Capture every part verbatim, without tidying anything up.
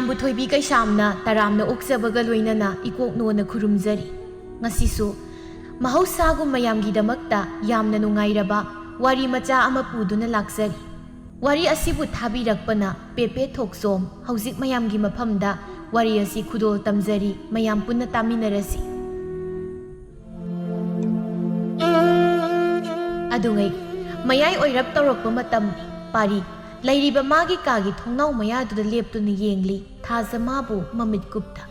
ꯕꯨ ꯊꯣꯏꯕꯤ ꯀꯩꯁꯥꯝꯅ ꯇꯔꯥꯝꯅ ꯑꯣꯛꯆꯕꯒ ꯂꯣꯏꯅꯅ ꯏꯀꯣꯛ ꯅꯣꯟꯅ ꯈꯨꯔꯨꯝꯖꯔꯤ꯫ ꯉꯁꯤꯁꯨ ꯃꯍꯧꯁꯥꯒꯨꯝ ꯃꯌꯥꯝꯒꯤꯗꯃꯛꯇ ꯌꯥꯝꯅ ꯅꯨꯡꯉꯥꯏꯔꯕ ꯋꯥꯔꯤ ꯃꯆꯥ ꯑꯃ ꯄꯨꯗꯨꯅ ꯂꯥꯛꯆꯔꯤ꯫ ꯋꯥꯔꯤ ꯑꯁꯤꯕꯨ ꯊꯥꯕꯤꯔꯛꯄꯅ ꯄꯦꯄꯦ ꯊꯣꯛꯆꯣꯝ꯫ ꯍꯧꯖꯤꯛ ꯃꯌꯥꯝꯒꯤ ꯃꯐꯝꯗ ꯋꯥꯔꯤ ꯑꯁꯤ ꯈꯨꯗꯣꯜ ꯇꯝꯖꯔꯤ, ꯃꯌꯥꯝ ꯄꯨꯟꯅ ꯇꯥꯃꯤꯟꯅꯔꯁꯤ꯫ ꯑꯗꯨꯉꯩ ꯃꯌꯥꯏ ꯑꯣꯏꯔꯞ ꯇꯧꯔꯛꯄ ꯃꯇꯝꯅꯤ꯫ ꯄꯥꯔꯤ ꯂꯩꯔꯤꯕ ꯃꯥꯒꯤ ꯀꯥꯒꯤ ꯊꯣꯡꯅꯥꯎ ꯃꯌꯥꯗꯨꯗ ꯂꯦꯞꯇꯨꯅ ꯌꯦꯡꯂꯤ꯫ ꯊꯥꯖ ꯃꯥꯕꯨ ꯃꯃꯤꯠ ꯀꯨꯞꯇ꯫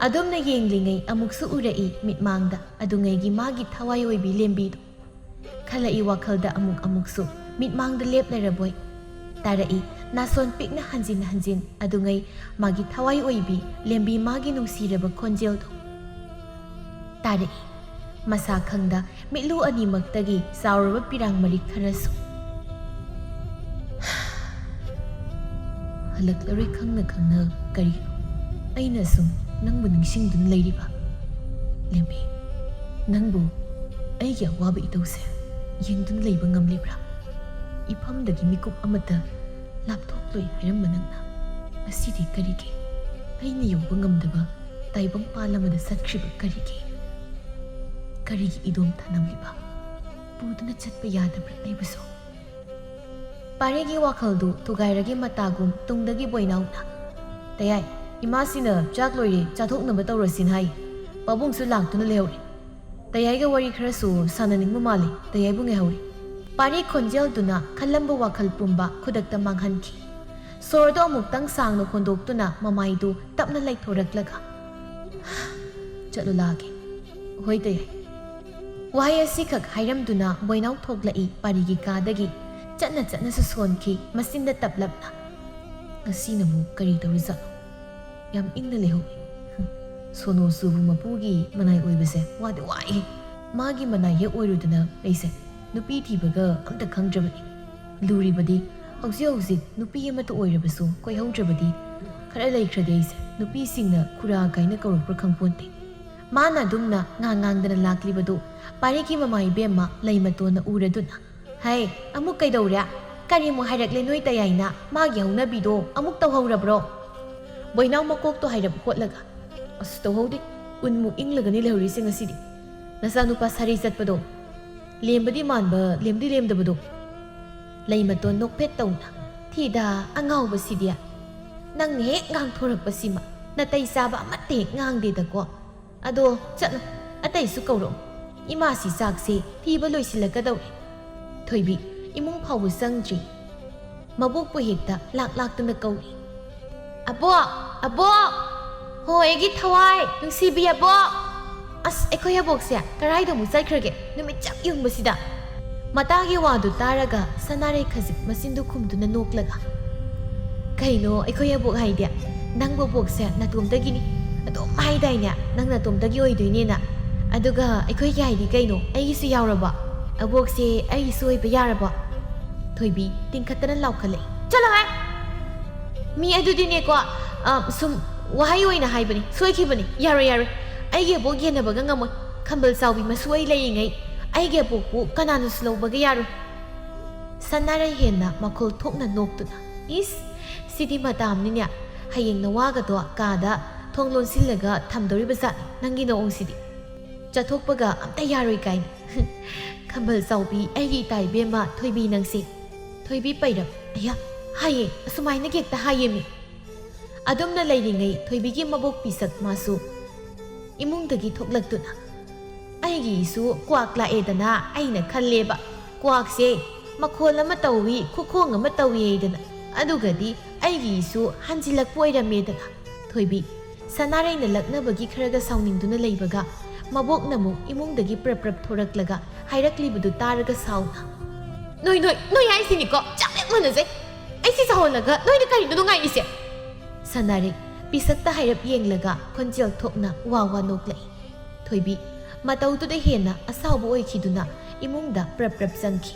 ꯑꯗꯨꯝꯅ ꯌꯦꯡꯂꯤꯉꯩ ꯑꯃꯨꯛꯁꯨ ꯎꯔꯛꯏ ꯃꯤꯠꯃꯥꯡꯗ ꯑꯗꯨꯉꯩꯒꯤ ꯃꯥꯒꯤ ꯊꯋꯥꯏ ꯑꯣꯏꯕꯤ ꯂꯦꯝꯕꯤꯗꯨ꯫ ꯈꯜꯂꯛꯏ ꯋꯥꯈꯜꯗ ꯑꯃꯨꯛ ꯑꯃꯨꯛꯁꯨ ꯃꯤꯠꯃꯥꯡꯗ ꯂꯦꯞꯂꯔꯕꯣꯏ꯫ ꯇꯥꯔꯛꯏ ꯅꯥꯁꯣꯟ ꯄꯤꯛꯅ ꯍꯟꯖꯤꯟ ꯍꯟꯖꯤꯟ ꯑꯗꯨꯉꯩ ꯃꯥꯒꯤ ꯊꯋꯥꯏ ꯑꯣꯏꯕꯤ ꯂꯦꯝꯕꯤ ꯃꯥꯒꯤ ꯅꯨꯡꯁꯤꯔꯕ ꯈꯣꯟꯖꯦꯜꯗꯨ꯫ ꯇꯥꯔꯛꯏ ꯃꯁꯥ ꯈꯪꯗ ꯃꯤꯠꯂꯨ ꯑꯅꯤꯃꯛꯇꯒꯤ ꯆꯥꯎꯔꯕ ꯄꯤꯔꯥꯡ ꯃꯔꯤꯛ ꯈꯔꯁꯨ꯫ ꯍꯜꯂꯛꯂꯔꯣꯏ ꯈꯪꯅ ꯈꯪꯅ ꯀꯔꯤꯅꯣ ꯑꯩꯅ ꯁꯨꯝ ꯅꯪꯕꯨ ꯅꯤꯡꯁꯤꯡꯗꯨꯅ ꯂꯩꯔꯤꯕ? ꯂꯦꯝꯕꯤ, ꯅꯪꯕꯨ ꯑꯩꯒꯤ ꯑꯋꯥꯕ ꯏꯇꯧꯁꯦ ꯌꯦꯡꯗꯨꯅ ꯂꯩꯕ ꯉꯝꯂꯤꯕ꯭ꯔꯥ? ꯏꯐꯝꯗꯒꯤ ꯃꯤꯀꯨꯞ ꯑꯃꯠꯇ ꯂꯥꯞꯊꯣꯛꯂꯣꯏ ꯍꯥꯏꯔꯝꯕ ꯅꯪꯅ ꯉꯁꯤꯗꯤ ꯀꯔꯤꯒꯤ ꯑꯩꯅ ꯌꯧꯕ ꯉꯝꯗꯕ ꯇꯥꯏꯕꯪ ꯄꯥꯜ ꯑꯃꯗ ꯆꯠꯈ꯭ꯔꯤꯕ ꯀꯔꯤꯒꯤ? ꯀꯔꯤꯒꯤ ꯏꯗꯣꯝ ꯊꯅꯝꯂꯤꯕ? ꯄꯨꯗꯨꯅ ꯆꯠꯄ ꯌꯥꯗꯕ꯭ꯔꯥ ꯑꯩꯕꯨꯁꯨ? ꯄꯥꯔꯤꯒꯤ ꯋꯥꯈꯜꯗꯨ ꯊꯨꯒꯥꯏꯔꯒꯦ ꯃꯇꯥꯒꯨꯝ ꯇꯨꯡꯗꯒꯤ ꯕꯣꯏꯅꯥꯎꯅ, "ꯇꯌꯥꯏ, ꯏꯃꯥꯁꯤꯅ ꯆꯥꯛ ꯂꯣꯏꯔꯦ, ꯆꯥꯊꯣꯛꯅꯕ ꯇꯧꯔꯁꯤꯅ ꯍꯥꯏ꯫ ꯄꯥꯕꯨꯡꯁꯨ ꯂꯥꯛꯇꯨꯅ ꯂꯩꯍꯧꯔꯦ꯫ ꯇꯌꯥꯏꯒ ꯋꯥꯔꯤ ꯈꯔꯁꯨ ꯁꯥꯟꯅꯅꯤꯡꯕ ꯃꯥꯜꯂꯤ, ꯇꯌꯥꯏꯕꯨ ꯉꯥꯏꯍꯧꯔꯦ꯫" ꯄꯥꯔꯤ ꯈꯣꯟꯖꯦꯜꯗꯨꯅ ꯈꯜꯂꯝꯕ ꯋꯥꯈꯜ ꯄꯨꯝꯕ ꯈꯨꯗꯛꯇ ꯃꯥꯡꯍꯟꯈꯤ꯫ ꯁꯣꯔꯗꯣ ꯑꯃꯨꯛꯇꯪ ꯁꯥꯡꯅ ꯍꯣꯟꯗꯣꯛꯇꯨꯅ ꯃꯃꯥꯏꯗꯨ ꯇꯞꯅ ꯂꯩꯊꯣꯔꯛꯂꯒ, "ꯆꯠꯂꯨ ꯂꯥꯛꯑꯒꯦ꯫ ꯍꯣꯏ ꯇꯌꯥꯏ꯫" ꯋꯥꯍꯩ ꯑꯁꯤꯈꯛ ꯍꯥꯏꯔꯝꯗꯨꯅ ꯕꯣꯏꯅꯥꯎ ꯊꯣꯛꯂꯛꯏ ꯄꯥꯔꯤꯒꯤ ꯀꯥꯗꯒꯤ꯫ ꯆꯠꯅ ꯆꯠꯅꯁꯨ ꯁꯣꯟꯈꯤ ꯃꯆꯤꯟꯗ ꯇꯞꯂꯞꯅ꯫ "ꯉꯁꯤꯅꯕꯨ ꯀꯔꯤ ꯇꯧꯔꯖꯥꯠꯅꯣ? ꯌꯥꯝ ꯏꯪꯅ ꯂꯩꯍꯧꯏ꯫ ꯁꯣꯅꯣ ꯆꯨꯕ ꯃꯄꯨꯒꯤ ꯃꯅꯥꯏ ꯑꯣꯏꯕꯁꯦ ꯋꯥꯗꯤ ꯋꯥꯏꯍꯦ꯫ ꯃꯥꯒꯤ ꯃꯅꯥꯏ ꯍꯦꯛ ꯑꯣꯏꯔꯨꯗꯅ ꯑꯩꯁꯦ ꯅꯨꯄꯤ ꯊꯤꯕꯒ ꯑꯝꯇ ꯈꯪꯗ꯭ꯔꯕꯅꯤ꯫ ꯂꯨꯔꯤꯕꯗꯤ ꯍꯧꯖꯤꯛ ꯍꯧꯖꯤꯛ ꯅꯨꯄꯤ ꯑꯃꯠꯇ ꯑꯣꯏꯔꯕꯁꯨ ꯀꯣꯏꯍꯧꯗ꯭ꯔꯕꯗꯤ ꯈꯔ ꯂꯩꯈ꯭ꯔꯗꯤ ꯑꯩꯁꯦ ꯅꯨꯄꯤꯁꯤꯡꯅ ꯈꯨꯔꯥ ꯀꯥꯏꯅ ꯀꯧꯔꯛꯄ꯭ꯔꯥ ꯈꯪꯄꯣꯟꯇꯦ꯫" ꯃꯥꯅ ꯑꯗꯨꯝꯅ ꯉꯥꯡ ꯉꯥꯡꯗꯅ ꯂꯥꯛꯂꯤꯕꯗꯨ ꯄꯥꯔꯤꯒꯤ ꯃꯃꯥ ꯏꯕꯦꯝꯃ ꯂꯩꯃꯇꯣꯟꯅ ꯎꯔꯗꯨꯅ, "ꯍꯩ, ꯑꯃꯨꯛ ꯀꯩꯗꯧꯔꯦ? ꯀꯔꯤꯃꯨꯛ ꯍꯥꯏꯔꯛꯂꯦ ꯅꯣꯏ ꯇꯌꯥꯏꯅ? ꯃꯥꯒꯤ ꯍꯧꯅꯕꯤꯗꯣ ꯑꯃꯨꯛ ꯇꯧꯍꯧꯔꯕ꯭ꯔꯣ?" ꯕꯣꯏꯅꯥꯎ ꯃꯀꯣꯛꯇꯣ ꯍꯥꯏꯔꯞ ꯍꯣꯠꯂꯒ, "ꯑꯁ, ꯇꯧꯍꯧꯗꯦ꯫ ꯎꯟꯃꯨꯛ ꯏꯪꯂꯒꯅꯤ ꯂꯩꯍꯧꯔꯤꯁꯦ ꯉꯁꯤꯗꯤ꯫ ꯅꯆꯥꯅꯨꯄꯥ ꯁꯥꯔꯤ ꯆꯠꯄꯗꯣ ꯂꯦꯝꯕꯗꯤ ꯃꯥꯟꯕ, ꯂꯦꯝꯗꯤ ꯂꯦꯝꯗꯕꯗꯣ꯫ ꯂꯩꯃꯇꯣꯟ ꯅꯣꯛꯐꯦꯠ ꯇꯧꯅ, "ꯊꯤꯗ, ꯑꯉꯥꯎꯕꯁꯤꯗꯤ꯫ ꯅꯪꯅ ꯍꯦꯛ ꯉꯥꯡꯊꯣꯔꯛꯄꯁꯤꯃ ꯅꯥꯇꯩ ꯆꯥꯕ ꯑꯃꯠꯇ ꯍꯦꯛ ꯉꯥꯡꯗꯦꯗꯀꯣ꯫ ꯑꯗꯣ ꯆꯠꯂꯣ, ꯑꯇꯩꯁꯨ ꯀꯧꯔꯛꯑꯣ꯫ ꯏꯃꯥꯁꯤ ꯆꯥꯛꯁꯦ ꯄꯤꯕ ꯂꯣꯏꯁꯤꯜꯂꯛꯀꯗꯧꯔꯦ꯫" ꯊꯣꯏꯕꯤ ꯏꯃꯨꯡ ꯐꯥꯎꯕ ꯆꯪꯗ꯭ꯔꯤ꯫ ꯃꯕꯣꯛꯄꯨ ꯍꯦꯛꯇ ꯂꯥꯛ ꯂꯥꯛꯇꯅ ꯀꯧꯔꯤ꯫ "ꯑꯕꯣꯛ! ꯑꯕꯣꯛ! ꯍꯣ, ꯑꯩꯒꯤ ꯊꯋꯥꯏ ꯅꯨꯡꯁꯤꯕꯤ ꯑꯕꯣꯛ! ꯑꯁ, ꯑꯩꯈꯣꯏ ꯑꯕꯣꯛꯁꯦ ꯀꯔꯥꯏꯗ ꯑꯃꯨꯛ ꯆꯠꯈ꯭ꯔꯒꯦ ꯅꯨꯃꯤꯠ ꯆꯞ ꯌꯨꯡꯕꯁꯤꯗ?" ꯃꯇꯥꯒꯤ ꯋꯥꯗꯨ ꯇꯥꯔꯒ ꯁꯅꯥꯔꯩ ꯈꯖꯤꯛ ꯃꯆꯤꯟꯗꯨ ꯈꯨꯝꯗꯨꯅ ꯅꯣꯛꯂꯒ, "ꯀꯩꯅꯣ ꯑꯩꯈꯣꯏ ꯑꯕꯣꯛ ꯍꯥꯏꯗꯤ? ꯅꯪꯕꯨ ꯑꯕꯣꯛꯁꯦ ꯅꯇꯣꯝꯇꯒꯤꯅꯤ ꯑꯗꯨꯝ ꯍꯥꯏꯗꯥꯏꯅꯦ? ꯅꯪ ꯅꯇꯣꯝꯇꯒꯤ ꯑꯣꯏꯗꯣꯏꯅꯦꯅ꯫ ꯑꯗꯨꯒ ꯑꯩꯈꯣꯏꯒꯤ ꯍꯥꯏꯗꯤ ꯀꯩꯅꯣ? ꯑꯩꯒꯤꯁꯨ ꯌꯥꯎꯔꯕꯣ? ꯑꯕꯣꯛꯁꯦ ꯑꯩꯒꯤꯁꯨ ꯑꯣꯏꯕ ꯌꯥꯔꯕꯣ?" ꯊꯣꯏꯕꯤ ꯇꯤꯡꯈꯠꯇꯅ ꯂꯥꯎꯈꯠꯂꯛꯏ꯫ "ꯆꯠꯂꯣꯍꯦ! ꯃꯤ ꯑꯗꯨꯗꯤꯅꯦꯀꯣ, ꯑ, ꯁꯨꯝ ꯋꯥꯍꯩ ꯑꯣꯏꯅ ꯍꯥꯏꯕꯅꯤ, ꯁꯣꯏꯈꯤꯕꯅꯤ꯫ ꯌꯥꯔꯣꯏ, ꯌꯥꯔꯣꯏ꯫ ꯑꯩꯒꯤ ꯑꯕꯣꯛ ꯌꯦꯟꯅꯕꯒ ꯉꯝꯃꯣꯏ꯫ ꯈꯝꯕꯜ ꯆꯥꯎꯕꯤ ꯃꯁꯨ ꯑꯩ ꯂꯩꯔꯤꯉꯩ ꯑꯩꯒꯤ ꯑꯕꯣꯛꯄꯨ ꯀꯅꯥꯅꯁꯨ ꯂꯧꯕꯒ ꯌꯥꯔꯣꯏ꯫" ꯁꯅꯥꯔꯩ ꯍꯦꯟꯅ ꯃꯈꯣꯜ ꯊꯣꯛꯅ ꯅꯣꯛꯇꯨꯅ, "ꯏꯁ, ꯁꯤꯗꯤ ꯃꯇꯥꯝꯅꯤꯅꯦ꯫ ꯍꯌꯦꯡ ꯅꯋꯥꯒꯗꯣ ꯀꯥꯗ ꯊꯣꯡ ꯂꯣꯟꯁꯤꯜꯂꯒ ꯊꯝꯗꯧꯔꯤꯕ ꯖꯥꯠꯅꯤ ꯅꯪꯒꯤ ꯅꯑꯣꯡꯁꯤꯗꯤ꯫" ꯆꯠꯊꯣꯛꯄꯒ ꯑꯝꯇ ꯌꯥꯔꯣꯏ ꯀꯥꯏꯅ꯫ ꯈꯝꯕꯜ ꯆꯥꯎꯕꯤ, ꯑꯩꯒꯤ ꯏꯇꯥ ꯏꯕꯦꯝꯃ ꯊꯣꯏꯕꯤ ꯅꯪꯁꯦ꯫ ꯊꯣꯏꯕꯤ ꯄꯩꯔꯞ, "ꯑꯌꯥ, ꯍꯥꯏꯌꯦ, ꯑꯁꯨꯃꯥꯏꯅ ꯍꯦꯛꯇ ꯍꯥꯏꯌꯦꯃꯤ꯫" ꯑꯗꯨꯝꯅ ꯂꯩꯔꯤꯉꯩ ꯊꯣꯏꯕꯤꯒꯤ ꯃꯕꯣꯛ ꯄꯤꯁꯛ ꯃꯥꯁꯨ ꯏꯃꯨꯡꯗꯒꯤ ꯊꯣꯛꯂꯛꯇꯨꯅ, "ꯑꯩꯒꯤꯁꯨ ꯀ꯭ꯋꯥꯛ ꯂꯥꯛꯑꯦꯗꯅ ꯑꯩꯅ ꯈꯜꯂꯦꯕ꯫ ꯀ꯭ꯋꯥꯛꯁꯦ ꯃꯈꯣꯜ ꯑꯃ ꯇꯧꯏ, ꯈꯨꯈꯣꯡ ꯑꯃ ꯇꯧꯏ ꯍꯥꯏꯗꯅ꯫ ꯑꯗꯨꯒꯗꯤ ꯑꯩꯒꯤꯁꯨ ꯍꯟꯖꯤꯜꯂꯛꯄ ꯑꯣꯏꯔꯝꯃꯦꯗꯅ꯫" ꯊꯣꯏꯕꯤ ꯁꯅꯥꯔꯩꯅ ꯂꯛꯅꯕꯒꯤ ꯈꯔꯒ ꯁꯥꯎꯅꯤꯡꯗꯨꯅ ꯂꯩꯕꯒ, ꯃꯕꯣꯛꯅ ꯑꯃꯨꯛ ꯏꯃꯨꯡꯗꯒꯤ ꯄ꯭ꯔꯞ ꯄ꯭ꯔꯞ ꯊꯣꯔꯛꯂꯒ ꯍꯥꯏꯔꯛꯂꯤꯕꯗꯨ ꯇꯥꯔꯒ ꯁꯥꯎꯅ, "ꯅꯣꯏ, ꯅꯣꯏ, ꯅꯣꯏ ꯍꯥꯏꯁꯤꯅꯤꯀꯣ, ꯆꯞ ꯍꯦꯛ ꯃꯥꯟꯅꯖꯩ꯫ ꯑꯩ ꯁꯤ ꯁꯥꯎꯍꯜꯂꯒ ꯅꯣꯏꯅ ꯀꯔꯤꯅꯣ ꯅꯨꯡꯉꯥꯏꯔꯤꯁꯦ?" ꯁꯅꯥꯔꯩ ꯄꯤꯁꯛꯇ ꯍꯥꯏꯔꯞ ꯌꯦꯡꯂꯒ ꯈꯣꯟꯖꯦꯜ ꯊꯣꯛꯅ ꯋꯥ ꯋꯥ ꯅꯣꯛꯂꯛꯏ꯫ ꯊꯣꯏꯕꯤ ꯃꯇꯧꯗꯨꯗ ꯍꯦꯟꯅ ꯑꯁꯥꯎꯕ ꯑꯣꯏꯈꯤꯗꯨꯅ ꯏꯃꯨꯡꯗ ꯄ꯭ꯔꯞ ꯄ꯭ꯔꯞ ꯆꯪꯈꯤ꯫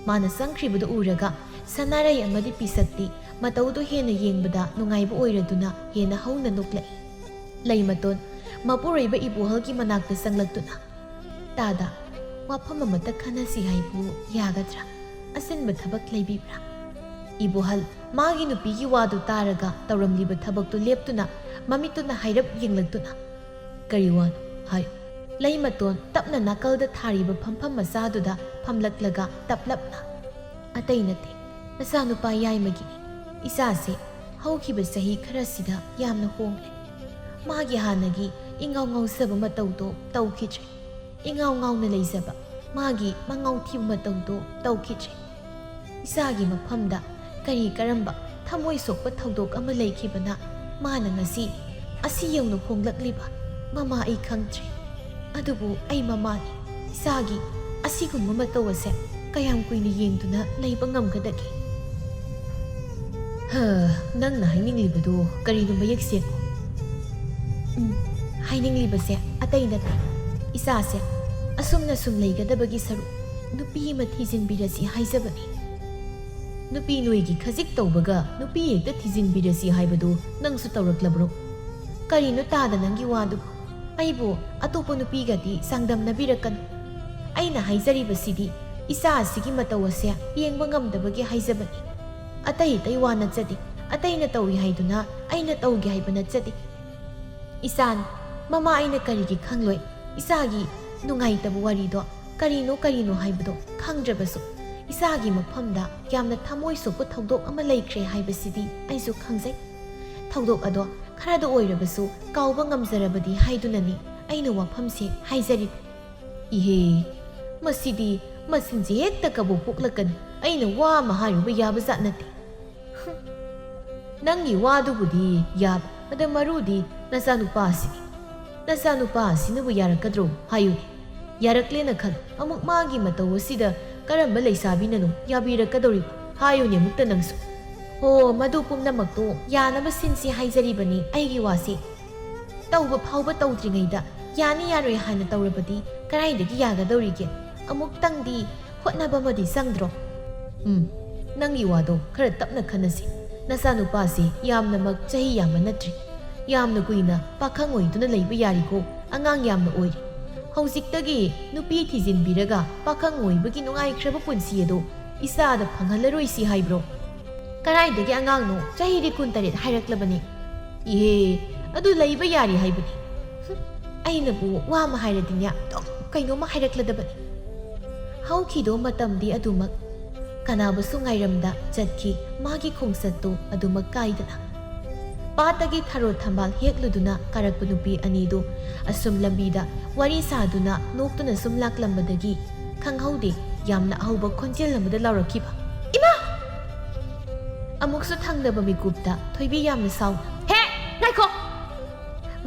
ꯃꯥꯅ ꯆꯪꯈ꯭ꯔꯤꯕꯗꯨ ꯎꯔꯒ ꯁꯅꯥꯔꯩ ꯑꯃꯗꯤ ꯄꯤꯁꯛꯇꯤ ꯃꯇꯧꯗꯨ ꯍꯦꯟꯅ ꯌꯦꯡꯕꯗ ꯅꯨꯡꯉꯥꯏꯕ ꯑꯣꯏꯔꯗꯨꯅ ꯍꯦꯟꯅ ꯍꯧꯅ ꯅꯣꯛꯂꯛꯏ꯫ ꯂꯩꯃꯇꯣꯟ ꯃꯄꯨꯔꯣꯏꯕ ꯏꯕꯣꯍꯜꯒꯤ ꯃꯅꯥꯛꯇ ꯆꯪꯂꯛꯇꯨꯅ, "ꯇꯥꯗ, ꯋꯥꯐꯝ ꯑꯃꯇ ꯈꯟꯅꯁꯤ ꯍꯥꯏꯕꯨ ꯌꯥꯒꯗ꯭ꯔꯥ? ꯑꯆꯤꯟꯕ ꯊꯕꯛ ꯂꯩꯕꯤꯕ꯭ꯔꯥ?" ꯏꯕꯣꯍꯜ ꯃꯥꯒꯤ ꯅꯨꯄꯤꯒꯤ ꯋꯥꯗꯨ ꯇꯥꯔꯒ ꯇꯧꯔꯝꯂꯤꯕ ꯊꯕꯛꯇꯨ ꯂꯦꯞꯇꯨꯅ ꯃꯃꯤꯠꯇꯨꯅ ꯍꯥꯏꯔꯞ ꯌꯦꯡꯂꯛꯇꯨꯅ, "ꯀꯔꯤ ꯋꯥꯅꯣ? ꯍꯥꯏꯌꯨ꯫" ꯂꯩꯃꯇꯣꯟ ꯇꯞꯅ ꯅꯥꯀꯜꯗ ꯊꯥꯔꯤꯕ ꯐꯝꯐꯝ ꯃꯆꯥꯗꯨꯗ ꯐꯝꯂꯛꯂꯒ ꯇꯞꯂꯞꯅ, "ꯑꯇꯩ ꯅꯠꯇꯦ, ꯅꯆꯥꯅꯨꯄꯥ ꯌꯥꯏꯃꯒꯤꯅꯤ꯫ ꯏꯆꯥꯁꯦ ꯍꯧꯈꯤꯕ ꯆꯍꯤ ꯈꯔꯁꯤꯗ ꯌꯥꯝꯅ ꯍꯣꯡꯂꯦ꯫ ꯃꯥꯒꯤ ꯍꯥꯟꯅꯒꯤ ꯏꯉꯥꯎ ꯉꯥꯎꯖꯕ ꯃꯇꯧꯗꯣ ꯇꯧꯈꯤꯗ꯭ꯔꯦ꯫ ꯏꯉꯥꯎ ꯉꯥꯎꯅ ꯂꯩꯖꯕ ꯃꯥꯒꯤ ꯃꯉꯥꯎ ꯊꯤꯕ ꯃꯇꯧꯗꯣ ꯇꯧꯈꯤꯗ꯭ꯔꯦ꯫ ꯏꯆꯥꯒꯤ ꯃꯐꯝꯗ ꯀꯔꯤ ꯀꯔꯝꯕ ꯊꯃꯣꯏ ꯁꯣꯛꯄ ꯊꯧꯗꯣꯛ ꯑꯃ ꯂꯩꯈꯤꯕꯅ ꯃꯥꯅ ꯉꯁꯤ ꯑꯁꯤ ꯌꯧꯅ ꯍꯣꯡꯂꯛꯂꯤꯕ? ꯃꯃꯥ, ꯑꯩ ꯈꯪꯗ꯭ꯔꯦ꯫ ꯑꯗꯨꯕꯨ ꯑꯩ ꯃꯃꯥꯅꯤ꯫ ꯏꯆꯥꯒꯤ ꯑꯁꯤꯒꯨꯝꯕ ꯃꯇꯧ ꯑꯁꯦ ꯀꯌꯥꯝ ꯀꯨꯏꯅ ꯌꯦꯡꯗꯨꯅ ꯂꯩꯕ ꯉꯝꯒꯗꯒꯦ?" "ꯍ, ꯅꯪꯅ ꯍꯥꯏꯅꯤꯡꯂꯤꯕꯗꯨ ꯀꯔꯤꯅꯣ, ꯃꯌꯦꯛ ꯁꯦꯡꯉꯨ?" "ꯎꯝ, ꯍꯥꯏꯅꯤꯡꯂꯤꯕꯁꯦ ꯑꯇꯩ ꯅꯠꯇꯦ꯫ ꯏꯆꯥꯁꯦ ꯑꯁꯨꯝꯅ ꯁꯨꯝ ꯂꯩꯒꯗꯕꯒꯤ ꯁꯔꯨꯛ ꯅꯨꯄꯤ ꯑꯃ ꯊꯤꯖꯤꯟꯕꯤꯔꯁꯤ ꯍꯥꯏꯖꯕꯅꯤ꯫" "ꯅꯨꯄꯤ ꯅꯣꯏꯒꯤ ꯈꯖꯤꯛ ꯇꯧꯕꯒ ꯅꯨꯄꯤ ꯍꯦꯛꯇ ꯊꯤꯖꯤꯟꯕꯤꯔꯁꯤ ꯍꯥꯏꯕꯗꯨ ꯅꯪꯁꯨ ꯇꯧꯔꯛꯂꯕ꯭ꯔꯣ? ꯀꯔꯤꯅꯣ ꯇꯥꯗ ꯅꯪꯒꯤ ꯋꯥꯗꯨꯕꯨ? ꯑꯩꯕꯨ ꯑꯇꯣꯞꯄ ꯅꯨꯄꯤꯒꯗꯤ ꯆꯥꯡꯗꯝꯅꯕꯤꯔꯛꯀꯅꯨ꯫ ꯑꯩꯅ ꯍꯥꯏꯖꯔꯤꯕꯁꯤꯗꯤ ꯏꯆꯥ ꯑꯁꯤꯒꯤ ꯃꯇꯧ ꯑꯁꯦ ꯌꯦꯡꯕ ꯉꯝꯗꯕꯒꯤ ꯍꯥꯏꯖꯕꯅꯤ꯫ ꯑꯇꯩ ꯑꯇꯩ ꯋꯥ ꯅꯠꯆꯗꯦ꯫ ꯑꯇꯩꯅ ꯇꯧꯏ ꯍꯥꯏꯗꯨꯅ ꯑꯩꯅ ꯇꯧꯒꯦ ꯍꯥꯏꯕ ꯅꯠꯆꯗꯦ꯫ ꯏꯆꯥꯅꯤ, ꯃꯃꯥ ꯑꯩꯅ ꯀꯔꯤꯒꯤ ꯈꯪꯂꯣꯏ? ꯏꯆꯥꯒꯤ ꯅꯨꯡꯉꯥꯏꯇꯕ ꯋꯥꯔꯤꯗꯣ ꯀꯔꯤꯅꯣ ꯀꯔꯤꯅꯣ ꯍꯥꯏꯕꯗꯣ ꯈꯪꯗ꯭ꯔꯕꯁꯨ, ꯏꯆꯥꯒꯤ ꯃꯐꯝꯗ ꯌꯥꯝꯅ ꯊꯃꯣꯏ ꯁꯣꯛꯄ ꯊꯧꯗꯣꯛ ꯑꯃ ꯂꯩꯈ꯭ꯔꯦ ꯍꯥꯏꯕꯁꯤꯗꯤ ꯑꯩꯁꯨ ꯈꯪꯖꯩ꯫ ꯊꯧꯗꯣꯛ ꯑꯗꯣ ꯈꯔꯗ ꯑꯣꯏꯔꯕꯁꯨ ꯀꯥꯎꯕ ꯉꯝꯖꯔꯕꯗꯤ ꯍꯥꯏꯗꯨꯅꯅꯤ ꯑꯩꯅ ꯋꯥꯐꯝꯁꯦ ꯍꯥꯏꯖꯔꯤꯕ꯫" "ꯏꯍꯦ, ꯃꯁꯤꯗꯤ ꯃꯆꯤꯟꯁꯦ ꯍꯦꯛꯇ ꯀꯕꯣꯛ ꯄꯣꯛꯂꯛꯀꯅꯤ꯫ ꯑꯩꯅ ꯋꯥ ꯑꯃ ꯍꯥꯏꯔꯨꯕ ꯌꯥꯕ ꯖꯥꯠ ꯅꯠꯇꯦ꯫" "ꯍꯨꯝ, ꯅꯪꯒꯤ ꯋꯥꯗꯨꯕꯨꯗꯤ ꯌꯥꯕ, ꯑꯗ ꯃꯔꯨꯗꯤ ꯅꯆꯥꯅꯨꯄꯥ ꯑꯁꯤꯅꯤ꯫ ꯅꯆꯥꯅꯨꯄꯥ ꯑꯁꯤꯅꯕꯨ ꯌꯥꯔꯛꯀꯗ꯭ꯔꯣ? ꯍꯥꯏꯌꯨꯅꯦ꯫ ꯌꯥꯔꯛꯂꯦꯅ ꯈꯜꯂꯨ, ꯑꯃꯨꯛ ꯃꯥꯒꯤ ꯃꯇꯧ ꯑꯁꯤꯗ ꯀꯔꯝꯕ ꯂꯩꯁꯥꯕꯤꯅꯅꯣ ꯌꯥꯕꯤꯔꯛꯀꯗꯧꯔꯤꯕ? ꯍꯥꯏꯌꯨꯅꯦ ꯑꯃꯨꯛꯇ ꯅꯪꯁꯨ꯫" "ꯍꯣ, ꯃꯗꯨ ꯄꯨꯝꯅꯃꯛꯇꯣ ꯌꯥꯅꯕ ꯁꯤꯟꯁꯤ ꯍꯥꯏꯖꯔꯤꯕꯅꯤ꯫ ꯑꯩꯒꯤ ꯋꯥꯁꯦ ꯇꯧꯕ ꯐꯥꯎꯕ ꯇꯧꯗ꯭ꯔꯤꯉꯩꯗ ꯌꯥꯅꯤ ꯌꯥꯔꯣꯏ ꯍꯥꯏꯅ ꯇꯧꯔꯕꯗꯤ ꯀꯗꯥꯏꯗꯒꯤ ꯌꯥꯒꯗꯧꯔꯤꯒꯦ? ꯑꯃꯨꯛꯇꯪꯗꯤ ꯍꯣꯠꯅꯕ ꯑꯃꯗꯤ ꯆꯪꯗ꯭ꯔꯣ?" "ꯎꯝ, ꯅꯪꯒꯤ ꯋꯥꯗꯣ ꯈꯔ ꯇꯞꯅ ꯈꯟꯅꯁꯤ꯫ ꯅꯆꯥꯅꯨꯄꯥꯁꯤ ꯌꯥꯝꯅꯃꯛ ꯆꯍꯤ ꯌꯥꯝꯕ ꯅꯠꯇ꯭ꯔꯤ꯫ ꯌꯥꯝꯅ ꯀꯨꯏꯅ ꯄꯥꯈꯪ ꯑꯣꯏꯗꯨꯅ ꯂꯩꯕ ꯌꯥꯔꯤꯀꯣ? ꯑꯉꯥꯡ ꯌꯥꯝꯅ ꯑꯣꯏꯔꯤ꯫ ꯍꯧꯖꯤꯛꯇꯒꯤ ꯅꯨꯄꯤ ꯊꯤꯖꯤꯟꯕꯤꯔꯒ ꯄꯥꯈꯪ ꯑꯣꯏꯕꯒꯤ ꯅꯨꯡꯉꯥꯏꯈ꯭ꯔꯕ ꯄꯨꯟꯁꯤ ꯑꯗꯣ ꯏꯆꯥꯗ ꯐꯪꯍꯜꯂꯔꯣꯏꯁꯤ ꯍꯥꯏꯕ꯭ꯔꯣ?" "ꯀꯗꯥꯏꯗꯒꯤ ꯑꯉꯥꯡꯅꯣ? ꯆꯍꯤꯗꯤ ꯀꯨꯟꯇꯔꯦꯠ ꯍꯥꯏꯔꯛꯂꯕꯅꯤ꯫" "ꯏꯍꯦ, ꯑꯗꯨ ꯂꯩꯕ ꯌꯥꯔꯤ ꯍꯥꯏꯕꯅꯤ꯫" "ꯍꯨꯝ, ꯑꯩꯅꯕꯨ ꯋꯥ ꯑꯃ ꯍꯥꯏꯔꯗꯤꯅꯦ, ꯑꯗꯨꯝ ꯀꯩꯅꯣꯝꯃ ꯍꯥꯏꯔꯛꯂꯗꯕꯅꯤ꯫" ꯍꯧꯈꯤꯗꯧ ꯃꯇꯝꯗꯤ ꯑꯗꯨꯃꯛ ꯀꯅꯥꯕꯨꯁꯨ ꯉꯥꯏꯔꯝꯗ ꯆꯠꯈꯤ, ꯃꯥꯒꯤ ꯈꯣꯡꯆꯠꯇꯨ ꯑꯗꯨꯃꯛ ꯀꯥꯏꯗꯅ꯫ ꯄꯥꯠꯇꯒꯤ ꯊꯔꯣ ꯊꯝꯕꯥꯜ ꯍꯦꯛꯂꯨꯗꯨꯅ ꯀꯥꯔꯛꯄ ꯅꯨꯄꯤ ꯑꯅꯤꯗꯨ ꯑꯁꯨꯝ ꯂꯝꯕꯤꯗ ꯋꯥꯔꯤ ꯁꯥꯗꯨꯅ ꯅꯣꯛꯇꯨꯅ ꯁꯨꯝ ꯂꯥꯛꯂꯝꯕꯗꯒꯤ ꯈꯪꯍꯧꯗꯦ, ꯌꯥꯝꯅ ꯑꯍꯧꯕ ꯈꯣꯟꯖꯦꯜ ꯑꯃꯗ ꯂꯥꯎꯔꯛꯈꯤꯕ, "ꯏꯃꯥ!" ꯑꯃꯨꯛꯁꯨ ꯊꯪꯅꯕ ꯃꯤꯀꯨꯞꯇ ꯊꯣꯏꯕꯤ ꯌꯥꯝꯅ ꯁꯥꯎꯅ, "ꯍꯦ! ꯉꯥꯏꯈꯣ!"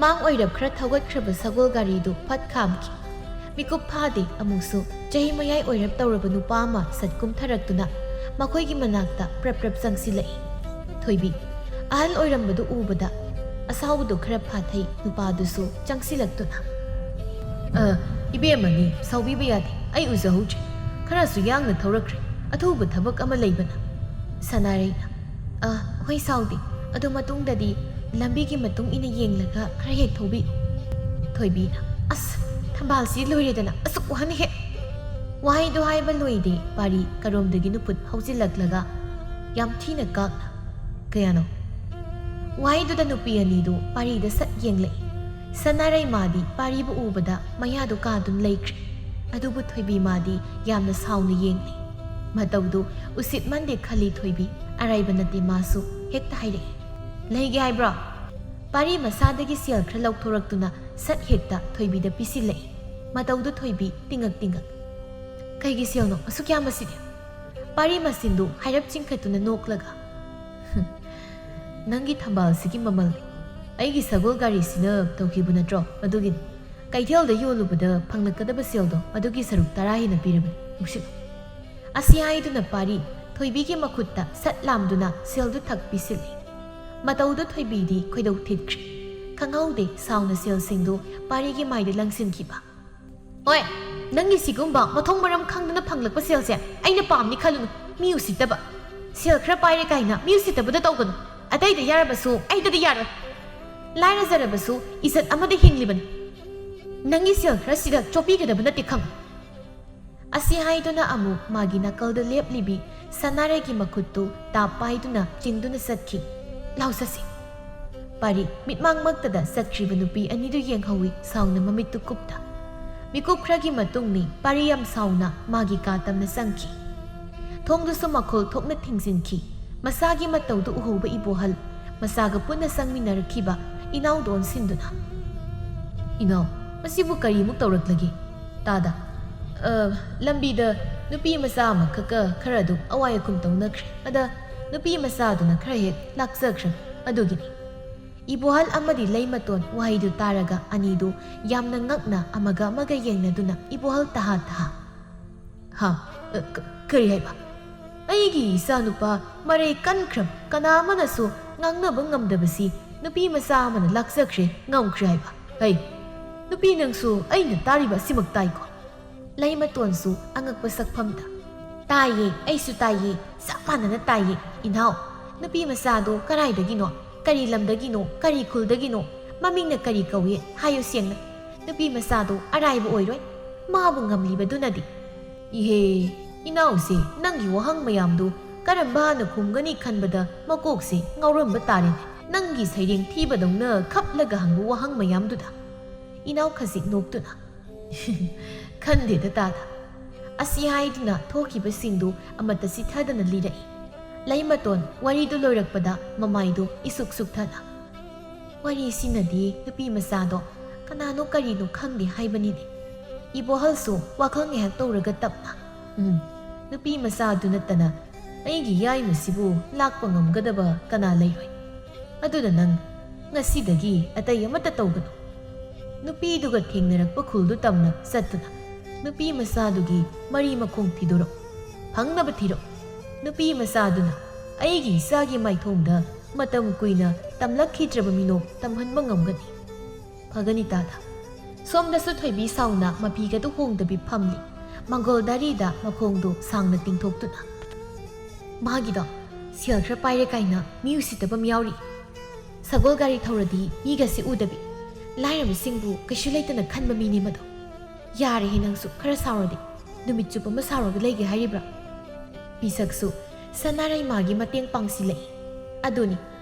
ꯃꯥꯡ ꯑꯣꯏꯔꯞ ꯈꯔ ꯊꯧꯒꯠꯈ꯭ꯔꯕ ꯁꯒꯣꯜ ꯒꯥꯔꯤꯗꯨ ꯐꯠ ꯈꯥꯝꯈꯤ꯫ ꯃꯤꯀꯨꯞ ꯐꯥꯗꯦ, ꯑꯃꯨꯛꯁꯨ ꯆꯍꯤ ꯃꯌꯥꯏ ꯑꯣꯏꯔꯞ ꯇꯧꯔꯕ ꯅꯨꯄꯥ ꯑꯃ ꯁꯠ ꯀꯨꯝꯊꯔꯛꯇꯨꯅ ꯃꯈꯣꯏꯒꯤ ꯃꯅꯥꯛꯇ ꯄ꯭ꯔꯞ ꯄ꯭ꯔꯞ ꯆꯪꯁꯤꯜꯂꯛꯏ꯫ ꯊꯣꯏꯕꯤ ꯑꯍꯜ ꯑꯣꯏꯔꯝꯕꯗꯨ ꯎꯕꯗ ꯑꯁꯥꯎꯕꯗꯨ ꯈꯔ ꯐꯥꯊꯩ, ꯅꯨꯄꯥꯗꯨꯁꯨ ꯆꯪꯁꯤꯜꯂꯛꯇꯨꯅ, "ꯑ, ꯏꯕꯦꯝꯃꯅꯤ, ꯁꯥꯎꯕꯤꯕ ꯌꯥꯗꯦ, ꯑꯩ ꯎꯖꯍꯧꯗ꯭ꯔꯦ꯫ ꯈꯔꯁꯨ ꯌꯥꯡꯅ ꯊꯧꯔꯛꯈ꯭ꯔꯦ, ꯑꯊꯨꯕ ꯊꯕꯛ ꯑꯃ ꯂꯩꯕꯅ꯫" ꯁꯅꯥꯔꯩꯅ, "ꯑ, ꯍꯣꯏ, ꯁꯥꯎꯗꯦ꯫ ꯑꯗꯨ ꯃꯇꯨꯡꯗꯗꯤ ꯂꯝꯕꯤꯒꯤ ꯃꯇꯨꯡ ꯏꯟꯅ ꯌꯦꯡꯂꯒ ꯈꯔ ꯍꯦꯛ ꯊꯧꯕꯤꯌꯨ꯫" ꯊꯣꯏꯕꯤꯅ, "ꯑꯁ, ꯊꯝꯕꯥꯜꯁꯤ ꯂꯣꯏꯔꯦꯗꯅ, ꯑꯁꯨꯛ ꯋꯥꯍꯟ ꯍꯦꯛ!" ꯋꯥꯍꯩꯗꯨ ꯍꯥꯏꯕ ꯂꯣꯏꯗꯦ, ꯄꯥꯔꯤ ꯀꯔꯣꯝꯗꯒꯤꯅꯣ ꯐꯨꯠ ꯍꯧꯖꯤꯜꯂꯛꯂꯒ ꯌꯥꯝ ꯊꯤꯅ ꯀꯥꯛꯅ, "ꯀꯌꯥꯅꯣ?" ꯋꯥꯍꯩꯗꯨꯗ ꯅꯨꯄꯤ ꯑꯅꯤꯗꯨ ꯄꯥꯔꯤꯗ ꯁꯠ ꯌꯦꯡꯂꯛꯏ꯫ ꯁꯅꯥꯔꯩ ꯃꯥꯗꯤ ꯄꯥꯔꯤꯕꯨ ꯎꯕꯗ ꯃꯌꯥꯗꯨ ꯀꯥꯗꯨꯅ ꯂꯩꯈ꯭ꯔꯦ꯫ ꯑꯗꯨꯕꯨ ꯊꯣꯏꯕꯤ ꯃꯥꯗꯤ ꯌꯥꯝꯅ ꯁꯥꯎꯅ ꯌꯦꯡꯂꯤ꯫ ꯃꯇꯧꯗꯨ ꯎꯁꯤꯠꯃꯟꯗꯦ ꯈꯜꯂꯤ ꯊꯣꯏꯕꯤ, ꯑꯔꯥꯏꯕ ꯅꯠꯇꯦ ꯃꯥꯁꯨ꯫ ꯍꯦꯛꯇ ꯍꯥꯏꯔꯛꯏ, "ꯂꯩꯒꯦ ꯍꯥꯏꯕ꯭ꯔꯣ?" ꯄꯥꯔꯤ ꯃꯁꯥꯗꯒꯤ ꯁꯦꯜ ꯈꯔ ꯂꯧꯊꯣꯔꯛꯇꯨꯅ ꯁꯠ ꯍꯦꯛꯇ ꯊꯣꯏꯕꯤꯗ ꯄꯤꯁꯤꯜꯂꯛꯏ꯫ ꯃꯇꯧꯗꯨ ꯊꯣꯏꯕꯤ ꯇꯤꯡꯉꯛ ꯇꯤꯡꯉꯛ, "ꯀꯩꯒꯤ ꯁꯦꯜꯅꯣ ꯑꯁꯨꯛ ꯌꯥꯝꯕꯁꯤꯗꯤ?" ꯄꯥꯔꯤ ꯃꯆꯤꯟꯗꯨ ꯍꯥꯏꯔꯞ ꯆꯤꯡꯈꯠꯇꯨꯅ ꯅꯣꯛꯂꯒ, "ꯍꯨꯝ, ꯅꯪꯒꯤ ꯊꯝꯕꯥꯜꯁꯤꯒꯤ ꯃꯃꯜ ꯑꯩꯒꯤ ꯁꯒꯣꯜ ꯒꯥꯔꯤꯁꯤꯅ ꯇꯧꯈꯤꯕ ꯅꯠꯇ꯭ꯔꯣ? ꯑꯗꯨꯒꯤꯅꯤ꯫ ꯀꯩꯊꯦꯜꯗ ꯌꯣꯜꯂꯨꯕꯗ ꯐꯪꯂꯛꯀꯗꯕ ꯁꯦꯜꯗꯣ ꯑꯗꯨꯒꯤ ꯁꯔꯨꯛ ꯇꯔꯥ ꯍꯦꯟꯅ ꯄꯤꯔꯕꯅꯤ꯫ ꯃꯨꯛꯁꯤꯜꯂꯨ꯫" ꯑꯁꯤ ꯍꯥꯏꯗꯨꯅ ꯄꯥꯔꯤ ꯊꯣꯏꯕꯤꯒꯤ ꯃꯈꯨꯠꯇ ꯁꯠ ꯂꯥꯝꯗꯨꯅ ꯁꯦꯜꯗꯨ ꯊꯛ ꯄꯤꯁꯤꯜꯂꯤ꯫ ꯃꯇꯧꯗꯨ ꯊꯣꯏꯕꯤꯗꯤ ꯈꯣꯏꯗꯧ ꯊꯤꯠꯈ꯭ꯔꯦ꯫ ꯈꯪꯍꯧꯗꯦ ꯁꯥꯎꯅ ꯁꯦꯜꯁꯤꯡꯗꯨ ꯄꯥꯔꯤꯒꯤ ꯃꯥꯏꯗ ꯂꯪꯁꯤꯟꯈꯤꯕ꯫ "ꯍꯣꯏ, ꯅꯪꯒꯤ ꯁꯤꯒꯨꯝꯕ ꯃꯊꯣꯡ ꯃꯔꯝ ꯈꯪꯗꯅ ꯐꯪꯂꯛꯄ ꯁꯦꯜꯁꯦ ꯑꯩꯅ ꯄꯥꯝꯅꯤ ꯈꯜꯂꯨꯅꯨ꯫ ꯃꯤ ꯎꯁꯤꯠꯇꯕ꯫ ꯁꯦꯜ ꯈꯔ ꯄꯥꯏꯔꯦ ꯀꯥꯏꯅ ꯃꯤ ꯎꯁꯤꯠꯇꯕꯗ ꯇꯧꯒꯅꯨ꯫ ꯑꯇꯩꯗ ꯌꯥꯔꯕꯁꯨ ꯑꯩꯗꯗꯤ ꯌꯥꯔꯣꯏ꯫ ꯂꯥꯏꯔꯖꯔꯕꯁꯨ ꯏꯖꯠ ꯑꯃꯗ ꯍꯤꯡꯂꯤꯕꯅꯤ꯫ ꯅꯪꯒꯤ ꯁꯦꯜ ꯈꯔꯁꯤꯗ ꯆꯣꯞꯄꯤꯒꯗꯕ ꯅꯠꯇꯦ ꯈꯪꯉꯨ꯫" ꯑꯁꯤ ꯍꯥꯏꯗꯨꯅ ꯑꯃꯨꯛ ꯃꯥꯒꯤ ꯅꯥꯀꯜꯗ ꯂꯦꯞꯂꯤꯕꯤ ꯁꯅꯥꯔꯩꯒꯤ ꯃꯈꯨꯠꯇꯨ ꯇꯥꯞ ꯄꯥꯏꯗꯨꯅ ꯆꯤꯡꯗꯨꯅ ꯆꯠꯈꯤ꯫ "ꯂꯥꯎ ꯆꯠꯁꯤ!" ꯄꯥꯔꯤ ꯃꯤꯠꯃꯥꯡꯃꯛꯇꯗ ꯆꯠꯈ꯭ꯔꯤꯕ ꯅꯨꯄꯤ ꯑꯅꯤꯗꯨ ꯌꯦꯡꯍꯧꯏ ꯁꯥꯎꯅ ꯃꯃꯤꯠꯇꯨ ꯀꯨꯞꯇ꯫ ꯃꯤꯀꯨꯞ ꯈꯔꯒꯤ ꯃꯇꯨꯡꯅꯤ ꯄꯥꯔꯤ ꯌꯥꯝ ꯁꯥꯎꯅ ꯃꯥꯒꯤ ꯀꯥ ꯇꯝꯅ ꯆꯪꯈꯤ꯫ ꯊꯣꯡꯗꯨꯁꯨ ꯃꯈꯣꯜ ꯊꯣꯛꯅ ꯊꯤꯡꯖꯤꯟꯈꯤ꯫ ꯃꯁꯥꯒꯤ ꯃꯇꯧꯗꯨ ꯎꯍꯧꯕ ꯏꯕꯣꯍꯜ ꯃꯁꯥꯒ ꯄꯨꯟꯅ ꯆꯪꯃꯤꯟꯅꯔꯛꯈꯤꯕ ꯏꯅꯥꯎꯗꯣ ꯑꯣꯟꯁꯤꯟꯗꯨꯅ, "ꯏꯅꯥꯎ, ꯃꯁꯤꯕꯨ ꯀꯔꯤꯃꯨꯛ ꯇꯧꯔꯛꯂꯒꯦ?" ꯇꯥꯗ, "ꯑ, ꯂꯝꯕꯤꯗ ꯅꯨꯄꯤ ꯃꯆꯥ ꯑꯃꯈꯛꯀ ꯈꯔ ꯑꯗꯨꯝ ꯑꯋꯥꯏ ꯑꯈꯨꯝ ꯇꯧꯅꯈ꯭ꯔꯦ꯫ ꯑꯗ ꯅꯨꯄꯤ ꯃꯆꯥꯗꯨꯅ ꯈꯔ ꯍꯦꯛ ꯂꯥꯛꯆꯈ꯭ꯔꯦ꯫ ꯑꯗꯨꯒꯤꯅꯤ꯫" ꯏꯕꯣꯍꯜ ꯑꯃꯗꯤ ꯂꯩꯃꯇꯣꯟ ꯋꯥꯍꯩꯗꯨ ꯇꯥꯔꯒ ꯑꯅꯤꯗꯨ ꯌꯥꯝꯅ ꯉꯛꯅ ꯑꯃꯒ ꯑꯃꯒ ꯌꯦꯡꯅꯗꯨꯅ ꯏꯕꯣꯍꯜ ꯇꯍꯥ ꯇꯍꯥ, "ꯍꯥ? ꯑ, ꯀ-, ꯀꯔꯤ ꯍꯥꯏꯕ? ꯑꯩꯒꯤ ꯏꯆꯥꯅꯨꯄꯥ ꯃꯔꯩ ꯀꯟꯈ꯭ꯔꯕ ꯀꯅꯥ ꯑꯃꯅꯁꯨ ꯉꯥꯡꯅꯕ ꯉꯝꯗꯕꯁꯤ ꯅꯨꯄꯤ ꯃꯆꯥ ꯑꯃꯅ ꯂꯥꯛꯆꯈ꯭ꯔꯦ, ꯉꯝꯈ꯭ꯔꯦ ꯍꯥꯏꯕ? ꯍꯩ, ꯅꯨꯄꯤ ꯅꯪꯁꯨ ꯑꯩꯅ ꯇꯥꯔꯤꯕ ꯑꯁꯤꯃꯛ ꯇꯥꯏꯀꯣ?" ꯂꯩꯃꯇꯣꯟꯁꯨ ꯑꯉꯛꯄ ꯁꯛꯐꯝꯗ, "ꯇꯥꯏꯌꯦ, ꯑꯩꯁꯨ ꯇꯥꯏꯌꯦ, ꯆꯞ ꯃꯥꯟꯅꯅ ꯇꯥꯏꯌꯦ꯫ ꯏꯅꯥꯎ, ꯅꯨꯄꯤ ꯃꯆꯥꯗꯣ ꯀꯔꯥꯏꯗꯒꯤꯅꯣ? ꯀꯔꯤ ꯂꯝꯗꯒꯤꯅꯣ? ꯀꯔꯤ ꯈꯨꯜꯗꯒꯤꯅꯣ? ꯃꯃꯤꯡꯅ ꯀꯔꯤ ꯀꯧꯏ? ꯍꯥꯏꯌꯨ ꯁꯦꯡꯅ꯫ ꯅꯨꯄꯤ ꯃꯆꯥꯗꯣ ꯑꯔꯥꯏꯕ ꯑꯣꯏꯔꯣꯏ꯫ ꯃꯥꯕꯨ ꯉꯝꯂꯤꯕꯗꯨꯅꯗꯤ꯫" "ꯏꯍꯦ, ꯏꯅꯥꯎꯁꯦ ꯅꯪꯒꯤ ꯋꯥꯍꯪ ꯃꯌꯥꯝꯗꯨ ꯀꯔꯝꯕ ꯍꯥꯟꯅ ꯈꯨꯝꯒꯅꯤ ꯈꯟꯕꯗ ꯃꯀꯣꯛꯁꯦ ꯉꯥꯎꯔꯝꯕ ꯇꯥꯔꯦꯅꯦ꯫ ꯅꯪꯒꯤ ꯁꯩꯔꯦꯡ ꯊꯤꯕꯗꯧꯅ ꯈꯞꯂꯒ ꯍꯪꯕ ꯋꯥꯍꯪ ꯃꯌꯥꯝꯗꯨꯗ꯫" ꯏꯅꯥꯎ ꯈꯖꯤꯛ ꯅꯣꯛꯇꯨꯅ, "ꯈꯟꯗꯦꯗ ꯇꯥꯗ꯫" ꯑꯁꯤ ꯍꯥꯏꯗꯨꯅ ꯊꯣꯛꯈꯤꯕꯁꯤꯡꯗꯨ ꯑꯃꯠꯇ ꯆꯤꯊꯗꯅ ꯂꯤꯔꯛꯏ꯫ ꯂꯩꯃꯇꯣꯟ ꯋꯥꯔꯤꯗꯨ ꯂꯣꯏꯔꯛꯄꯗ ꯃꯃꯥꯏꯗꯨ ꯏꯁꯨꯛ ꯁꯨꯛꯊꯅ, "ꯋꯥꯔꯤꯁꯤꯅꯗꯤ ꯅꯨꯄꯤ ꯃꯆꯥꯗꯣ ꯀꯅꯥꯅꯣ ꯀꯔꯤꯅꯣ ꯈꯪꯗꯦ ꯍꯥꯏꯕꯅꯤꯅꯦ꯫" ꯏꯕꯣꯍꯜꯁꯨ ꯋꯥꯈꯜ ꯉꯥꯏꯍꯥꯛ ꯇꯧꯔꯒ ꯇꯞꯅ, "ꯎꯝ, ꯅꯨꯄꯤ ꯃꯆꯥꯗꯨ ꯅꯠꯇꯅ ꯑꯩꯒꯤ ꯌꯥꯏꯃꯁꯤꯕꯨ ꯂꯥꯛꯄ ꯉꯝꯒꯗꯕ ꯀꯅꯥ ꯂꯩꯔꯣꯏ? ꯑꯗꯨꯅ ꯅꯪ ꯉꯁꯤꯗꯒꯤ ꯑꯇꯩ ꯑꯃꯠꯇ ꯇꯧꯒꯅꯨ꯫ ꯅꯨꯄꯤꯗꯨꯒ ꯊꯦꯡꯅꯔꯛꯄ ꯈꯨꯜꯗꯨ ꯇꯝꯅ ꯆꯠꯇꯨꯅ ꯅꯨꯄꯤ ꯃꯆꯥꯗꯨꯒꯤ ꯃꯔꯤ ꯃꯈꯣꯡ ꯊꯤꯗꯣꯔꯛꯎ꯫ ꯐꯪꯅꯕ ꯊꯤꯔꯛꯎ꯫ ꯅꯨꯄꯤ ꯃꯆꯥꯗꯨꯅ ꯑꯩꯒꯤ ꯏꯆꯥꯒꯤ ꯃꯥꯏꯊꯣꯡꯗ ꯃꯇꯝ ꯀꯨꯏꯅ ꯇꯝꯂꯛꯈꯤꯗ꯭ꯔꯕ ꯃꯤꯅꯣꯛ ꯇꯝꯍꯟꯕ ꯉꯝꯒꯅꯤ꯫ ꯐꯒꯅꯤ ꯇꯥꯗ꯫" ꯁꯣꯝꯗꯁꯨ ꯊꯣꯏꯕꯤ ꯁꯥꯎꯅ ꯃꯐꯤꯒꯗꯨ ꯍꯣꯡꯗꯕꯤ ꯐꯝꯂꯤ꯫ ꯃꯪꯒꯣꯜ ꯗꯥꯔꯤꯗ ꯃꯈꯣꯡꯗꯨ ꯁꯥꯡꯅ ꯇꯤꯡꯊꯣꯛꯇꯨꯅ, "ꯃꯥꯒꯤꯗꯣ ꯁꯦꯜ ꯈꯔ ꯄꯥꯏꯔꯦ ꯀꯥꯏꯅ ꯃꯤ ꯎꯁꯤꯠꯇꯕ ꯑꯃ ꯌꯥꯎꯔꯤ꯫ ꯁꯒꯣꯜ ꯒꯥꯔꯤ ꯊꯧꯔꯗꯤ ꯃꯤꯒꯁꯦ ꯎꯗꯕꯤ, ꯂꯥꯏꯔꯕꯁꯤꯡꯕꯨ ꯀꯩꯁꯨ ꯂꯩꯇꯅ ꯈꯟꯕ ꯃꯤꯅꯦ ꯃꯗꯣ꯫ ꯌꯥꯔꯦꯍꯦ, ꯅꯪꯁꯨ ꯈꯔ ꯁꯥꯎꯔꯗꯤ꯫ ꯅꯨꯃꯤꯠ ꯆꯨꯞꯄ ꯑꯃ ꯁꯥꯎꯔꯒ ꯂꯩꯒꯦ ꯍꯥꯏꯔꯤꯕ꯭ꯔꯥ?" ꯄꯤꯁꯛꯁꯨ ꯁꯅꯥꯔꯩꯃꯥꯒꯤ ꯃꯇꯦꯡ ꯄꯥꯡꯁꯤꯜꯂꯛꯏ꯫ ꯑꯗꯨꯅꯤ,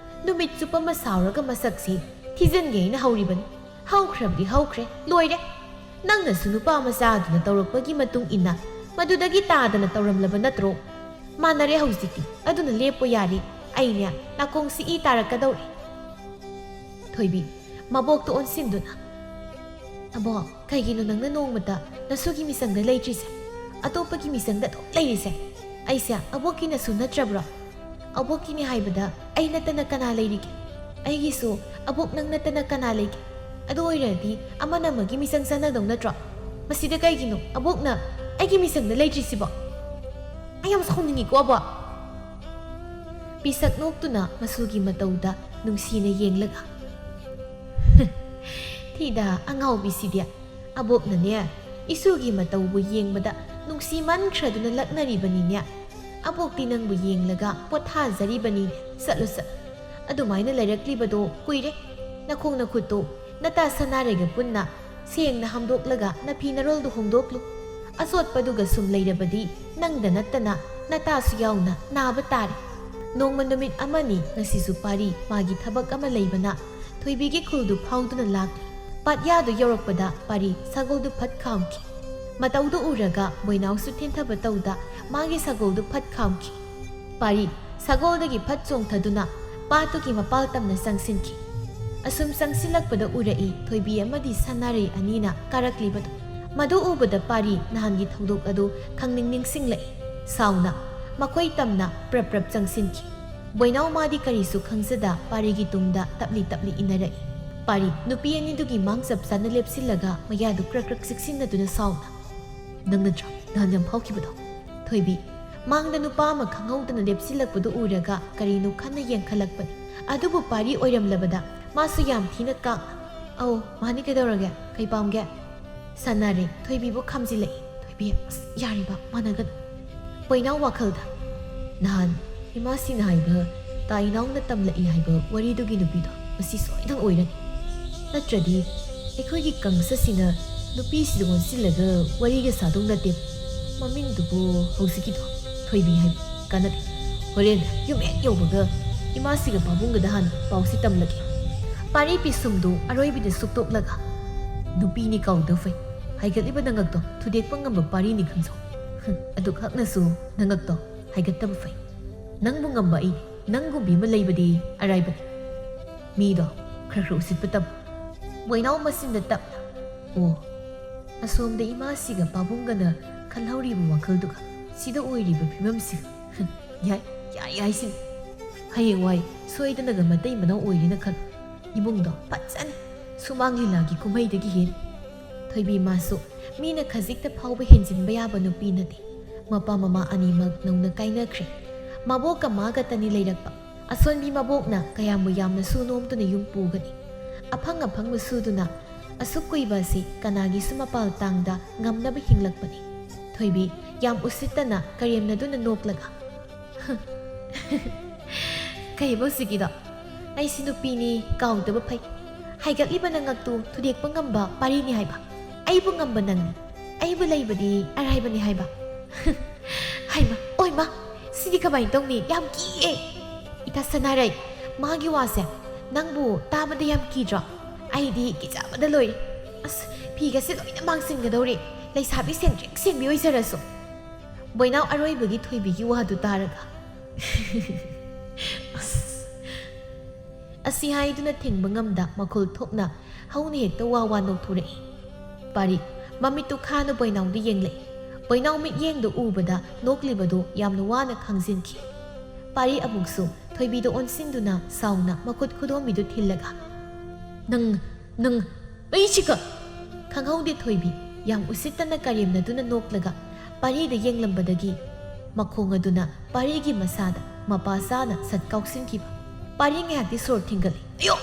ꯅꯨꯃꯤꯠ ꯆꯨꯞꯄ ꯑꯃ ꯁꯥꯎꯔꯒ ꯃꯁꯛꯁꯤ ꯊꯤꯖꯤꯟꯒꯦ ꯍꯥꯏꯅ ꯍꯧꯔꯤꯕꯅꯤ꯫ ꯍꯧꯈ꯭ꯔꯕꯗꯤ ꯍꯧꯈ꯭ꯔꯦ, ꯂꯣꯏꯔꯦ꯫ ꯅꯪꯅꯁꯨ ꯅꯨꯄꯥ ꯃꯆꯥꯗꯨꯅ ꯇꯧꯔꯛꯄꯒꯤ ꯃꯇꯨꯡ ꯏꯟꯅ ꯃꯗꯨꯗꯒꯤ ꯇꯥꯗꯅ ꯇꯧꯔꯝꯂꯕ ꯅꯠꯇ꯭ꯔꯣ? ꯃꯥꯟꯅꯔꯦ ꯍꯧꯖꯤꯛꯇꯤ꯫ ꯑꯗꯨꯅ ꯂꯦꯞꯄꯣ ꯌꯥꯔꯦ꯫ ꯑꯩꯅꯦ ꯅꯥꯀꯣꯡꯁꯤ ꯏ ꯇꯥꯔꯛꯀꯗꯧꯔꯦ꯫ ꯊꯣꯏꯕꯤ, ꯃꯕꯣꯛꯇ ꯑꯣꯟꯁꯤꯟꯗꯨꯅ, "ꯑꯕꯣꯛ, ꯀꯩꯒꯤꯅꯣ ꯅꯪꯅ ꯅꯣꯡꯃꯇ ꯅꯁꯨꯒꯤ ꯃꯤꯆꯪꯗ ꯂꯩꯇ꯭ꯔꯤꯁꯦ? ꯑꯇꯣꯞꯄꯒꯤ ꯃꯤꯆꯪꯗ ꯑꯗꯨꯝ ꯂꯩꯔꯤꯁꯦ? ꯑꯩꯁꯦ ꯑꯕꯣꯛꯀꯤ ꯅꯁꯨ ꯅꯠꯇ꯭ꯔꯕ꯭ꯔꯣ? ꯑꯕꯣꯛꯀꯤꯅꯤ ꯍꯥꯏꯕꯗ ꯑꯩ ꯅꯠꯇꯅ ꯀꯅꯥ ꯂꯩꯔꯤꯒꯦ? ꯑꯩꯒꯤꯁꯨ ꯑꯕꯣꯛ ꯅꯪ ꯅꯠꯇꯅ ꯀꯅꯥ ꯂꯩꯒꯦ? ꯑꯗꯨ ꯑꯣꯏꯔꯗꯤ ꯑꯃꯅ ꯑꯃꯒꯤ ꯃꯤꯆꯪ ꯆꯥꯟꯅꯗꯧ ꯅꯠꯇ꯭ꯔꯣ? ꯃꯁꯤꯗ ꯀꯩꯒꯤꯅꯣ ꯑꯕꯣꯛꯅ ꯑꯩꯒꯤ ꯃꯤꯆꯪꯗ ꯂꯩꯇ꯭ꯔꯤꯁꯤꯕꯣ? ꯑꯩ ꯌꯥꯝ ꯁꯥꯎꯅꯤꯡꯉꯤꯀꯣ, ꯑꯕꯣꯛ!" ꯄꯤꯁꯛ ꯅꯣꯛꯇꯨꯅ ꯃꯁꯨꯒꯤ ꯃꯇꯧꯗ ꯅꯨꯡꯁꯤꯅ ꯌꯦꯡꯂꯒ, "ꯊꯤꯗ ꯑꯉꯥꯎꯕꯤꯁꯤꯗꯤ꯫ ꯑꯕꯣꯛꯅꯅꯦ, ꯏꯁꯨꯒꯤ ꯃꯇꯧꯕꯨ ꯌꯦꯡꯕꯗ ꯅꯨꯡꯁꯤꯃꯟꯈ꯭ꯔꯗꯨꯅ ꯂꯛꯅꯔꯤꯕꯅꯤꯅꯦ꯫ ꯑꯕꯣꯛꯇꯤ ꯅꯪꯕꯨ ꯌꯦꯡꯂꯒ ꯄꯣꯊꯥꯖꯔꯤꯕꯅꯤꯅꯦ꯫ ꯆꯠꯂꯨ, ꯆꯠꯂꯨ꯫ ꯑꯗꯨꯃꯥꯏꯅ ꯂꯩꯔꯛꯂꯤꯕꯗꯣ ꯀꯨꯏꯔꯦ꯫ ꯅꯈꯣꯡ ꯅꯈꯨꯠꯇꯣ ꯅꯇꯥ ꯁꯅꯥꯔꯩꯒ ꯄꯨꯟꯅ ꯁꯦꯡꯅ ꯍꯥꯝꯗꯣꯛꯂꯒ ꯅꯐꯤ ꯅꯔꯣꯜꯗꯨ ꯍꯣꯡꯗꯣꯛꯂꯨ꯫ ꯑꯆꯣꯠꯄꯗꯨꯒ ꯁꯨꯝ ꯂꯩꯔꯕꯗꯤ ꯅꯪꯗ ꯅꯠꯇꯅ ꯅꯇꯥꯁꯨ ꯌꯥꯎꯅ ꯅꯥꯕ ꯇꯥꯔꯦ꯫ ꯅꯣꯡꯃ ꯅꯨꯃꯤꯠ ꯑꯃꯅꯤ ꯉꯁꯤꯁꯨ ꯄꯥꯔꯤ ꯃꯥꯒꯤ ꯊꯕꯛ ꯑꯃ ꯂꯩꯕꯅ ꯊꯣꯏꯕꯤꯒꯤ ꯈꯨꯜꯗꯨ ꯐꯥꯎꯗꯨꯅ ꯂꯥꯛꯂꯤ꯫ ꯄꯥꯠꯌꯥꯗꯨ ꯌꯧꯔꯛꯄꯗ ꯄꯥꯔꯤ ꯁꯒꯣꯜꯗꯨ ꯐꯠ ꯈꯥꯝꯈꯤ꯫ ꯃꯇꯧꯗꯨ ꯎꯔꯒ ꯕꯣꯏꯅꯥꯎꯁꯨ ꯊꯦꯟꯊꯕ ꯇꯧꯗ ꯃꯥꯒꯤ ꯁꯒꯣꯜꯗꯨ ꯐꯠ ꯈꯥꯝꯈꯤ꯫ ꯄꯥꯔꯤ ꯁꯒꯣꯜꯗꯒꯤ ꯐꯠ ꯆꯣꯡꯊꯗꯨꯅ ꯄꯥꯠꯇꯨꯒꯤ ꯃꯄꯥꯜ ꯇꯝꯅ ꯆꯪꯁꯤꯟꯈꯤ꯫ ꯑꯁꯨꯝ ꯆꯪꯁꯤꯜꯂꯛꯄꯗ ꯎꯔꯛꯏ ꯊꯣꯏꯕꯤ ꯑꯃꯗꯤ ꯁꯅꯥꯔꯩ ꯑꯅꯤꯅ ꯀꯥꯔꯛꯂꯤꯕꯗꯨ꯫ ꯃꯗꯨ ꯎꯕꯗ ꯄꯥꯔꯤ ꯅꯍꯥꯟꯒꯤ ꯊꯧꯗꯣꯛ ꯑꯗꯨ ꯈꯪꯅꯤꯡ ꯅꯤꯡꯁꯤꯡꯂꯛꯏ꯫ ꯁꯥꯎꯅ ꯃꯈꯣꯏ ꯇꯝꯅ ꯄ꯭ꯔꯞ ꯄ꯭ꯔꯞ ꯆꯪꯁꯤꯟꯈꯤ꯫ ꯕꯣꯏꯅꯥꯎ ꯃꯥꯗꯤ ꯀꯔꯤꯁꯨ ꯈꯪꯖꯗ ꯄꯥꯔꯤꯒꯤ ꯇꯨꯡꯗ ꯇꯞꯂꯤ ꯇꯞꯂꯤ ꯏꯟꯅꯔꯛꯏ꯫ ꯄꯥꯔꯤ ꯅꯨꯄꯤ ꯑꯅꯤꯗꯨꯒꯤ ꯃꯥꯡ ꯆꯞ ꯆꯥꯅ ꯂꯦꯞꯁꯤꯜꯂꯒ ꯃꯌꯥꯗꯨ ꯀ꯭ꯔꯛ ꯀ꯭ꯔꯛ ꯆꯤꯛꯁꯤꯟꯅꯗꯨꯅ ꯁꯥꯎꯅ, "ꯅꯪ ꯅꯠꯇ꯭ꯔꯥ ꯅꯍꯥꯟ ꯌꯥꯝ ꯐꯥꯎꯈꯤꯕꯗꯣ?" ꯊꯣꯏꯕꯤ, ꯃꯥꯡꯗ ꯅꯨꯄꯥ ꯑꯃ ꯈꯪꯍꯧꯗꯅ ꯂꯦꯞꯁꯤꯜꯂꯛꯄꯗꯨ ꯎꯔꯒ ꯀꯔꯤꯅꯣ ꯈꯟꯅ ꯌꯦꯡꯈꯠꯂꯛꯄꯅꯤ꯫ ꯑꯗꯨꯕꯨ ꯄꯥꯔꯤ ꯑꯣꯏꯔꯝꯂꯕꯗ ꯃꯥꯁꯨ ꯌꯥꯝ ꯊꯤꯅ ꯀꯥꯛꯅ, "ꯑꯧ, ꯃꯥꯅꯤ, ꯀꯩꯗꯧꯔꯒꯦ? ꯀꯩ ꯄꯥꯝꯒꯦ?" ꯁꯥꯟꯅꯔꯦ꯫ ꯊꯣꯏꯕꯤꯕꯨ ꯈꯥꯝꯖꯤꯜꯂꯛꯏ꯫ ꯊꯣꯏꯕꯤ, "ꯑꯁ, ꯌꯥꯔꯤꯕ, ꯃꯥꯟꯅꯒꯅꯨ꯫" ꯄꯣꯏꯅꯥꯎ ꯋꯥꯈꯜꯗ, "ꯅꯍꯥꯟ ꯏꯃꯥꯁꯤꯅ ꯍꯥꯏꯕ ꯇꯥ ꯏꯅꯥꯎꯅ ꯇꯝꯂꯛꯏ ꯍꯥꯏꯕ ꯋꯥꯔꯤꯗꯨꯒꯤ ꯅꯨꯄꯤꯗꯣ ꯃꯁꯤ ꯁꯣꯏꯗꯅ ꯑꯣꯏꯔꯅꯤ꯫ ꯅꯠꯇ꯭ꯔꯗꯤ ꯑꯩꯈꯣꯏꯒꯤ ꯀꯪꯁꯁꯤꯅ ꯅꯨꯄꯤꯁꯤꯗ ꯑꯣꯟꯁꯤꯜꯂꯒ ꯋꯥꯔꯤꯒ ꯁꯥꯗꯧ ꯅꯠꯇꯦ꯫ ꯃꯃꯤꯡꯗꯨꯕꯨ ꯍꯧꯖꯤꯛꯀꯤꯗꯣ ꯊꯣꯏꯕꯤ ꯍꯥꯏꯕ ꯀꯥꯟꯅꯗꯦ꯫ ꯍꯣꯔꯦꯟ ꯌꯨꯝ ꯍꯦꯛ ꯌꯧꯕꯒ ꯏꯃꯥꯁꯤꯒ ꯄꯥꯕꯨꯡꯒꯗ ꯍꯥꯟꯅ ꯄꯥꯎꯁꯤ ꯇꯝꯂꯒꯦ꯫ ꯄꯥꯔꯤ ꯄꯤꯁꯨꯝꯗꯨ ꯑꯔꯣꯏꯕꯤꯗ ꯁꯨꯛꯇꯣꯛꯂꯒ, "ꯅꯨꯄꯤꯅꯤ ꯀꯥꯎꯗ ꯐꯩ꯫ ꯍꯥꯏꯒꯠꯂꯤꯕ ꯅꯉꯛꯇꯣ ꯊꯨꯗꯦꯛꯄ ꯉꯝꯕ ꯄꯥꯔꯤꯅꯤ ꯈꯪꯖꯧ꯫ ꯍꯨꯝ, ꯑꯗꯨꯈꯛꯅꯁꯨ ꯅꯉꯛꯇꯣ ꯍꯥꯏꯒꯠꯇꯕ ꯐꯩ꯫ ꯅꯪꯕꯨ ꯉꯝꯕ ꯑꯩꯅꯤ꯫ ꯅꯪꯒꯨꯝꯕꯤ ꯑꯃ ꯂꯩꯕꯗꯤ ꯑꯔꯥꯏꯕꯅꯤ꯫ ꯃꯤꯗꯣ ꯈꯔ ꯈꯔ ꯎꯁꯤꯠꯄ ꯇꯝꯃꯨ꯫" ꯕꯣꯏꯅꯥꯎ ꯃꯆꯤꯟꯗ ꯇꯞꯅ, "ꯑꯣ, ꯑꯁꯣꯝꯗ ꯏꯃꯥꯁꯤꯒ ꯄꯥꯕꯨꯡꯒꯅ ꯈꯜꯍꯧꯔꯤꯕ ꯋꯥꯈꯜꯗꯨꯒ ꯁꯤꯗ ꯑꯣꯏꯔꯤꯕ ꯐꯤꯕꯝꯁꯤꯒ꯫ ꯌꯥꯏ, ꯌꯥꯏ, ꯌꯥꯏ ꯁꯤꯅꯤ꯫ ꯍꯌꯦꯡꯋꯥꯏ ꯁꯣꯏꯗꯅꯒ ꯃꯇꯩ ꯃꯅꯥꯎ ꯑꯣꯏꯔꯦꯅ ꯈꯜꯂꯨ꯫ ꯏꯃꯨꯡꯗꯣ ꯐꯖꯅꯤ꯫ ꯁꯨꯃꯥꯡ ꯂꯤꯂꯥꯒꯤ ꯀꯨꯝꯍꯩꯗꯒꯤ ꯍꯦꯟꯅ꯫" ꯊꯣꯏꯕꯤ ꯃꯥꯁꯨ ꯃꯤꯅ ꯈꯖꯤꯛꯇ ꯐꯥꯎꯕ ꯍꯦꯟꯖꯤꯟꯕ ꯌꯥꯕ ꯅꯨꯄꯤ ꯅꯠꯇꯦ꯫ ꯃꯄꯥ ꯃꯃꯥ ꯑꯅꯤꯃꯛ ꯅꯧꯅ ꯀꯥꯏꯅꯈ꯭ꯔꯦ꯫ ꯃꯕꯣꯛꯀ ꯃꯥꯒꯇꯅꯤ ꯂꯩꯔꯛꯄ꯫ ꯑꯁꯣꯟꯕꯤ ꯃꯕꯣꯛꯅ ꯀꯌꯥꯝꯕꯨ ꯌꯥꯝꯅꯁꯨ ꯅꯣꯝꯗꯨꯅ ꯌꯨꯝ ꯄꯨꯒꯅꯤ꯫ ꯑꯐꯪ ꯑꯐꯪꯕ ꯁꯨꯗꯨꯅ ꯑꯁꯨꯛ ꯀꯨꯏꯕ ꯑꯁꯤ ꯀꯅꯥꯒꯤꯁꯨ ꯃꯄꯥꯜ ꯇꯥꯡꯗ ꯉꯝꯅꯕ ꯍꯤꯡꯂꯛꯄꯅꯤ꯫ ꯊꯣꯏꯕꯤ ꯌꯥꯝ ꯎꯁꯤꯠꯇꯅ ꯀꯔꯦꯝꯅꯗꯨꯅ ꯅꯣꯛꯂꯒ, "ꯀꯩꯕ ꯍꯧꯖꯤꯛꯀꯤꯗꯣ? ꯑꯩꯁꯤ ꯅꯨꯄꯤꯅꯤ ꯀꯥꯎꯗꯕ ꯐꯩ꯫ ꯍꯥꯏꯒꯠꯂꯤꯕ ꯅꯉꯛꯇꯨ ꯊꯨꯗꯦꯛꯄ ꯉꯝꯕ ꯄꯥꯔꯤꯅꯤ ꯍꯥꯏꯕ꯫ ꯑꯩꯕꯨ ꯉꯝꯕ ꯅꯪꯅꯤ꯫ ꯑꯩꯕꯨ ꯂꯩꯕꯗꯤ ꯑꯔꯥꯏꯕꯅꯤ ꯍꯥꯏꯕ꯫" ꯍꯩꯃ, ꯑꯣꯏꯃ, ꯁꯤꯗꯤ ꯀꯃꯥꯏꯅ ꯇꯧꯅꯤ? ꯌꯥꯝ ꯀꯤꯌꯦ꯫ ꯏꯇꯥ ꯁꯅꯥꯔꯩ, ꯃꯥꯒꯤ ꯋꯥꯁꯦ ꯅꯪꯕꯨ ꯇꯥꯕꯗ ꯌꯥꯝ ꯀꯤꯗ꯭ꯔꯣ? ꯑꯩꯗꯤ ꯀꯤꯖꯕꯗ ꯂꯣꯏꯔꯦ꯫ ꯑꯁ, ꯐꯤꯒꯁꯦ ꯂꯣꯏꯅ ꯃꯥꯡꯁꯤꯟꯒꯗꯧꯔꯦ꯫ ꯂꯩꯁꯥꯕꯤ ꯁꯦꯡꯇ꯭ꯔꯤꯛ ꯁꯦꯡꯕꯤ ꯑꯣꯏꯖꯔꯁꯨ꯫ ꯕꯣꯏꯅꯥꯎ ꯑꯔꯣꯏꯕꯒꯤ ꯊꯣꯏꯕꯤꯒꯤ ꯋꯥꯗꯨ ꯇꯥꯔꯒ, ꯑꯁ, ꯑꯁꯤ ꯍꯥꯏꯗꯨꯅ ꯊꯤꯡꯕ ꯉꯝꯗ ꯃꯈꯣꯜ ꯊꯣꯛꯅ ꯍꯧꯅ ꯍꯦꯛꯇ ꯋꯥ ꯋꯥ ꯅꯣꯛꯊꯣꯔꯛꯏ꯫ ꯄꯥꯔꯤ ꯃꯃꯤꯠꯇꯨ ꯈꯥꯅ ꯕꯣꯏꯅꯥꯎꯗ ꯌꯦꯡꯂꯛꯏ꯫ ꯕꯣꯏꯅꯥꯎ ꯃꯤꯠꯌꯦꯡꯗꯨ ꯎꯕꯗ ꯅꯣꯛꯂꯤꯕꯗꯨ ꯌꯥꯝꯅ ꯋꯥꯅ ꯈꯪꯖꯤꯟꯈꯤ꯫ ꯄꯥꯔꯤ ꯑꯃꯨꯛꯁꯨ ꯊꯣꯏꯕꯤꯗ ꯑꯣꯟꯁꯤꯟꯗꯨꯅ ꯁꯥꯎꯅ ꯃꯈꯨꯠ ꯈꯨꯗꯣꯝꯕꯤꯗꯨ ꯊꯤꯜꯂꯒ, "ꯅꯪ, ꯅꯪ, ꯑꯩꯁꯤꯒ!" ꯈꯪꯍꯧꯗꯦ ꯊꯣꯏꯕꯤ ꯌꯥꯝ ꯎꯁꯤꯠꯇꯅ ꯀꯔꯦꯝꯅꯗꯨꯅ ꯅꯣꯛꯂꯒ ꯄꯥꯔꯤꯗ ꯌꯦꯡꯂꯝꯕꯗꯒꯤ ꯃꯈꯣꯡ ꯑꯗꯨꯅ ꯄꯥꯔꯤꯒꯤ ꯃꯁꯥꯗ ꯃꯄꯥ ꯆꯥꯅ ꯁꯠ ꯀꯥꯎꯁꯤꯟꯈꯤꯕ꯫ ꯄꯥꯔꯤ ꯉꯥꯏꯍꯥꯛꯇꯤ ꯁꯣꯔ ꯊꯤꯡꯒꯠꯂꯤ꯫ "ꯑꯌꯣ!"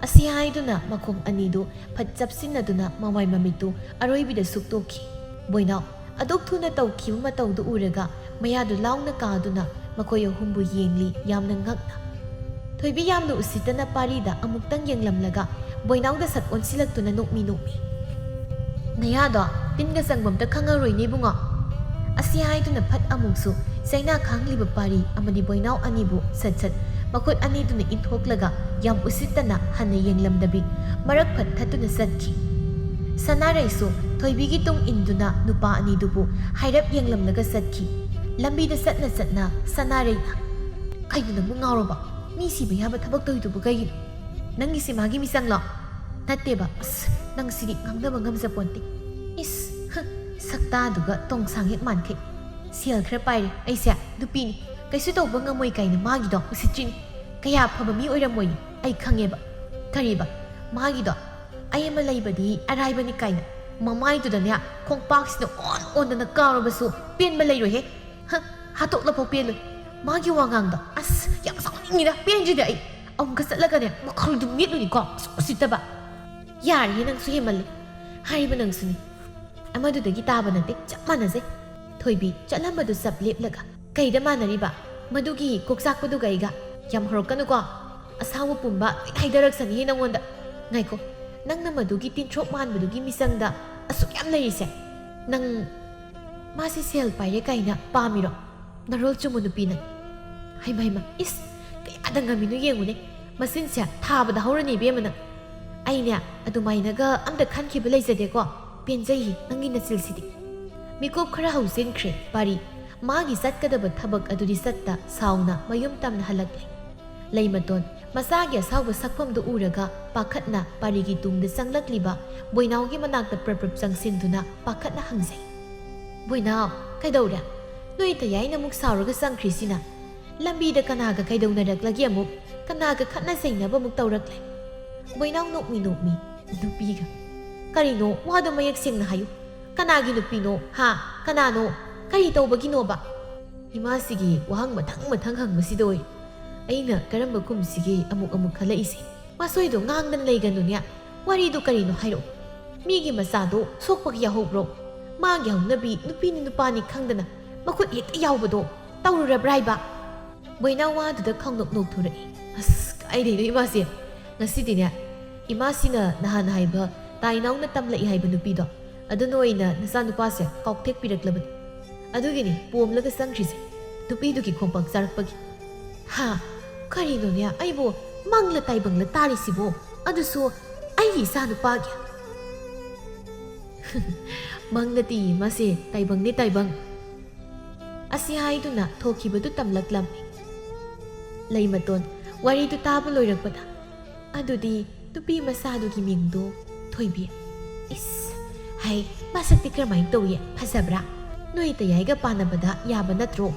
ꯑꯁꯤ ꯍꯥꯏꯗꯨꯅ ꯃꯈꯣꯡ ꯑꯅꯤꯗꯨ ꯐꯠ ꯆꯞꯁꯤꯟꯅꯗꯨꯅ ꯃꯃꯥꯏ ꯃꯃꯤꯠꯇꯨ ꯑꯔꯣꯏꯕꯤꯗ ꯁꯨꯛꯇꯣꯛꯈꯤ꯫ ꯕꯣꯏꯅꯥꯎ ꯑꯗꯨꯛ ꯊꯨꯅ ꯇꯧꯈꯤꯕ ꯃꯇꯧꯗꯨ ꯎꯔꯒ ꯃꯌꯥꯗꯨ ꯂꯥꯎꯅ ꯀꯥꯗꯨꯅ ꯃꯈꯣꯏ ꯑꯍꯨꯝꯕꯨ ꯌꯦꯡꯂꯤ ꯌꯥꯝꯅ ꯉꯛꯅ꯫ ꯊꯣꯏꯕꯤ ꯌꯥꯝꯅ ꯎꯁꯤꯠꯇꯅ ꯄꯥꯔꯤꯗ ꯑꯃꯨꯛꯇꯪ ꯌꯦꯡꯂꯝꯂꯒ ꯕꯣꯏꯅꯥꯎꯗ ꯁꯠ ꯑꯣꯟꯁꯤꯜꯂꯛꯇꯨꯅ ꯅꯣꯛꯃꯤ ꯅꯣꯛꯃꯤ꯫ "ꯅꯌꯥꯗꯣ ꯇꯤꯟꯒ ꯆꯪꯕ ꯑꯝꯇ ꯈꯪꯉꯔꯣꯏꯅꯦ ꯏꯕꯨꯡꯉꯣ꯫ ꯑꯁꯤ ꯍꯥꯏꯗꯨꯅ ꯐꯠ ꯑꯃꯨꯛꯁꯨ ꯆꯩꯅꯥ ꯈꯥꯡꯂꯤꯕ ꯄꯥꯔꯤ ꯑꯃꯗꯤ ꯕꯣꯏꯅꯥꯎ ꯑꯅꯤꯕꯨ ꯁꯠ ꯁꯠ ꯃꯈꯨꯠ ꯑꯅꯤꯗꯨꯅ ꯏꯟꯊꯣꯛꯂꯒ ꯌꯥꯝ ꯎꯁꯤꯠꯇꯅ ꯍꯟꯅ ꯌꯦꯡꯂꯝꯗꯕꯤ ꯃꯔꯛ ꯐꯠ ꯊꯠꯇꯨꯅ ꯆꯠꯈꯤ꯫ ꯁꯅꯥꯔꯩꯁꯨ ꯊꯣꯏꯕꯤꯒꯤ ꯇꯨꯡ ꯏꯟꯗꯨꯅ ꯅꯨꯄꯥ ꯑꯅꯤꯗꯨꯕꯨ ꯍꯥꯏꯔꯞ ꯌꯦꯡꯂꯝꯂꯒ ꯆꯠꯈꯤ꯫ ꯂꯝꯕꯤꯗ ꯆꯠꯅ ꯆꯠꯅ ꯁꯅꯥꯔꯩꯅ, "ꯀꯩꯅꯣ ꯅꯪꯕꯨ ꯉꯥꯎꯔꯕ? ꯃꯤ ꯁꯤꯕ ꯌꯥꯕ ꯊꯕꯛ ꯇꯧꯔꯤꯗꯨꯕꯨ ꯀꯩꯒꯤꯅꯣ? ꯅꯪꯒꯤꯁꯤ ꯃꯥꯒꯤ ꯃꯤꯆꯪꯂꯣ?" "ꯅꯠꯇꯦꯕ, ꯑꯁ, ꯅꯪ ꯁꯤꯗꯤ ꯉꯥꯡꯅꯕ ꯉꯝꯖꯄꯣꯟꯇꯦ꯫ ꯏꯁ, ꯍ, ꯁꯛꯇꯥꯗꯨꯒ ꯇꯣꯡꯁꯥꯡ ꯍꯦꯛ ꯃꯥꯟꯈꯩ꯫ ꯁꯦꯜ ꯈꯔ ꯄꯥꯏꯔꯦ, ꯑꯩꯁꯦ ꯅꯨꯄꯤꯅꯤ, ꯀꯩꯁꯨ ꯇꯧꯕ ꯉꯝꯃꯣꯏ ꯀꯥꯏꯅ ꯃꯥꯒꯤꯗꯣ ꯎꯁꯤꯠꯇ꯭ꯔꯤꯅꯤ꯫ ꯀꯌꯥ ꯐꯕ ꯃꯤ ꯑꯣꯏꯔꯝꯃꯣꯏꯅꯤ ꯑꯩ ꯈꯪꯉꯦꯕ꯫ ꯀꯔꯤꯕ? ꯃꯥꯒꯤꯗꯣ ꯑꯩ ꯑꯃ ꯂꯩꯕꯗꯤ ꯑꯔꯥꯏꯕꯅꯤ ꯀꯥꯏꯅ ꯃꯃꯥꯏꯗꯨꯗꯅꯦ ꯈꯣꯡꯄꯥꯛꯁꯤꯅ ꯑꯣꯟ ꯑꯣꯟꯗꯅ ꯀꯥꯎꯔꯕꯁꯨ ꯄꯦꯟꯕ ꯂꯩꯔꯣꯏꯍꯦ꯫ ꯍ, ꯍꯥꯠꯇꯣꯛꯂꯐꯥꯎ ꯄꯦꯜꯂꯣꯏ꯫ ꯃꯥꯒꯤ ꯋꯥꯉꯥꯡꯗꯣ, ꯑꯁ, ꯌꯥꯝ ꯁꯥꯎꯅꯤꯡꯉꯤꯗ, ꯄꯦꯟꯗ꯭ꯔꯤꯗ ꯑꯩ꯫ ꯑꯃꯨꯛꯀ ꯆꯠꯂꯒꯅꯦ ꯃꯈꯜꯗꯨ ꯃꯦꯠꯂꯨꯅꯤꯀꯣ, ꯑꯁ, ꯎꯁꯤꯠꯇꯕ꯫ ꯌꯥꯔꯦꯍꯦ, ꯅꯪꯁꯨ ꯍꯦꯟꯃꯜꯂꯦ꯫ ꯍꯥꯏꯔꯤꯕ ꯅꯪꯁꯨꯅꯤ꯫ ꯑꯃꯗꯨꯗꯒꯤ ꯇꯥꯕ ꯅꯠꯇꯦ, ꯆꯞ ꯃꯥꯟꯅꯖꯩ꯫ ꯊꯣꯏꯕꯤ ꯆꯠꯂꯝꯕꯗꯨ ꯆꯞ ꯂꯦꯞꯂꯒ, "ꯀꯩꯗ ꯃꯥꯟꯅꯔꯤꯕ? ꯃꯗꯨꯒꯤ ꯀꯣꯛꯆꯥꯛꯄꯗꯨꯒ ꯑꯩꯒ? ꯌꯥꯝ ꯍꯧꯔꯛꯀꯅꯨꯀꯣ꯫ ꯑꯁꯥꯎꯕ ꯄꯨꯝꯕ ꯂꯣꯏ ꯍꯥꯏꯗꯔꯛꯁꯅꯤꯍꯦ ꯅꯪꯉꯣꯟꯗ꯫ ꯉꯥꯏꯈꯣ, ꯅꯪꯅ ꯃꯗꯨꯒꯤ ꯇꯤꯟꯊ꯭ꯔꯣꯛ ꯃꯥꯟꯕꯗꯨꯒꯤ ꯃꯤꯆꯪꯗ ꯑꯁꯨꯛ ꯌꯥꯝ ꯂꯩꯔꯤꯁꯦ? ꯅꯪ ꯃꯥꯁꯤ ꯁꯦꯜ ꯄꯥꯏꯔꯦ ꯀꯥꯏꯅ ꯄꯥꯝꯃꯤꯔꯣ? ꯅꯔꯣꯜ ꯆꯨꯝꯕ ꯅꯨꯄꯤ ꯅꯪ꯫ ꯍꯩꯃ, ꯍꯩꯃ, ꯏꯁ, ꯀꯌꯥꯗ ꯉꯝꯃꯤꯅꯣ ꯌꯦꯡꯉꯨꯅꯦ꯫ ꯃꯆꯤꯟꯁꯦ ꯊꯥꯕꯗ ꯍꯧꯔꯅꯤ ꯏꯕꯦꯝꯃ ꯅꯪ꯫ ꯑꯩꯅꯦ ꯑꯗꯨꯃꯥꯏꯅꯒ ꯑꯝꯇ ꯈꯟꯈꯤꯕ ꯂꯩꯖꯗꯦꯀꯣ꯫ ꯄꯦꯟꯖꯩꯌꯦ ꯅꯪꯒꯤ ꯅꯆꯤꯜꯁꯤꯗꯤ꯫" ꯃꯤꯀꯨꯞ ꯈꯔ ꯍꯧꯖꯤꯟꯈ꯭ꯔꯦ ꯄꯥꯔꯤ꯫ ꯃꯥꯒꯤ ꯆꯠꯀꯗꯕ ꯊꯕꯛ ꯑꯗꯨꯗꯤ ꯆꯠꯇ ꯁꯥꯎꯅ ꯃꯌꯨꯝ ꯇꯝꯅ ꯍꯜꯂꯛꯂꯦ꯫ ꯂꯩꯃꯇꯣꯟ ꯃꯆꯥꯒꯤ ꯑꯁꯥꯎꯕ ꯁꯛꯐꯝꯗꯨ ꯎꯔꯒ ꯄꯥꯈꯠꯅ ꯄꯥꯔꯤꯒꯤ ꯇꯨꯡꯗ ꯆꯪꯂꯛꯂꯤꯕ ꯕꯣꯏꯅꯥꯎꯒꯤ ꯃꯅꯥꯛꯇ ꯄ꯭ꯔꯞ ꯄ꯭ꯔꯞ ꯆꯪꯁꯤꯟꯗꯨꯅ ꯄꯥꯈꯠꯅ ꯍꯪꯖꯩ, "ꯕꯣꯏꯅꯥꯎ, ꯀꯩꯗꯧꯔꯦ? ꯅꯣꯏ ꯇꯌꯥꯏꯅ ꯑꯃꯨꯛ ꯁꯥꯎꯔꯒ ꯆꯪꯈ꯭ꯔꯤꯁꯤꯅ? ꯂꯝꯕꯤꯗ ꯀꯅꯥꯒ ꯀꯩꯗꯧꯅꯔꯛꯂꯒꯦ ꯑꯃꯨꯛ? ꯀꯅꯥꯒ ꯈꯠꯅ ꯆꯩꯅꯕ ꯑꯃꯨꯛ ꯇꯧꯔꯛꯂꯦ?" ꯕꯣꯏꯅꯥꯎ ꯅꯣꯛꯃꯤ ꯅꯣꯛꯃꯤ, ꯅꯨꯄꯤꯒ, "ꯀꯔꯤꯅꯣ? ꯋꯥꯗꯣ ꯃꯌꯦꯛ ꯁꯦꯡꯅ ꯍꯥꯏꯌꯨ꯫ ꯀꯅꯥꯒꯤ ꯅꯨꯄꯤꯅꯣ? ꯍꯥ? ꯀꯅꯥꯅꯣ? ꯀꯔꯤ ꯇꯧꯕꯒꯤꯅꯣꯕ?" ꯏꯃꯥꯁꯤꯒꯤ ꯋꯥꯍꯪ ꯃꯊꯪ ꯃꯊꯪ ꯍꯪꯕꯁꯤꯗ ꯑꯣꯏ ꯑꯩꯅ ꯀꯔꯝꯕ ꯈꯨꯝꯁꯤꯒꯦ ꯑꯃꯨꯛ ꯑꯃꯨꯛ ꯈꯜꯂꯛꯏꯁꯦ꯫ ꯃꯁꯣꯏꯗꯣ ꯉꯥꯡꯗꯅ ꯂꯩꯒꯅꯨꯅꯦ꯫ ꯋꯥꯔꯤꯗꯣ ꯀꯔꯤꯅꯣ ꯍꯥꯏꯔꯛꯑꯣ꯫ ꯃꯤꯒꯤ ꯃꯆꯥꯗꯣ ꯁꯣꯛꯄꯒ ꯌꯥꯎꯍꯧꯕ꯭ꯔꯣ? ꯃꯥꯒꯤ ꯍꯧꯅꯕꯤ ꯅꯨꯄꯤꯅꯤ ꯅꯨꯄꯥꯅꯤ ꯈꯪꯗꯅ ꯃꯈꯨꯠ ꯍꯦꯛꯇ ꯌꯥꯎꯕꯗꯣ ꯇꯧꯔꯨꯔꯕ꯭ꯔꯥ ꯍꯥꯏꯕ? ꯕꯣꯏꯅꯥ ꯋꯥꯗꯨꯗ ꯈꯪꯅꯣꯛ ꯅꯣꯛꯊꯣꯔꯛꯏ꯫ ꯑꯁ, ꯀꯥꯏꯗꯩꯅꯣ ꯏꯃꯥꯁꯦ? ꯉꯁꯤꯗꯤꯅꯦ, ꯏꯃꯥꯁꯤꯅ ꯅꯍꯥꯟ ꯍꯥꯏꯕ ꯇꯥꯏꯅꯥꯎꯅ ꯇꯝꯂꯛꯏ ꯍꯥꯏꯕ ꯅꯨꯄꯤꯗꯣ, ꯑꯗꯨꯅ ꯑꯣꯏꯅ ꯅꯆꯥꯅꯨꯄꯥꯁꯦ ꯀꯥꯎꯊꯦꯛꯄꯤꯔꯛꯂꯕꯅꯤ꯫ ꯑꯗꯨꯒꯤꯅꯤ ꯄꯣꯝꯂꯒ ꯆꯪꯈ꯭ꯔꯤꯁꯦ, ꯅꯨꯄꯤꯗꯨꯒꯤ ꯈꯣꯡꯄꯥꯛ ꯆꯥꯔꯛꯄꯒꯤ꯫ ꯍꯥ? ꯀꯔꯤꯅꯣꯅꯦ ꯑꯩꯕꯨ ꯃꯪꯂ ꯇꯥꯏꯕꯪꯂ ꯇꯥꯔꯤꯁꯤꯕꯣ? ꯑꯗꯨꯁꯨ ꯑꯩꯒꯤ ꯏꯆꯥꯅꯨꯄꯥꯒꯤ꯫ ꯃꯪ ꯅꯠꯇꯦ ꯃꯁꯦ, ꯇꯥꯏꯕꯪꯅꯦ ꯇꯥꯏꯕꯪ꯫ ꯑꯁꯤ ꯍꯥꯏꯗꯨꯅ ꯊꯣꯛꯈꯤꯕꯗꯨ ꯇꯝꯂꯛꯂꯝꯃꯤ꯫ ꯂꯩꯃꯇꯣꯟ ꯋꯥꯔꯤꯗꯨ ꯇꯥꯕ ꯂꯣꯏꯔꯛꯄꯗ, "ꯑꯗꯨꯗꯤ ꯅꯨꯄꯤ ꯃꯆꯥꯗꯨꯒꯤ ꯃꯤꯡꯗꯨ ꯊꯣꯏꯕꯤ꯫ ꯏꯁ, ꯍꯩ, ꯃꯁꯛꯇꯤ ꯀꯔꯝꯍꯥꯏꯅ ꯇꯧꯏ? ꯐꯖꯕ꯭ꯔꯥ? ꯅꯣꯏ ꯇꯌꯥꯏꯒ ꯄꯥꯟꯅꯕꯗ ꯌꯥꯕ ꯅꯠꯇ꯭ꯔꯣ?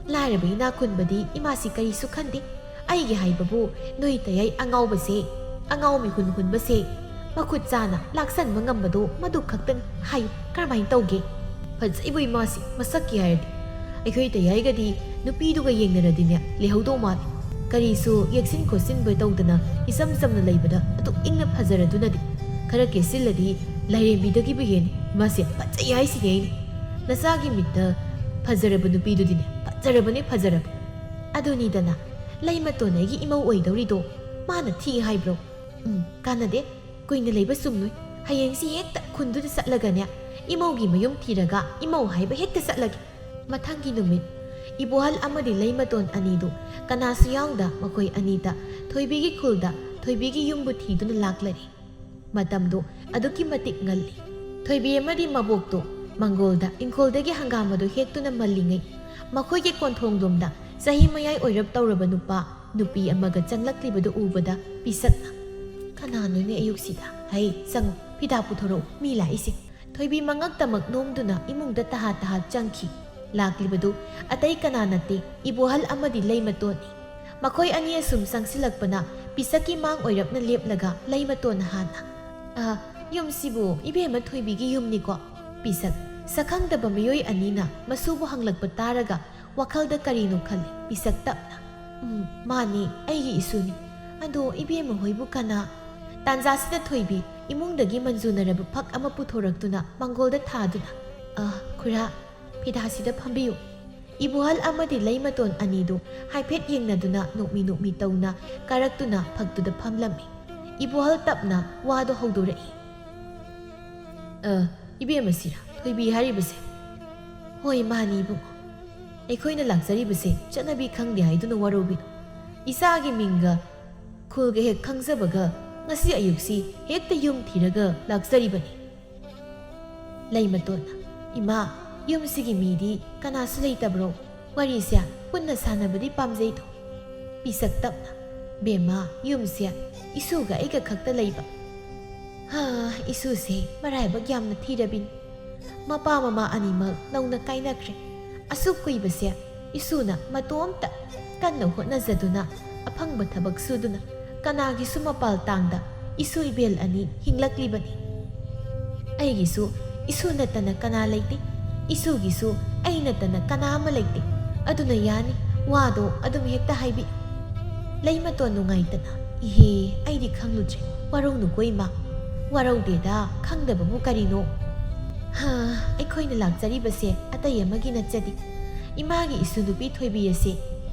ꯂꯥꯏꯔꯕ ꯏꯅꯥꯛ ꯈꯨꯟꯕꯗꯤ ꯏꯃꯥꯁꯤ ꯀꯔꯤꯁꯨ ꯈꯟꯗꯦ꯫ ꯑꯩꯒꯤ ꯍꯥꯏꯕꯕꯨ ꯅꯣꯏ ꯇꯌꯥꯏ ꯑꯉꯥꯎꯕꯁꯦ, ꯑꯉꯥꯎ ꯃꯤꯍꯨꯟ ꯍꯨꯟꯕꯁꯦ, ꯃꯈꯨꯠ ꯆꯥꯅ ꯂꯥꯛꯁꯟꯕ ꯉꯝꯕꯗꯣ ꯃꯗꯨ ꯈꯛꯇꯅꯤ꯫ ꯍꯥꯏꯌꯨ, ꯀꯔꯝꯍꯥꯏꯅ ꯇꯧꯒꯦ?" ꯐꯖꯩꯕꯨ ꯏꯃꯥꯁꯤ, ꯃꯁꯛꯀꯤ ꯍꯥꯏꯔꯗꯤ꯫ ꯑꯩꯈꯣꯏ ꯇꯌꯥꯏꯒꯗꯤ ꯅꯨꯄꯤꯗꯨꯒ ꯌꯦꯡꯅꯔꯗꯤꯅꯦ ꯂꯩꯍꯧꯗꯧ ꯃꯥꯜꯂꯤ꯫ ꯀꯔꯤꯁꯨ ꯌꯦꯛꯁꯤꯟ ꯈꯣꯠꯆꯤꯟꯕ ꯇꯧꯗꯅ ꯏꯆꯝ ꯆꯝꯅ ꯂꯩꯕꯗ ꯑꯗꯨꯛ ꯏꯪꯅ ꯐꯖꯔꯗꯨꯅꯗꯤ꯫ ꯈꯔ ꯀꯦꯁꯤꯜꯂꯗꯤ ꯂꯥꯏꯔꯦꯝꯕꯤꯗꯒꯤꯕꯨ ꯍꯦꯟꯅ ꯃꯥꯁꯦ ꯐꯖꯩ ꯍꯥꯏꯁꯤꯅꯦ ꯑꯩꯅ꯫ ꯅꯆꯥꯒꯤ ꯃꯤꯠꯇ ꯐꯖꯔꯕ ꯅꯨꯄꯤꯗꯨꯗꯤꯅꯦ ꯐꯖꯔꯕꯅꯦ ꯐꯖꯔꯕ꯫ ꯑꯗꯨꯅꯤꯗꯅ ꯂꯩꯃꯇꯣꯟ ꯑꯩꯒꯤ ꯏꯃꯧ ꯑꯣꯏꯗꯧꯔꯤꯗꯣ꯫ ꯃꯥꯅ ꯊꯤ ꯍꯥꯏꯕ꯭ꯔꯣ? ꯎꯝ, ꯀꯥꯟꯅꯗꯦ꯫ ꯀꯨꯏꯅ ꯂꯩꯕ ꯆꯨꯝꯂꯣꯏ꯫ ꯍꯌꯦꯡꯁꯤ ꯍꯦꯛꯇ ꯈꯨꯟꯗꯨꯗ ꯆꯠꯂꯒꯅꯦ, ꯏꯃꯧꯒꯤ ꯃꯌꯨꯝ ꯊꯤꯔꯒ ꯏꯃꯧ ꯍꯥꯏꯕ ꯍꯦꯛꯇ ꯆꯠꯂꯒꯦ꯫ ꯃꯊꯪꯒꯤ ꯅꯨꯃꯤꯠ, ꯏꯕꯣꯍꯜ ꯑꯃꯗꯤ ꯂꯩꯃꯇꯣꯟ ꯑꯅꯤꯗꯨ ꯀꯅꯥꯁꯨ ꯌꯥꯎꯗ ꯃꯈꯣꯏ ꯑꯅꯤꯇ ꯊꯣꯏꯕꯤꯒꯤ ꯈꯨꯜꯗ ꯊꯣꯏꯕꯤꯒꯤ ꯌꯨꯝꯕꯨ ꯊꯤꯗꯨꯅ ꯂꯥꯛꯂꯔꯦ꯫ ꯃꯇꯝꯗꯨ ꯑꯗꯨꯛꯀꯤ ꯃꯇꯤꯛ ꯉꯜꯂꯤ꯫ ꯊꯣꯏꯕꯤ ꯑꯃꯗꯤ ꯃꯕꯣꯛꯇꯨ ꯃꯪꯒꯣꯜꯗ ꯏꯪꯈꯣꯜꯗꯒꯤ ꯍꯪꯒꯥꯝ ꯑꯗꯨ ꯍꯦꯛꯇꯨꯅ ꯃꯜꯂꯤꯉꯩ, ꯃꯈꯣꯏꯒꯤ ꯀꯣꯟꯊꯣꯡꯂꯣꯝꯗ ꯆꯍꯤ ꯃꯌꯥꯏ ꯑꯣꯏꯔꯞ ꯇꯧꯔꯕ ꯅꯨꯄꯥ ꯅꯨꯄꯤ ꯑꯃꯒ ꯆꯪꯂꯛꯂꯤꯕꯗꯨ ꯎꯕꯗ ꯄꯤꯁꯛꯅ, "ꯀꯅꯥꯅꯣꯅꯦ ꯑꯌꯨꯛꯁꯤꯗ? ꯍꯩ, ꯆꯪꯉꯨ, ꯐꯤꯗꯥ ꯄꯨꯊꯣꯔꯛꯎ, ꯃꯤ ꯂꯥꯛꯏꯁꯦ꯫" ꯊꯣꯏꯕꯤ ꯃꯉꯛꯇꯃꯛ ꯅꯣꯝꯗꯨꯅ ꯏꯃꯨꯡꯗ ꯇꯍꯥ ꯇꯍꯥ ꯆꯪꯈꯤ꯫ ꯂꯥꯛꯂꯤꯕꯗꯨ ꯑꯇꯩ ꯀꯅꯥ ꯅꯠꯇꯦ, ꯏꯕꯣꯍꯜ ꯑꯃꯗꯤ ꯂꯩꯃꯇꯣꯟꯅꯤ꯫ ꯃꯈꯣꯏ ꯑꯅꯤ ꯑꯁꯨꯝ ꯆꯪꯁꯤꯜꯂꯛꯄꯅ ꯄꯤꯁꯛꯀꯤ ꯃꯥꯡ ꯑꯣꯏꯔꯞꯅ ꯂꯦꯞꯂꯒ ꯂꯩꯃꯇꯣꯟꯅ ꯍꯥꯟꯅ, "ꯑ, ꯌꯨꯝꯁꯤꯕꯨ ꯏꯕꯦꯝꯃ ꯊꯣꯏꯕꯤꯒꯤ ꯌꯨꯝꯅꯤꯀꯣ?" ꯄꯤꯁꯛ, ꯁꯛꯈꯪꯗꯕ ꯃꯤꯑꯣꯏ ꯑꯅꯤꯅ ꯃꯁꯨꯕꯨ ꯍꯪꯂꯛꯄ ꯇꯥꯔꯒ ꯋꯥꯈꯜꯗ ꯀꯔꯤꯅꯣ ꯈꯜꯂꯤ꯫ ꯄꯤꯁꯛ ꯇꯞꯅ, "ꯎꯝ, ꯃꯥꯅꯤ, ꯑꯩꯒꯤ ꯏꯁꯨꯅꯤ꯫ ꯑꯗꯣ ꯏꯕꯦꯝꯃ ꯍꯣꯏꯕꯨ ꯀꯅꯥ?" ꯇꯥꯟꯖꯥꯁꯤꯗ ꯊꯣꯏꯕꯤ ꯏꯃꯨꯡꯗꯒꯤ ꯃꯟꯖꯨꯅꯔꯕ ꯐꯛ ꯑꯃ ꯄꯨꯊꯣꯔꯛꯇꯨꯅ ꯃꯪꯒꯣꯜꯗ ꯊꯥꯗꯨꯅ, "ꯑ, ꯈꯨꯔꯥ, ꯐꯤꯗꯥꯁꯤꯗ ꯐꯝꯕꯤꯌꯨ꯫" ꯏꯕꯣꯍꯜ ꯑꯃꯗꯤ ꯂꯩꯃꯇꯣꯟ ꯑꯅꯤꯗꯨ ꯍꯥꯏꯐꯦꯠ ꯌꯦꯡꯅꯗꯨꯅ ꯅꯣꯛꯃꯤ ꯅꯣꯛꯃꯤ ꯇꯧꯅ ꯀꯥꯔꯛꯇꯨꯅ ꯐꯛꯇꯨꯗ ꯐꯝꯂꯝꯃꯤ꯫ ꯏꯕꯣꯍꯜ ꯇꯞꯅ ꯋꯥꯗꯨ ꯍꯧꯗꯣꯔꯛꯏ꯫ "ꯑ, ꯏꯕꯦꯝꯃꯁꯤꯔ ꯊꯣꯏꯕꯤ ꯍꯥꯏꯔꯤꯕꯁꯦ?" "ꯍꯣꯏ, ꯃꯥꯅꯤ ꯏꯕꯨꯡꯉꯣ꯫ ꯑꯩꯈꯣꯏꯅ ꯂꯥꯛꯆꯔꯤꯕꯁꯦ ꯆꯠꯅꯕꯤ ꯈꯪꯗꯦ ꯍꯥꯏꯗꯨꯅ ꯋꯥꯔꯧꯕꯤꯅꯨ꯫ ꯏꯆꯥꯒꯤ ꯃꯤꯡꯒ ꯈꯨꯜꯒ ꯍꯦꯛ ꯈꯪꯖꯕꯒ ꯉꯁꯤ ꯑꯌꯨꯛꯁꯤ ꯍꯦꯛꯇ ꯌꯨꯝ ꯊꯤꯔꯒ ꯂꯥꯛꯆꯔꯤꯕꯅꯤ꯫" ꯂꯩꯃꯇꯣꯟꯅ, "ꯏꯃꯥ, ꯌꯨꯝꯁꯤꯒꯤ ꯃꯤꯗꯤ ꯀꯅꯥꯁꯨ ꯂꯩꯇꯕ꯭ꯔꯣ? ꯋꯥꯔꯤꯁꯦ ꯄꯨꯟꯅ ꯁꯥꯟꯅꯕꯗꯤ ꯄꯥꯝꯖꯩꯗꯣ꯫" ꯄꯤꯁꯛ ꯇꯞꯅ, "ꯕꯦꯝꯃ, ꯌꯨꯝꯁꯦ ꯏꯁꯨꯒ ꯑꯩꯒ ꯈꯛꯇ ꯂꯩꯕ꯫ ꯍꯥ, ꯏꯁꯨꯁꯦ ꯃꯔꯥꯏꯕꯛ ꯌꯥꯝꯅ ꯊꯤꯔꯕꯤꯅꯤ꯫ ꯃꯄꯥ ꯃꯃꯥ ꯑꯅꯤꯃꯛ ꯅꯧꯅ ꯀꯥꯏꯅꯈ꯭ꯔꯦ꯫ ꯑꯁꯨꯛ ꯀꯨꯏꯕꯁꯦ ꯏꯁꯨꯅ ꯃꯇꯣꯝꯇ ꯀꯟꯅ ꯍꯣꯠꯅꯖꯗꯨꯅ, ꯑꯐꯪꯕ ꯊꯕꯛ ꯁꯨꯗꯨꯅ, ꯀꯅꯥꯒꯤꯁꯨ ꯃꯄꯥꯜ ꯇꯥꯡꯗ ꯏꯁꯨ ꯏꯕꯦꯜ ꯑꯅꯤ ꯍꯤꯡꯂꯛꯂꯤꯕꯅꯤ꯫ ꯑꯩꯒꯤꯁꯨ ꯏꯁꯨ ꯅꯠꯇꯅ ꯀꯅꯥ ꯂꯩꯇꯦ, ꯏꯁꯨꯒꯤꯁꯨ ꯑꯩ ꯅꯠꯇꯅ ꯀꯅꯥ ꯑꯃ ꯂꯩꯇꯦ꯫ ꯑꯗꯨꯅ ꯌꯥꯅꯤ, ꯋꯥꯗꯣ ꯑꯗꯨꯝ ꯍꯦꯛꯇ ꯍꯥꯏꯕꯤ꯫" ꯂꯩꯃꯇꯣꯟ ꯅꯨꯡꯉꯥꯏꯇꯅ, "ꯏꯍꯦ, ꯑꯩꯗꯤ ꯈꯪꯂꯨꯗ꯭ꯔꯦ꯫ ꯋꯥꯔꯧꯅꯨꯀꯣ ꯏꯃꯥ꯫" "ꯋꯥꯔꯧꯗꯦꯗ, ꯈꯪꯗꯕꯕꯨ ꯀꯔꯤꯅꯣ? ꯍꯥ, ꯑꯩꯈꯣꯏꯅ ꯂꯥꯛꯆꯔꯤꯕꯁꯦ ꯑꯇꯩ ꯑꯃꯒꯤ ꯅꯠꯆꯗꯦ꯫ ꯏꯃꯥꯒꯤ ꯏꯁꯨ ꯅꯨꯄꯤ ꯊꯣꯏꯕꯤ ꯑꯁꯦ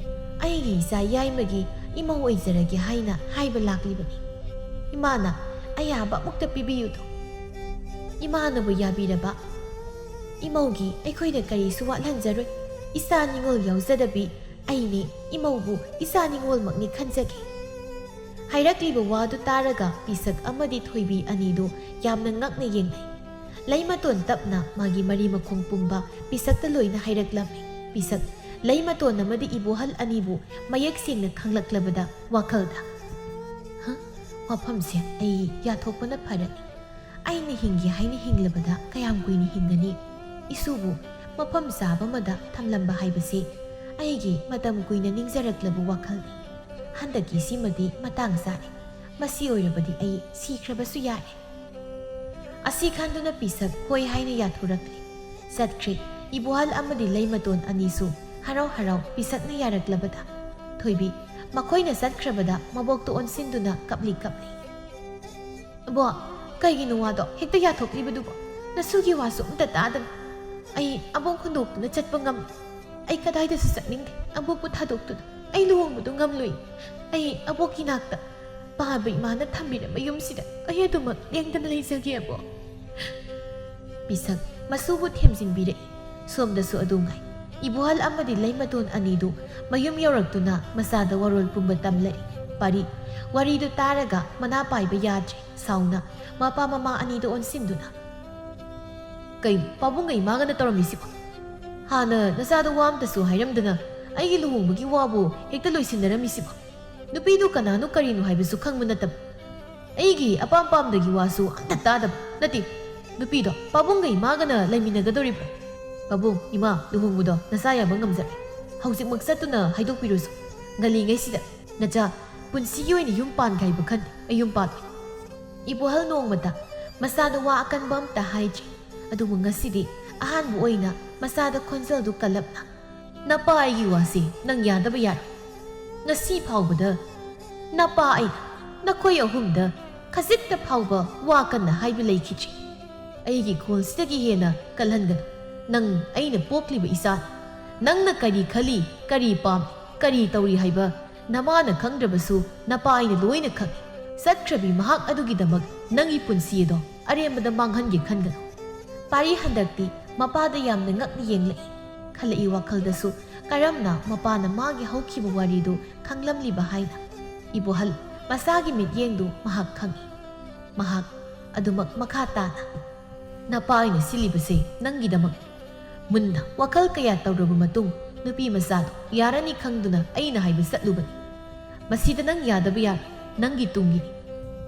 ꯑꯩꯒꯤ ꯏꯆꯥ ꯌꯥꯏꯃꯒꯤ ꯏꯃꯧ ꯑꯣꯏꯖꯔꯒꯦ ꯍꯥꯏꯅ ꯍꯥꯏꯕ ꯂꯥꯛꯂꯤꯕꯅꯤ꯫ ꯏꯃꯥꯅ ꯑꯌꯥꯕ ꯑꯃꯨꯛꯇ ꯄꯤꯕꯤꯌꯨꯗꯣ꯫ ꯏꯃꯥꯅꯕꯨ ꯌꯥꯕꯤꯔꯕ ꯏꯃꯧꯒꯤ ꯑꯩꯈꯣꯏꯅ ꯀꯔꯤꯁꯨ ꯋꯥꯠꯍꯟꯖꯔꯣꯏ꯫ ꯏꯆꯥ ꯅꯤꯉꯣꯜ ꯌꯥꯎꯖꯗꯕꯤ ꯑꯩꯅꯦ ꯏꯃꯧꯕꯨ ꯏꯆꯥ ꯅꯤꯉꯣꯜꯃꯛꯅꯤ ꯈꯟꯖꯒꯦ꯫" ꯍꯥꯏꯔꯛꯂꯤꯕ ꯋꯥꯗꯨ ꯇꯥꯔꯒ ꯄꯤꯁꯛ ꯑꯃꯗꯤ ꯊꯣꯏꯕꯤ ꯑꯅꯤꯗꯨ ꯌꯥꯝꯅ ꯉꯛꯅ ꯌꯦꯡꯅꯩ꯫ ꯂꯩꯃꯇꯣꯟ ꯇꯞꯅ ꯃꯥꯒꯤ ꯃꯔꯤ ꯃꯈꯣꯡ ꯄꯨꯝꯕ ꯄꯤꯁꯛꯇ ꯂꯣꯏꯅ ꯍꯥꯏꯔꯛꯂꯝꯃꯤ꯫ ꯄꯤꯁꯛ ꯂꯩꯃꯇꯣꯟ ꯑꯃꯗꯤ ꯏꯕꯣꯍꯜ ꯑꯅꯤꯕꯨ ꯃꯌꯦꯛ ꯁꯦꯡꯅ ꯈꯪꯂꯛꯂꯕꯗ ꯋꯥꯈꯜꯗ, "ꯍ? ꯋꯥꯐꯝꯁꯦ ꯑꯩ ꯌꯥꯊꯣꯛꯄꯅ ꯐꯔꯅꯤ꯫ ꯑꯩꯅ ꯍꯤꯡꯒꯦ ꯍꯥꯏꯅ ꯍꯤꯡꯂꯕꯗ ꯀꯌꯥꯝ ꯀꯨꯏꯅ ꯍꯤꯡꯒꯅꯤ? ꯏꯁꯨꯕꯨ ꯃꯐꯝ ꯆꯥꯕ ꯑꯃꯗ ꯊꯝꯂꯝꯕ ꯍꯥꯏꯕꯁꯦ ꯑꯩꯒꯤ ꯃꯇꯝ ꯀꯨꯏꯅ ꯅꯤꯡꯖꯔꯛꯂꯕ ꯋꯥꯈꯜꯅꯤ꯫ ꯍꯟꯗꯛꯀꯤꯁꯤꯃꯗꯤ ꯃꯇꯥꯡ ꯆꯥꯔꯦ꯫ ꯃꯁꯤ ꯑꯣꯏꯔꯕꯗꯤ ꯑꯩ ꯁꯤꯈ꯭ꯔꯕꯁꯨ ꯌꯥꯔꯦ꯫" ꯑꯁꯤ ꯈꯟꯗꯨꯅ ꯄꯤꯁꯛ ꯍꯣꯏ ꯍꯥꯏꯅ ꯌꯥꯊꯣꯔꯛꯂꯦ꯫ ꯆꯠꯈ꯭ꯔꯦ꯫ ꯏꯕꯣꯍꯜ ꯑꯃꯗꯤ ꯂꯩꯃꯇꯣꯟ ꯑꯅꯤꯁꯨ ꯍꯔꯥꯎ ꯍꯔꯥꯎ ꯄꯤꯁꯛꯅ ꯌꯥꯔꯛꯂꯕꯗ꯫ ꯊꯣꯏꯕꯤ ꯃꯈꯣꯏꯅ ꯆꯠꯈ꯭ꯔꯕꯗ ꯃꯕꯣꯛꯇꯨ ꯑꯣꯟꯁꯤꯟꯗꯨꯅ ꯀꯞꯂꯤ ꯀꯞꯂꯤ꯫ "ꯑꯕꯣꯛ, ꯀꯩꯒꯤꯅꯣ ꯋꯥꯗꯣ ꯍꯦꯛꯇ ꯌꯥꯊꯣꯛꯂꯤꯕꯗꯨꯕꯣ? ꯅꯁꯨꯒꯤ ꯋꯥꯁꯨ ꯑꯝꯇ ꯇꯥꯗꯅ꯫ ꯑꯩ ꯑꯕꯣꯛ ꯍꯨꯟꯗꯣꯛꯇꯨꯅ ꯆꯠꯄ ꯉꯝꯂꯣꯏ꯫ ꯑꯩ ꯀꯗꯥꯏꯗꯁꯨ ꯆꯠꯅꯤꯡꯗꯦ꯫ ꯑꯕꯣꯛꯄꯨ ꯊꯥꯗꯣꯛꯇꯨꯅ ꯑꯩ ꯂꯨꯍꯣꯡꯕꯗꯨ ꯉꯝꯂꯣꯏ꯫ ꯑꯩ ꯑꯕꯣꯛꯀꯤ ꯅꯥꯛꯇ, ꯄꯥꯕ ꯏꯃꯥꯅ ꯊꯝꯕꯤꯔꯝꯕ ꯌꯨꯝꯁꯤꯗ ꯑꯩ ꯑꯗꯨꯃꯛ ꯂꯦꯡꯗꯅ ꯂꯩꯖꯒꯦ, ꯑꯕꯣꯛ꯫" ꯄꯤꯁꯛ ꯃꯁꯨꯕꯨ ꯊꯦꯝꯖꯤꯟꯕꯤꯔꯛꯏ꯫ ꯁꯣꯝꯗꯁꯨ ꯑꯗꯨ ꯉꯥꯏ꯫ ꯏꯕꯣꯍꯜ ꯑꯃꯗꯤ ꯂꯩꯃꯇꯣꯟ ꯑꯅꯤꯗꯨ ꯃꯌꯨꯝ ꯌꯧꯔꯛꯇꯨꯅ ꯃꯆꯥꯗ ꯋꯥꯔꯣꯜ ꯄꯨꯝꯕ ꯇꯝꯂꯛꯏ꯫ ꯄꯥꯔꯤ, ꯋꯥꯔꯤꯗꯨ ꯇꯥꯔꯒ ꯃꯅꯥ ꯄꯥꯏꯕ ꯌꯥꯗ꯭ꯔꯦ꯫ ꯁꯥꯎꯅ ꯃꯄꯥ ꯃꯃꯥ ꯑꯅꯤꯗ ꯑꯣꯟꯁꯤꯟꯗꯨꯅ, "ꯀꯩꯅꯣ ꯄꯥꯕꯨꯡꯒ ꯏꯃꯥꯒꯅ ꯇꯧꯔꯝꯃꯤꯁꯤꯕꯣ? ꯍꯥꯟꯅ ꯅꯆꯥꯗꯣ ꯋꯥ ꯑꯝꯇꯁꯨ ꯍꯥꯏꯔꯝꯗꯅ ꯑꯩꯒꯤ ꯂꯨꯍꯣꯡꯕꯒꯤ ꯋꯥꯕꯨ ꯍꯦꯛꯇ ꯂꯣꯏꯁꯤꯟꯅꯔꯝꯃꯤꯁꯤꯕꯣ? ꯅꯨꯄꯤꯗꯨ ꯀꯅꯥꯅꯣ ꯀꯔꯤꯅꯣ ꯍꯥꯏꯕꯁꯨ ꯈꯪꯕ ꯅꯠꯇꯕ, ꯑꯩꯒꯤ ꯑꯄꯥꯝ ꯄꯥꯝꯗꯒꯤ ꯋꯥꯁꯨ ꯑꯝꯇ ꯇꯥꯗꯕ꯫ ꯅꯠꯇꯦ, ꯅꯨꯄꯤꯗꯣ ꯄꯥꯕꯨꯡꯒ ꯏꯃꯥꯒꯅ ꯂꯩꯃꯤꯟꯅꯒꯗꯧꯔꯤꯕ꯭ꯔꯥ? ꯄꯥꯕꯨꯡ, ꯏꯃꯥ, ꯂꯨꯍꯣꯡꯕꯗꯣ ꯅꯆꯥ ꯌꯥꯕ ꯉꯝꯖꯔꯦ꯫ ꯍꯧꯖꯤꯛꯃꯛ ꯆꯠꯇꯨꯅ ꯍꯥꯏꯗꯣꯛꯄꯤꯔꯨꯁꯨ꯫ ꯉꯜꯂꯤꯉꯩꯁꯤꯗ ꯅꯆꯥ ꯄꯨꯟꯁꯤꯒꯤ ꯑꯣꯏꯅ ꯌꯨꯝ ꯄꯥꯟꯒꯦ ꯍꯥꯏꯕ ꯈꯟꯗꯦ꯫ ꯑꯩ ꯌꯨꯝ ꯄꯥꯜꯂꯣꯏ꯫" ꯏꯕꯣꯍꯜ ꯅꯣꯡꯃꯇ ꯃꯆꯥꯗ ꯋꯥ ꯑꯀꯟꯕ ꯑꯝꯇ ꯍꯥꯏꯗ꯭ꯔꯤ꯫ ꯑꯗꯨꯕꯨ ꯉꯁꯤꯗꯤ ꯑꯍꯥꯟꯕ ꯑꯣꯏꯅ ꯃꯆꯥꯗ ꯈꯣꯟꯖꯦꯜꯗꯨ ꯀꯜꯂꯞꯅ, "ꯅꯄꯥ ꯑꯩꯒꯤ ꯋꯥꯁꯤ ꯅꯪ ꯌꯥꯗꯕ ꯌꯥꯔꯣꯏ꯫ ꯉꯁꯤ ꯐꯥꯎꯕꯗ ꯅꯄꯥ ꯑꯩꯅ ꯅꯈꯣꯏ ꯑꯍꯨꯝꯗ ꯈꯖꯤꯛꯇ ꯐꯥꯎꯕ ꯋꯥ ꯀꯟꯅ ꯍꯥꯏꯕ ꯂꯩꯈꯤꯗ꯭ꯔꯤ꯫ ꯑꯩꯒꯤ ꯈꯣꯟꯁꯤꯗꯒꯤ ꯍꯦꯟꯅ ꯀꯜꯍꯟꯒꯅꯨ꯫ ꯅꯪ ꯑꯩꯅ ꯄꯣꯛꯂꯤꯕ ꯏꯆꯥꯅꯤ꯫ ꯅꯪꯅ ꯀꯔꯤ ꯈꯜꯂꯤ, ꯀꯔꯤ ꯄꯥꯝꯃꯤ, ꯀꯔꯤ ꯇꯧꯔꯤ ꯍꯥꯏꯕ ꯅꯃꯥꯅ ꯈꯪꯗ꯭ꯔꯕꯁꯨ ꯅꯄꯥ ꯑꯩꯅ ꯂꯣꯏꯅ ꯈꯪꯏ꯫ ꯆꯠꯈ꯭ꯔꯕꯤ ꯃꯍꯥꯛ ꯑꯗꯨꯒꯤꯗꯃꯛ ꯅꯪꯒꯤ ꯄꯨꯟꯁꯤ ꯑꯗꯣ ꯑꯔꯦꯝꯕꯗ ꯃꯥꯡꯍꯟꯒꯦ ꯈꯟꯒꯅꯨ꯫" ꯄꯥꯔꯤ ꯍꯟꯗꯛꯇꯤ ꯃꯄꯥꯗ ꯌꯥꯝꯅ ꯉꯛꯅ ꯌꯦꯡꯂꯛꯏ꯫ ꯈꯜꯂꯛꯏ ꯋꯥꯈꯜꯗꯁꯨ ꯀꯔꯝꯅ ꯃꯄꯥꯅ ꯃꯥꯒꯤ ꯍꯧꯈꯤꯕ ꯋꯥꯔꯤꯗꯨ ꯈꯪꯂꯝꯂꯤꯕ ꯍꯥꯏꯅ꯫ ꯏꯕꯣꯍꯜ ꯃꯆꯥꯒꯤ ꯃꯤꯠꯌꯦꯡꯗꯨ ꯃꯍꯥꯛ ꯈꯪꯏ꯫ ꯃꯍꯥꯛ ꯑꯗꯨꯃꯛ ꯃꯈꯥ ꯇꯥꯅ, "ꯅꯄꯥ ꯑꯩꯅ ꯁꯤꯜꯂꯤꯕꯁꯦ ꯅꯪꯒꯤꯗꯃꯛ꯫ ꯃꯨꯟꯅ ꯋꯥꯈꯜ ꯀꯌꯥ ꯇꯧꯔꯕ ꯃꯇꯨꯡ ꯅꯨꯄꯤ ꯃꯆꯥꯗꯨ ꯌꯥꯔꯅꯤ ꯈꯪꯗꯨꯅ ꯑꯩꯅ ꯍꯥꯏꯕ ꯆꯠꯂꯨꯕꯅꯤ꯫ ꯃꯁꯤꯗ ꯅꯪ ꯌꯥꯗꯕ ꯌꯥꯔꯣꯏ, ꯅꯪꯒꯤ ꯇꯨꯡꯒꯤꯅꯤ꯫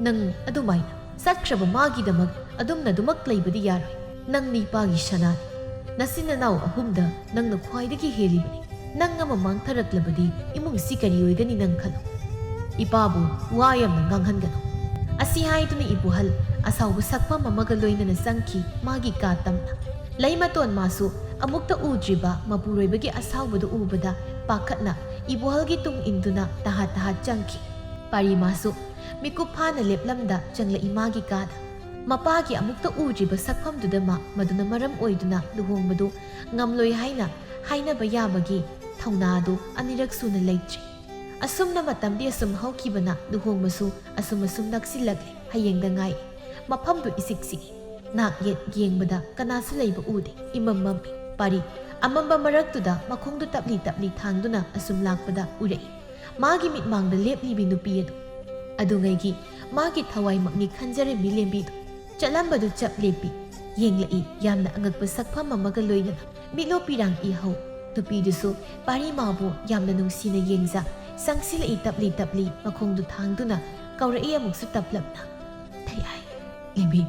ꯅꯪ ꯑꯗꯨꯃꯥꯏꯅ ꯆꯠꯈ꯭ꯔꯕ ꯃꯥꯒꯤꯗꯃꯛ ꯑꯗꯨꯝꯅ ꯑꯗꯨꯃꯛ ꯂꯩꯕꯗꯤ ꯌꯥꯔꯣꯏ꯫ ꯅꯪ ꯅꯤꯄꯥꯒꯤ ꯁꯅꯥꯅꯤ꯫ ꯅꯆꯤꯟ ꯅꯅꯥꯎ ꯑꯍꯨꯝꯗ ꯅꯪꯅ ꯈ꯭ꯋꯥꯏꯗꯒꯤ ꯍꯦꯜꯂꯤꯕꯅꯤ꯫ ꯅꯪ ꯑꯃ ꯃꯥꯡꯊꯔꯛꯂꯕꯗꯤ ꯏꯃꯨꯡꯁꯤ ꯀꯔꯤ ꯑꯣꯏꯒꯅꯤ ꯅꯪ ꯈꯜꯂꯨ꯫ ꯏꯄꯥꯕꯨ ꯋꯥ ꯌꯥꯝꯅ ꯉꯥꯡꯍꯟꯒꯅꯨ꯫" ꯑꯁꯤ ꯍꯥꯏꯗꯨꯅ ꯏꯕꯨꯍꯜ ꯑꯁꯥꯎꯕ ꯁꯛꯐꯝ ꯑꯃꯒ ꯂꯣꯏꯅꯅ ꯆꯪꯈꯤ ꯃꯥꯒꯤ ꯀꯥ ꯇꯝꯅ꯫ ꯂꯩꯃꯇꯣꯟ ꯃꯥꯁꯨ ꯑꯃꯨꯛꯇ ꯎꯗ꯭ꯔꯤꯕ ꯃꯄꯨꯔꯣꯏꯕꯒꯤ ꯑꯁꯥꯎꯕꯗꯨ ꯎꯕꯗ ꯄꯥꯈꯠꯅ ꯏꯕꯨꯍꯜꯒꯤ ꯇꯨꯡ ꯏꯟꯗꯨꯅ ꯇꯍꯥꯠ ꯇꯍꯥꯠ ꯆꯪꯈꯤ꯫ ꯄꯥꯔꯤ ꯃꯥꯁꯨ ꯃꯤꯀꯨꯞ ꯐꯥꯅ ꯂꯦꯞꯂꯝꯗ ꯆꯪꯂꯛꯏ ꯃꯥꯒꯤ ꯀꯥꯗ꯫ ꯃꯄꯥꯒꯤ ꯑꯃꯨꯛꯇ ꯎꯗ꯭ꯔꯤꯕ ꯁꯛꯐꯝꯗꯨꯗ ꯃꯥ ꯃꯗꯨꯅ ꯃꯔꯝ ꯑꯣꯏꯗꯨꯅ ꯂꯨꯍꯣꯡꯕꯗꯨ ꯉꯝꯂꯣꯏ ꯍꯥꯏꯅ ꯍꯥꯏꯅꯕ ꯌꯥꯕꯒꯤ ꯊꯧꯅꯥ ꯑꯗꯨ ꯑꯅꯤꯔꯛ ꯁꯨꯅ ꯂꯩꯇ꯭ꯔꯤ꯫ ꯑꯁꯨꯝꯅ ꯃꯇꯝꯗꯤ ꯑꯁꯨꯝ ꯍꯧꯈꯤꯕꯅ ꯂꯨꯍꯣꯡꯕꯁꯨ ꯑꯁꯨꯝ ꯑꯁꯨꯝ ꯅꯛꯁꯤꯜꯂꯛꯂꯦ꯫ ꯍꯌꯦꯡꯗ ꯉꯥꯏ꯫ ꯃꯐꯝꯗꯨ ꯏꯆꯤꯛ ꯆꯤꯛꯏ꯫ ꯅꯥꯛ ꯌꯦꯠ ꯌꯦꯡꯕꯗ ꯀꯅꯥꯁꯨ ꯂꯩꯕ ꯎꯗꯦ꯫ ꯏꯃꯝ ꯃꯝꯃꯤ꯫ ꯄꯥꯔꯤ, ꯑꯃꯝꯕ ꯃꯔꯛꯇꯨꯗ ꯃꯈꯣꯡꯗꯨ ꯇꯞꯂꯤ ꯇꯞꯂꯤ ꯊꯥꯡꯗꯨꯅ ꯑꯁꯨꯝ ꯂꯥꯛꯄꯗ ꯎꯔꯛꯏ꯫ ꯃꯥꯒꯤ ꯃꯤꯠꯃꯥꯡꯗ ꯂꯦꯞꯂꯤꯕꯤ ꯅꯨꯄꯤ ꯑꯗꯨ꯫ ꯑꯗꯨꯉꯩꯒꯤ ꯃꯥꯒꯤ ꯊꯋꯥꯏꯃꯛꯅꯤ ꯈꯟꯖꯔꯦ ꯃꯤꯂꯦꯝꯕꯤꯗꯨ꯫ ꯆꯠꯂꯝꯕꯗꯨ ꯆꯞ ꯂꯦꯞꯄꯤ꯫ ꯌꯦꯡꯂꯛꯏ, ꯌꯥꯝꯅ ꯑꯉꯛꯄ ꯁꯛꯐꯝ ꯑꯃꯒ ꯂꯣꯏꯅꯅ꯫ ꯃꯤꯠꯂꯣ ꯄꯤꯔꯥꯡ ꯏꯍꯧ꯫ ꯅꯨꯄꯤꯗꯨꯁꯨ ꯄꯥꯔꯤ ꯃꯥꯕꯨ ꯌꯥꯝꯅ ꯅꯨꯡꯁꯤꯅ ꯌꯦꯡꯖ, ꯆꯪꯁꯤꯜꯂꯛꯏ ꯇꯞꯂꯤ ꯇꯞꯂꯤ ꯃꯈꯣꯡꯗꯨ ꯊꯥꯡꯗꯨꯅ ꯀꯧꯔꯛꯏ ꯑꯃꯨꯛꯁꯨ ꯇꯞꯂꯞꯅ꯫ "ꯊꯩꯍꯥꯏ, ꯂꯦꯝꯕꯤ,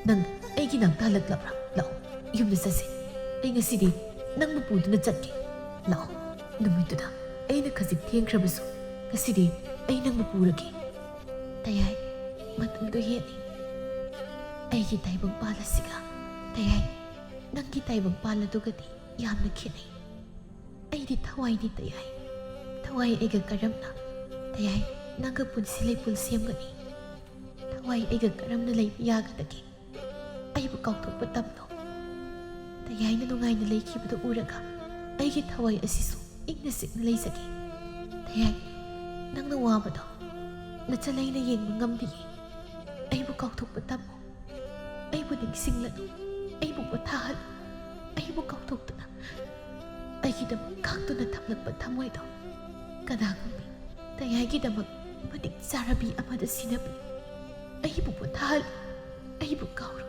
ꯅꯪ ꯑꯩꯒꯤ ꯅꯥꯛꯇ ꯍꯜꯂꯛꯂꯕ꯭ꯔꯥ? ꯂꯥꯛꯑꯣ, ꯌꯨꯝꯗ ꯆꯠꯁꯤ꯫ ꯑꯩ ꯉꯁꯤꯗꯤ ꯅꯪꯕꯨ ꯄꯨꯗꯨꯅ ꯆꯠꯀꯦ꯫ ꯂꯥꯛꯑꯣ, ꯅꯨꯃꯤꯠꯇꯨꯗ ꯑꯩꯅ ꯈꯖꯤꯛ ꯊꯦꯡꯈ꯭ꯔꯕꯁꯨ ꯉꯁꯤꯗꯤ ꯑꯩ ꯅꯪꯕꯨ ꯄꯨꯔꯒꯦ꯫" "ꯊꯩꯍꯥꯏ, ꯃꯇꯝꯗꯨ ꯍꯦꯜꯂꯤ꯫ ꯑꯩꯒꯤ ꯇꯥꯏꯕꯪ ꯄꯥꯜ ꯑꯁꯤꯒ, ꯊꯩꯍꯥꯏ, ꯅꯪꯒꯤ ꯇꯥꯏꯕꯪ ꯄꯥꯜ ꯑꯗꯨꯒꯗꯤ ꯌꯥꯝꯅ ꯈꯦꯠꯅꯩ꯫ ꯑꯩꯗꯤ ꯊꯋꯥꯏꯅꯤ ꯊꯩꯍꯥꯏ꯫ ꯊꯋꯥꯏ ꯑꯩꯒ ꯀꯔꯝꯅ, ꯊꯩꯍꯥꯏ, ꯅꯪꯒ ꯄꯨꯟꯁꯤ ꯂꯩꯄꯨꯟ ꯁꯦꯝꯒꯅꯤ? ꯊꯋꯥꯏ ꯑꯩꯒ ꯀꯔꯝꯅ ꯂꯩꯕ ꯌꯥꯒꯗꯒꯦ? ꯑꯩꯕꯨ ꯀꯥꯎꯊꯣꯛꯄ ꯇꯝꯂꯣ꯫" ꯊꯩꯍꯥꯏꯅ ꯅꯨꯡꯉꯥꯏꯅ ꯂꯩꯈꯤꯕꯗꯨ ꯎꯔꯒ ꯑꯩꯒꯤ ꯊꯋꯥꯏ ꯑꯁꯤꯁꯨ ꯏꯪꯅ ꯆꯤꯛꯅ ꯂꯩꯖꯒꯦ꯫ ꯊꯩꯍꯥꯏ, ꯅꯪꯅ ꯋꯥꯕꯗꯣ ꯅꯆꯜ ꯑꯩꯅ ꯌꯦꯡꯕ ꯉꯝꯗꯤꯌꯦ꯫ ꯑꯩꯕꯨ ꯀꯥꯎꯊꯣꯛꯄ ꯇꯝꯃꯨ꯫ ꯑꯩꯕꯨ ꯅꯤꯡꯁꯤꯡꯂꯅꯨ꯫ ꯑꯩꯕꯨ ꯄꯣꯊꯥꯍꯜꯂꯨ꯫ ꯑꯩꯕꯨ ꯀꯥꯎꯊꯣꯛꯇꯨꯅ ꯑꯩꯒꯤꯗꯃꯛ ꯈꯥꯛꯇꯨꯅ ꯊꯝꯂꯛꯄ ꯊꯃꯣꯏꯗꯣ ꯀꯅꯥꯒꯨꯝꯕꯤ ꯊꯩꯍꯥꯏꯒꯤꯗꯃꯛ ꯃꯇꯤꯛ ꯆꯥꯔꯕꯤ ꯑꯃꯗ ꯁꯤꯟꯅꯕꯤ꯫ ꯑꯩꯕꯨ ꯄꯣꯊꯥꯍꯜꯂꯨ꯫ ꯑꯩꯕꯨ ꯀꯥꯎꯔꯣ꯫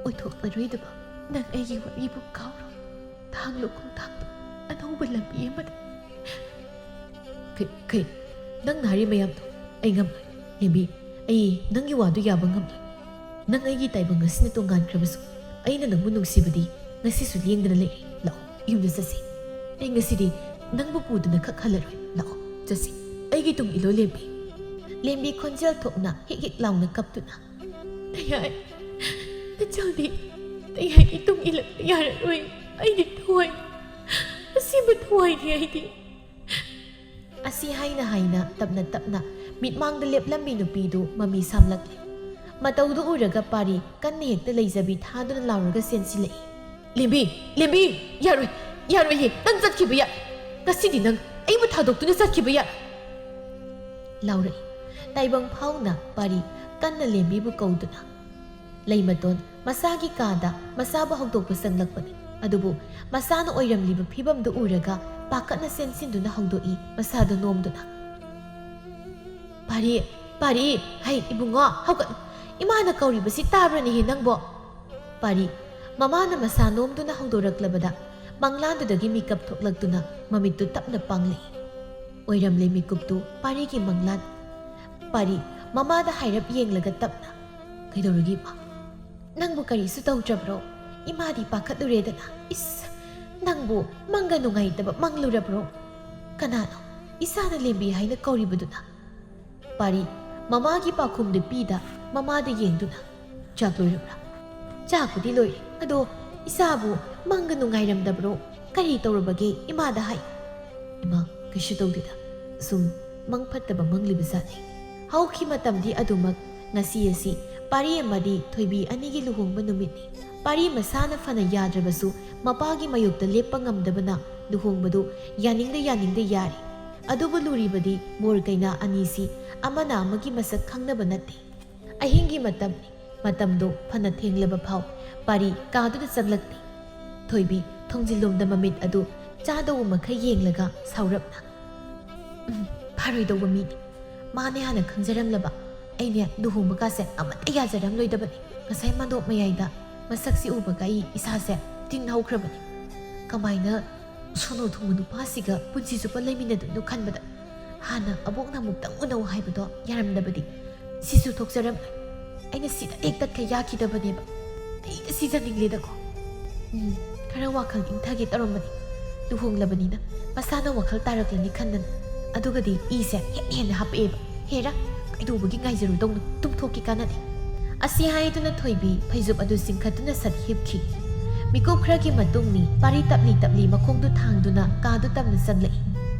ꯑꯣꯏꯊꯣꯛꯂꯔꯣꯏꯗꯕ ꯅꯪ ꯑꯩꯒꯤ ꯋꯥꯔꯤꯕꯨ ꯀꯥꯎꯔꯣ꯫ ꯊꯥꯡꯂꯣ ꯈꯣꯡꯊꯥꯡꯗꯣ ꯑꯅꯧꯕ ꯂꯝꯕꯤ ꯑꯃꯗ꯫ "ꯀꯩ, ꯀꯩ, ꯅꯪꯅ ꯍꯥꯏꯔꯤ ꯃꯌꯥꯝꯗꯣ ꯑꯩ ꯉꯝꯂꯣꯏ꯫ ꯂꯦꯝꯕꯤ, ꯑꯩ ꯅꯪꯒꯤ ꯋꯥꯗꯨ ꯌꯥꯕ ꯉꯝꯂꯣꯏ꯫ ꯅꯪ ꯑꯩꯒꯤ ꯇꯥꯏꯕꯪ ꯉꯁꯤꯅ ꯇꯣꯉꯥꯟꯈ꯭ꯔꯕꯁꯨ ꯑꯩꯅ ꯅꯪꯕꯨ ꯅꯨꯡꯁꯤꯕꯗꯤ ꯉꯁꯤꯁꯨ ꯂꯦꯡꯗꯅ ꯂꯩꯔꯤ꯫ ꯂꯥꯛꯑꯣ, ꯌꯨꯝꯗ ꯆꯠꯁꯤ꯫ ꯑꯩ ꯉꯁꯤꯗꯤ ꯅꯪꯕꯨ ꯄꯨꯗꯨꯅ ꯈꯛ ꯍꯜꯂꯔꯣꯏ꯫ ꯂꯥꯛꯑꯣ, ꯆꯠꯁꯤ꯫ ꯑꯩꯒꯤ ꯇꯨꯡ ꯏꯜꯂꯣ, ꯂꯦꯝꯕꯤ꯫" ꯂꯦꯝꯕꯤ ꯈꯣꯟꯖꯦꯜ ꯊꯣꯛꯅ ꯍꯤꯛ ꯍꯤꯛ ꯂꯥꯎꯅ ꯀꯞꯇꯨꯅ꯫ "ꯊꯩꯍꯥꯏ, ꯅꯆꯜꯗꯤ ꯊꯩꯍꯥꯏꯒꯤ ꯇꯨꯡ ꯏꯜꯂꯛꯄ ꯌꯥꯔꯔꯣꯏ꯫ ꯑꯩꯗꯤ ꯊꯋꯥꯏ, ꯑꯁꯦꯡꯕ ꯊꯋꯥꯏꯅꯤ ꯑꯩꯗꯤ꯫" ꯑꯁꯤ ꯍꯥꯏꯅ ꯍꯥꯏꯅ ꯇꯞꯅ ꯇꯞꯅ ꯃꯤꯠꯃꯥꯡꯗ ꯂꯦꯞꯂꯝꯃꯤ ꯅꯨꯄꯤꯗꯨ ꯃꯃꯤ ꯁꯥꯝꯂꯛꯂꯦ꯫ ꯃꯇꯧꯗꯨ ꯎꯔꯒ ꯄꯥꯔꯤ ꯀꯟꯅ ꯍꯦꯛꯇ ꯂꯩꯖꯕꯤ ꯊꯥꯗꯨꯅ ꯂꯥꯎꯔꯒ ꯆꯦꯟꯁꯤꯜꯂꯛꯏ꯫ "ꯂꯦꯝꯕꯤ, ꯂꯦꯝꯕꯤ, ꯌꯥꯔꯣꯏ, ꯌꯥꯔꯣꯏꯌꯦ, ꯅꯪ ꯆꯠꯈꯤꯕ ꯌꯥ-, ꯉꯁꯤꯗꯤ ꯅꯪ ꯑꯩꯕꯨ ꯊꯥꯗꯣꯛꯇꯨꯅ ꯆꯠꯈꯤꯕ ꯌꯥ-," ꯂꯥꯎꯔꯛꯏ꯫ ꯇꯥꯏꯕꯪ ꯐꯥꯎꯅ ꯄꯥꯔꯤ ꯀꯟꯅ ꯂꯦꯝꯕꯤꯕꯨ ꯀꯧꯗꯨꯅ꯫ ꯂꯩꯃꯇꯣꯟ ꯃꯁꯥꯒꯤ ꯀꯥꯗ ꯃꯁꯥꯕꯨ ꯍꯧꯗꯣꯛꯄ ꯆꯪꯂꯛꯄꯅꯤ꯫ ꯑꯗꯨꯕꯨ ꯃꯁꯥꯅ ꯑꯣꯏꯔꯝꯂꯤꯕ ꯐꯤꯕꯝꯗꯨ ꯎꯔꯒ ꯄꯥꯈꯠꯅ ꯆꯦꯟꯁꯤꯟꯗꯨꯅ ꯍꯧꯗꯣꯛꯏ, ꯃꯁꯥꯗꯨ ꯅꯣꯝꯗꯨꯅ꯫ "ꯄꯥꯔꯤ, ꯄꯥꯔꯤ, ꯍꯩ ꯏꯕꯨꯡꯉꯣ, ꯍꯧꯒꯠ! ꯏꯃꯥꯅ ꯀꯧꯔꯤꯕꯁꯤ ꯇꯥꯕ꯭ꯔꯅꯦꯍꯦ ꯅꯪꯕꯣ?" ꯄꯥꯔꯤ, ꯃꯃꯥꯅ ꯃꯁꯥ ꯅꯣꯝꯗꯨꯅ ꯍꯧꯗꯣꯔꯛꯂꯕꯗ ꯃꯪꯂꯥꯟꯗꯨꯗꯒꯤ ꯃꯤꯀꯞ ꯊꯣꯛꯂꯛꯇꯨꯅ ꯃꯃꯤꯠꯇꯨ ꯇꯞꯅ ꯄꯥꯡꯂꯛꯏ꯫ ꯑꯣꯏꯔꯝꯂꯦ ꯃꯤꯀꯨꯞꯇꯨ ꯄꯥꯔꯤꯒꯤ ꯃꯪꯂꯥꯟ꯫ ꯄꯥꯔꯤ, ꯃꯃꯥꯗ ꯍꯥꯏꯔꯞ ꯌꯦꯡꯂꯒ ꯇꯞꯅ, "ꯀꯩꯗꯧꯔꯒꯦ ꯏꯃꯥ? ꯅꯪꯕꯨ ꯀꯔꯤꯁꯨ ꯇꯧꯗ꯭ꯔꯕ꯭ꯔꯣ? ꯏꯃꯥꯗꯤ ꯄꯥꯈꯠꯂꯨꯔꯦꯗꯅ꯫ ꯏꯁ, ꯅꯪꯕꯨ ꯃꯪꯒ ꯅꯨꯡꯉꯥꯏꯇꯕ ꯃꯪꯂꯨꯔꯕ꯭ꯔꯣ? ꯀꯅꯥꯅꯣ ꯏꯆꯥꯅ ꯂꯦꯝꯕꯤ ꯍꯥꯏꯅ ꯀꯧꯔꯤꯕꯗꯨꯅ?" ꯄꯥꯔꯤ, ꯃꯃꯥꯒꯤ ꯄꯥꯎꯈꯨꯝꯗꯨ ꯄꯤꯗ ꯃꯃꯥꯗ ꯌꯦꯡꯗꯨꯅ, "ꯆꯥꯛ ꯂꯣꯏꯔꯕ꯭ꯔꯥ?" "ꯆꯥꯛꯄꯨꯗꯤ ꯂꯣꯏꯔꯦ, ꯑꯗꯣ ꯏꯆꯥꯕꯨ ꯃꯪꯒ ꯅꯨꯡꯉꯥꯏꯔꯝꯗꯕ꯭ꯔꯣ? ꯀꯔꯤ ꯇꯧꯔꯕꯒꯦ? ꯏꯃꯥꯗ ꯍꯥꯏ꯫" "ꯏꯃꯥ, ꯀꯩꯁꯨ ꯇꯧꯗꯦꯗ, ꯁꯨꯝ ꯃꯪ ꯐꯠꯇꯕ ꯃꯪꯂꯤꯕ ꯖꯥꯠꯅꯤ꯫" ꯍꯧꯈꯤ ꯃꯇꯝꯗꯤ ꯑꯗꯨꯃꯛ ꯉꯁꯤ ꯑꯁꯤ ꯄꯥꯔꯤ ꯑꯃꯗꯤ ꯊꯣꯏꯕꯤ ꯑꯅꯤꯒꯤ ꯂꯨꯍꯣꯡꯕ ꯅꯨꯃꯤꯠꯅꯤ꯫ ꯄꯥꯔꯤ ꯃꯁꯥꯅ ꯐꯅ ꯌꯥꯗ꯭ꯔꯕꯁꯨ ꯃꯄꯥꯒꯤ ꯃꯥꯌꯣꯛꯇ ꯂꯦꯞꯄ ꯉꯝꯗꯕꯅ ꯂꯨꯍꯣꯡꯕꯗꯨ ꯌꯥꯅꯤꯡꯗ ꯌꯥꯅꯤꯡꯗ ꯌꯥꯔꯤ꯫ ꯑꯗꯨꯕꯨ ꯂꯨꯔꯤꯕꯗꯤ ꯃꯣꯔ ꯀꯩꯅꯥ ꯑꯅꯤꯁꯤ ꯑꯃꯅ ꯑꯃꯒꯤ ꯃꯁꯛ ꯈꯪꯅꯕ ꯅꯠꯇꯦ꯫ ꯑꯍꯤꯡꯒꯤ ꯃꯇꯝꯅꯤ꯫ ꯃꯇꯝꯗꯣ ꯐꯅ ꯊꯦꯡꯂꯕ ꯐꯥꯎ ꯄꯥꯔꯤ ꯀꯥꯗꯨꯗ ꯆꯪꯂꯛꯇꯦ꯫ ꯊꯣꯏꯕꯤ ꯊꯣꯡꯖꯤꯜꯂꯣꯝꯗ ꯃꯃꯤꯠ ꯑꯗꯨ ꯆꯥꯗꯧꯕ ꯃꯈꯩ ꯌꯦꯡꯂꯒ ꯁꯥꯎꯔꯞꯅ, "ꯎꯝ, ꯐꯔꯣꯏꯗꯧꯕ ꯃꯤꯅꯤ꯫ ꯃꯥꯅꯦ ꯍꯥꯟꯅ ꯈꯪꯖꯔꯝꯂꯕ ꯑꯩꯅꯦ ꯂꯨꯍꯣꯡꯕ ꯀꯥꯁꯦ ꯑꯃꯠꯇ ꯌꯥꯖꯔꯝꯂꯣꯏꯗꯕꯅꯤ꯫ ꯉꯁꯥꯏ ꯃꯥꯟꯗꯣꯞ ꯃꯌꯥꯏꯗ ꯃꯁꯛꯁꯤ ꯎꯕꯒ ꯑꯩ ꯏꯁꯥꯁꯦ ꯇꯤꯟ ꯍꯧꯈ꯭ꯔꯕꯅꯤ꯫ ꯀꯃꯥꯏꯅ ꯁꯣꯅꯣ ꯊꯨꯡꯕ ꯅꯨꯄꯥꯁꯤꯒ ꯄꯨꯟꯁꯤ ꯆꯨꯞꯄ ꯂꯩꯃꯤꯟꯅꯗꯣꯏꯅꯣ ꯈꯟꯕꯗ ꯍꯥꯟꯅ ꯑꯕꯣꯛꯅ ꯑꯃꯨꯛꯇꯪ ꯎꯅꯧ ꯍꯥꯏꯕꯗꯣ ꯌꯥꯔꯝꯗꯕꯗꯤ ꯁꯤꯁꯨ ꯊꯣꯛꯆꯔꯝꯂꯣꯏ꯫ ꯑꯩꯅ ꯁꯤꯗ ꯍꯦꯛ ꯇꯠꯈ ꯌꯥꯈꯤꯗꯕꯅꯦꯕ꯫ ꯑꯩꯗ ꯁꯤꯖꯅꯤꯡꯂꯦꯗꯀꯣ꯫ ꯎꯝ, ꯈꯔ ꯋꯥꯈꯜ ꯏꯪꯊꯒꯦ ꯇꯧꯔꯝꯕꯅꯤ꯫ ꯂꯨꯍꯣꯡꯂꯕꯅꯤꯅ ꯃꯁꯥꯅ ꯋꯥꯈꯜ ꯇꯥꯔꯛꯂꯅꯤ ꯈꯟꯗꯅ꯫ ꯑꯗꯨꯒꯗꯤ ꯏꯁꯦ ꯍꯦꯟꯅ ꯍꯦꯟꯅ ꯍꯥꯞꯄꯛꯑꯦꯕ꯫ ꯍꯦꯔꯥ, ꯀꯩꯗꯧꯕꯒꯤ ꯉꯥꯏꯖꯔꯨꯗꯧꯅꯣ? ꯇꯨꯝꯊꯣꯛꯀꯦ ꯀꯥꯟꯅꯗꯦ꯫" ꯑꯁꯤ ꯍꯥꯏꯗꯨꯅ ꯊꯣꯏꯕꯤ ꯐꯩꯖꯨꯞ ꯑꯗꯨ ꯆꯤꯡꯈꯠꯇꯨꯅ ꯁꯠ ꯍꯤꯞꯈꯤ꯫ ꯃꯤꯀꯨꯞ ꯈꯔꯒꯤ ꯃꯇꯨꯡꯅꯤ ꯄꯥꯔꯤ ꯇꯞꯂꯤ ꯇꯞꯂꯤ ꯃꯈꯣꯡꯗꯨ ꯊꯥꯡꯗꯨꯅ ꯀꯥꯗꯨ ꯇꯞꯅ ꯆꯪꯂꯛꯏ꯫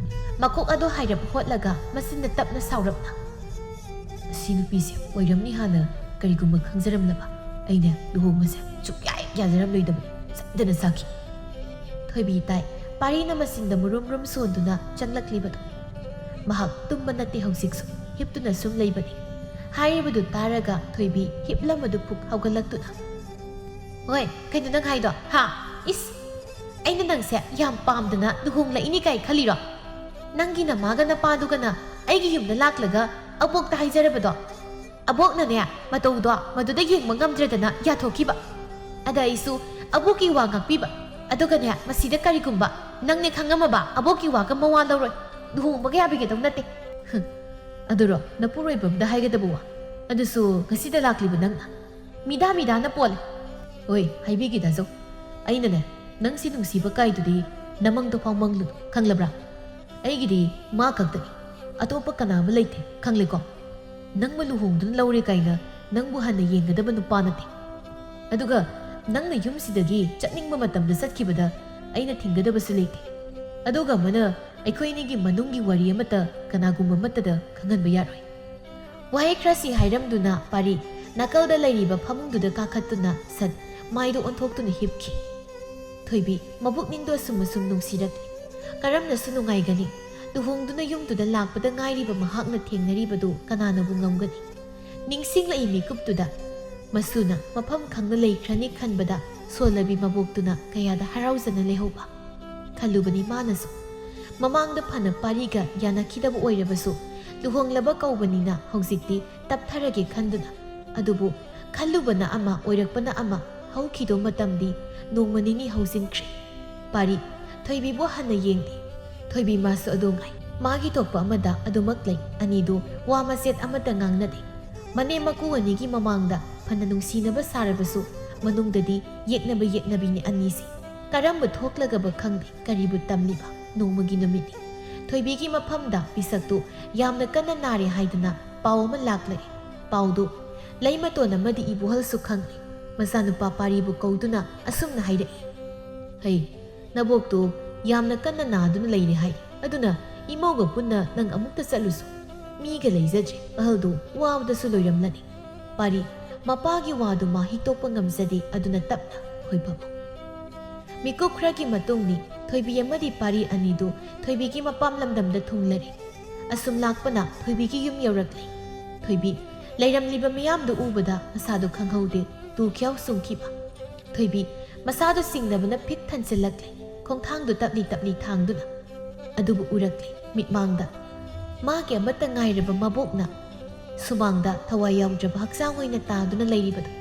ꯃꯀꯣꯛ ꯑꯗꯨ ꯍꯥꯏꯔꯞ ꯍꯣꯠꯂꯒ ꯃꯆꯤꯟꯅ ꯇꯞꯅ ꯁꯥꯎꯔꯞꯅ, "ꯑꯁꯤ ꯅꯨꯄꯤꯁꯦ ꯑꯣꯏꯔꯝꯅꯤ ꯍꯥꯟꯅ ꯀꯔꯤꯒꯨꯝꯕ ꯈꯪꯖꯔꯝꯂꯕ ꯑꯩꯅ ꯂꯨꯍꯣꯡꯕꯁꯦ ꯁꯨꯛꯌꯥ ꯍꯦꯛ ꯌꯥꯖꯔꯝꯂꯣꯏꯗꯕꯅꯤ꯫" ꯆꯠꯗꯅ ꯆꯥꯈꯤ꯫ ꯊꯣꯏꯕꯤ ꯇꯥꯏ ꯄꯥꯔꯤꯅ ꯃꯆꯤꯟꯗ ꯃꯨꯔꯨꯝ ꯃꯨꯔꯨꯝ ꯁꯣꯟꯗꯨꯅ ꯆꯪꯂꯛꯂꯤꯕꯗꯨ꯫ ꯃꯍꯥꯛ ꯇꯨꯝꯕ ꯅꯠꯇꯦ ꯍꯧꯖꯤꯛꯁꯨ, ꯍꯤꯞꯇꯨꯅ ꯁꯨꯝ ꯂꯩꯕꯅꯤ꯫ ꯍꯥꯏꯔꯤꯕꯗꯨ ꯇꯥꯔꯒ ꯊꯣꯏꯕꯤ ꯍꯤꯞꯂꯝꯕꯗꯨ ꯐꯨꯛ ꯍꯧꯒꯠꯂꯛꯇꯨꯅ, "ꯍꯣꯏ, ꯀꯩꯅꯣ ꯅꯪ ꯍꯥꯏꯗꯣ, ꯍꯥ?" "ꯏꯁ, ꯑꯩꯅ ꯅꯪꯁꯦ ꯌꯥꯝ ꯄꯥꯝꯗꯅ ꯂꯨꯍꯣꯡꯂꯛꯏꯅꯤ ꯀꯥꯏ ꯈꯜꯂꯤꯔꯣ? ꯅꯪꯒꯤ ꯅꯃꯥꯒ ꯅꯄꯥꯗꯨꯒꯅ ꯑꯩꯒꯤ ꯌꯨꯝꯗ ꯂꯥꯛꯂꯒ ꯑꯕꯣꯛꯇ ꯍꯥꯏꯖꯔꯕꯗꯣ? ꯑꯕꯣꯛꯅꯅꯦ, ꯃꯇꯧꯗꯣ ꯃꯗꯨꯗ ꯌꯦꯡꯕ ꯉꯝꯗ꯭ꯔꯗꯅ ꯌꯥꯊꯣꯛꯈꯤꯕ꯫ ꯑꯗ ꯑꯩꯁꯨ ꯑꯕꯣꯛꯀꯤ ꯋꯥ ꯉꯥꯛꯄꯤꯕ꯫ ꯑꯗꯨꯒꯅꯦ, ꯃꯁꯤꯗ ꯀꯔꯤꯒꯨꯝꯕ ꯅꯪꯅꯦ ꯈꯪꯉꯝꯃꯕ, ꯑꯕꯣꯛꯀꯤ ꯋꯥꯒ ꯃꯋꯥ ꯂꯧꯔꯣꯏ꯫ ꯂꯨꯍꯣꯡꯕꯒ ꯌꯥꯕꯤꯒꯗꯧ ꯅꯠꯇꯦ꯫" "ꯍꯝ, ꯑꯗꯨꯔꯣ ꯅꯄꯨꯔꯣꯏꯕꯝꯗ ꯍꯥꯏꯒꯗꯕ ꯋꯥ? ꯑꯗꯨꯁꯨ ꯉꯁꯤꯗ ꯂꯥꯛꯂꯤꯕ ꯅꯪꯅ?" "ꯃꯤꯗꯥ ꯃꯤꯗꯥꯅ ꯄꯣꯜꯂꯦ꯫" "ꯍꯣꯏ, ꯍꯥꯏꯕꯤꯒꯦ ꯗꯥꯖꯧ꯫ ꯑꯩꯅꯅꯦ, ꯅꯪꯁꯤ ꯅꯨꯡꯁꯤꯕ ꯀꯥꯏꯗꯨꯗꯤ ꯅꯃꯪꯗ ꯐꯥꯎ ꯃꯪꯂꯨ, ꯈꯪꯂꯕ꯭ꯔꯥ? ꯑꯩꯒꯤꯗꯤ ꯃꯥ ꯈꯛꯇꯅꯤ, ꯑꯇꯣꯞꯄ ꯀꯅꯥ ꯑꯃ ꯂꯩꯇꯦ, ꯈꯪꯂꯦꯀꯣ? ꯅꯪꯕꯨ ꯂꯨꯍꯣꯡꯗꯨꯅ ꯂꯧꯔꯦ ꯀꯥꯏꯅ ꯅꯪꯕꯨ ꯍꯟꯅ ꯌꯦꯡꯒꯗꯕ ꯅꯨꯄꯥ ꯅꯠꯇꯦ꯫ ꯑꯗꯨꯒ ꯅꯪꯅ ꯌꯨꯝꯁꯤꯗꯒꯤ ꯆꯠꯅꯤꯡꯕ ꯃꯇꯝꯗ ꯆꯠꯈꯤꯕꯗ ꯑꯩꯅ ꯊꯤꯡꯒꯗꯕꯁꯨ ꯂꯩꯇꯦ꯫ ꯑꯗꯨꯒ ꯑꯃꯅ, ꯑꯩꯈꯣꯏ ꯑꯅꯤꯒꯤ ꯃꯅꯨꯡꯒꯤ ꯋꯥꯔꯤ ꯑꯃꯠꯇ ꯀꯅꯥꯒꯨꯝꯕ ꯑꯃꯠꯇꯗ ꯈꯪꯍꯟꯕ ꯌꯥꯔꯣꯏ꯫" ꯋꯥꯍꯩ ꯈꯔꯁꯤ ꯍꯥꯏꯔꯝꯗꯨꯅ ꯄꯥꯔꯤ ꯅꯥꯀꯜꯗ ꯂꯩꯔꯤꯕ ꯐꯃꯨꯡꯗꯨꯗ ꯀꯥꯈꯠꯇꯨꯅ ꯁꯠ ꯃꯥꯏꯗꯨ ꯑꯣꯟꯊꯣꯛꯇꯨꯅ ꯍꯤꯞꯈꯤ꯫ ꯊꯣꯏꯕꯤ ꯃꯕꯨꯛꯅꯤꯡꯗꯣ ꯑꯁꯨꯝ ꯑꯁꯨꯝ ꯅꯨꯡꯁꯤꯔꯛꯂꯤ꯫ ꯀꯔꯝꯅꯁꯨ ꯅꯨꯡꯉꯥꯏꯒꯅꯤ? ꯂꯨꯍꯣꯡꯗꯨꯅ ꯌꯨꯝꯗꯨꯗ ꯂꯥꯛꯄꯗ ꯉꯥꯏꯔꯤꯕ ꯃꯍꯥꯛꯅ ꯊꯦꯡꯅꯔꯤꯕꯗꯨ ꯀꯅꯥꯅꯕꯨ ꯉꯝꯒꯅꯤ? ꯅꯤꯡꯁꯤꯡꯂꯛꯏ ꯃꯤꯀꯨꯞꯇꯨꯗ꯫ ꯃꯁꯨꯅ ꯃꯐꯝ ꯈꯪꯅ ꯂꯩꯈ꯭ꯔꯅꯤ ꯈꯟꯕꯗ ꯁꯣꯜꯂꯕꯤ ꯃꯕꯣꯛꯇꯨꯅ ꯀꯌꯥꯗ ꯍꯔꯥꯎꯖꯅ ꯂꯩꯍꯧꯕ꯫ ꯈꯜꯂꯨꯕꯅꯤ ꯃꯥꯅꯁꯨ꯫ ꯃꯃꯥꯡꯗ ꯐꯅ ꯄꯥꯔꯤꯒ ꯌꯥꯅꯈꯤꯗꯕ ꯑꯣꯏꯔꯕꯁꯨ, ꯂꯨꯍꯣꯡꯂꯕ ꯀꯧꯕꯅꯤꯅ ꯍꯧꯖꯤꯛꯇꯤ ꯇꯞꯊꯔꯒꯦ ꯈꯟꯗꯨꯅ꯫ ꯑꯗꯨꯕꯨ ꯈꯜꯂꯨꯕꯅ ꯑꯃ, ꯑꯣꯏꯔꯛꯄꯅ ꯑꯃ, ꯍꯧꯈꯤꯗꯧ ꯃꯇꯝꯗꯤ ꯅꯣꯡꯃ ꯅꯤꯅꯤ ꯍꯧꯖꯤꯟꯈ꯭ꯔꯦ꯫ ꯄꯥꯔꯤ ꯊꯣꯏꯕꯤꯕꯨ ꯍꯟꯅ ꯌꯦꯡꯗꯦ꯫ ꯊꯣꯏꯕꯤ ꯃꯥꯁꯨ ꯑꯗꯣ ꯉꯥꯏ꯫ ꯃꯥꯒꯤ ꯊꯣꯛꯄ ꯑꯃꯗ ꯑꯗꯨꯃꯛ ꯂꯩ꯫ ꯑꯅꯤꯗꯨ ꯋꯥ ꯃꯆꯦꯠ ꯑꯃꯠꯇ ꯉꯥꯡꯅꯗꯦ꯫ ꯃꯅꯦꯝ ꯃꯀꯨ ꯑꯅꯤꯒꯤ ꯃꯃꯥꯡꯗ ꯐꯅ ꯅꯨꯡꯁꯤꯅꯕ ꯁꯥꯔꯕꯁꯨ, ꯃꯅꯨꯡꯗꯗꯤ ꯌꯦꯛꯅꯕ ꯌꯦꯛꯅꯕꯤꯅꯤ ꯑꯅꯤꯁꯤ꯫ ꯀꯔꯝꯕ ꯊꯣꯛꯂꯒꯕ ꯈꯪꯗꯦ, ꯀꯔꯤꯕꯨ ꯇꯝꯂꯤꯕ? ꯅꯣꯡꯃꯒꯤ ꯅꯨꯃꯤꯠꯅꯤ꯫ ꯊꯣꯏꯕꯤꯒꯤ ꯃꯐꯝꯗ ꯄꯤꯁꯛꯇꯨ ꯌꯥꯝꯅ ꯀꯟꯅ ꯅꯥꯔꯦ ꯍꯥꯏꯗꯅ ꯄꯥꯎ ꯑꯃ ꯂꯥꯛꯂꯛꯏ꯫ ꯄꯥꯎꯗꯨ ꯂꯩꯃꯇꯣꯟ ꯑꯃꯗꯤ ꯏꯕꯣꯍꯜꯁꯨ ꯈꯪꯂꯦ꯫ ꯃꯆꯥꯅꯨꯄꯥ ꯄꯥꯔꯤꯕꯨ ꯀꯧꯗꯨꯅ ꯑꯁꯨꯝꯅ ꯍꯥꯏꯔꯛꯏ, "ꯍꯩ, ꯅꯕꯣꯛꯇꯨ ꯌꯥꯝꯅ ꯀꯟꯅ ꯅꯥꯗꯨꯅ ꯂꯩꯔꯦ ꯍꯥꯏ꯫ ꯑꯗꯨꯅ ꯏꯃꯧꯒ ꯄꯨꯟꯅ ꯅꯪ ꯑꯃꯨꯛꯇ ꯆꯠꯂꯨꯁꯨ꯫ ꯃꯤꯒ ꯂꯩꯖꯗ꯭ꯔꯦ, ꯑꯍꯜꯗꯨ ꯋꯥꯕꯗꯁꯨ ꯂꯣꯏꯔꯝꯂꯅꯤ꯫" ꯄꯥꯔꯤ ꯃꯄꯥꯒꯤ ꯋꯥꯗꯨ ꯃꯥ ꯍꯤꯛꯇꯣꯛꯄ ꯉꯝꯖꯗꯦ, ꯑꯗꯨꯅ ꯇꯞꯅ ꯈꯣꯏꯕꯝ꯫ ꯃꯤꯀꯨꯞ ꯈꯔꯒꯤ ꯃꯇꯨꯡꯅꯤ꯫ ꯊꯣꯏꯕꯤ ꯑꯃꯗꯤ ꯄꯥꯔꯤ ꯑꯅꯤꯗꯨ ꯊꯣꯏꯕꯤꯒꯤ ꯃꯄꯥꯝ ꯂꯝꯗꯝꯗ ꯊꯨꯡꯂꯔꯦ꯫ ꯑꯁꯨꯝ ꯂꯥꯛꯄꯅ ꯊꯣꯏꯕꯤꯒꯤ ꯌꯨꯝ ꯌꯧꯔꯛꯂꯦ꯫ ꯊꯣꯏꯕꯤ ꯂꯩꯔꯝꯂꯤꯕ ꯃꯤꯌꯥꯝꯗꯨ ꯎꯕꯗ ꯃꯁꯥꯗꯨ ꯈꯪꯍꯧꯗꯦ, ꯇꯨ ꯈ꯭ꯌꯥꯎ ꯆꯨꯡꯈꯤꯕ꯫ ꯊꯣꯏꯕꯤ ꯃꯁꯥꯗꯨ ꯁꯤꯡꯅꯕꯅ ꯐꯤꯠ ꯊꯟꯖꯤꯜꯂꯛꯂꯦ꯫ ꯈꯣꯡꯊꯥꯡꯗꯨ ꯇꯞꯂꯤ ꯇꯞꯂꯤ ꯊꯥꯡꯗꯨꯅ꯫ ꯑꯗꯨꯕꯨ ꯎꯔꯛꯂꯦ ꯃꯤꯠꯃꯥꯡꯗ ꯃꯥꯒꯤ ꯑꯃꯠꯇ ꯉꯥꯏꯔꯕ ꯃꯕꯣꯛꯅ ꯁꯨꯃꯥꯡꯗ ꯊꯋꯥꯏ ꯌꯥꯎꯗ꯭ꯔꯕ ꯍꯛꯆꯥꯡ ꯑꯣꯏꯅ ꯇꯥꯗꯨꯅ ꯂꯩꯔꯤꯕꯗꯨ꯫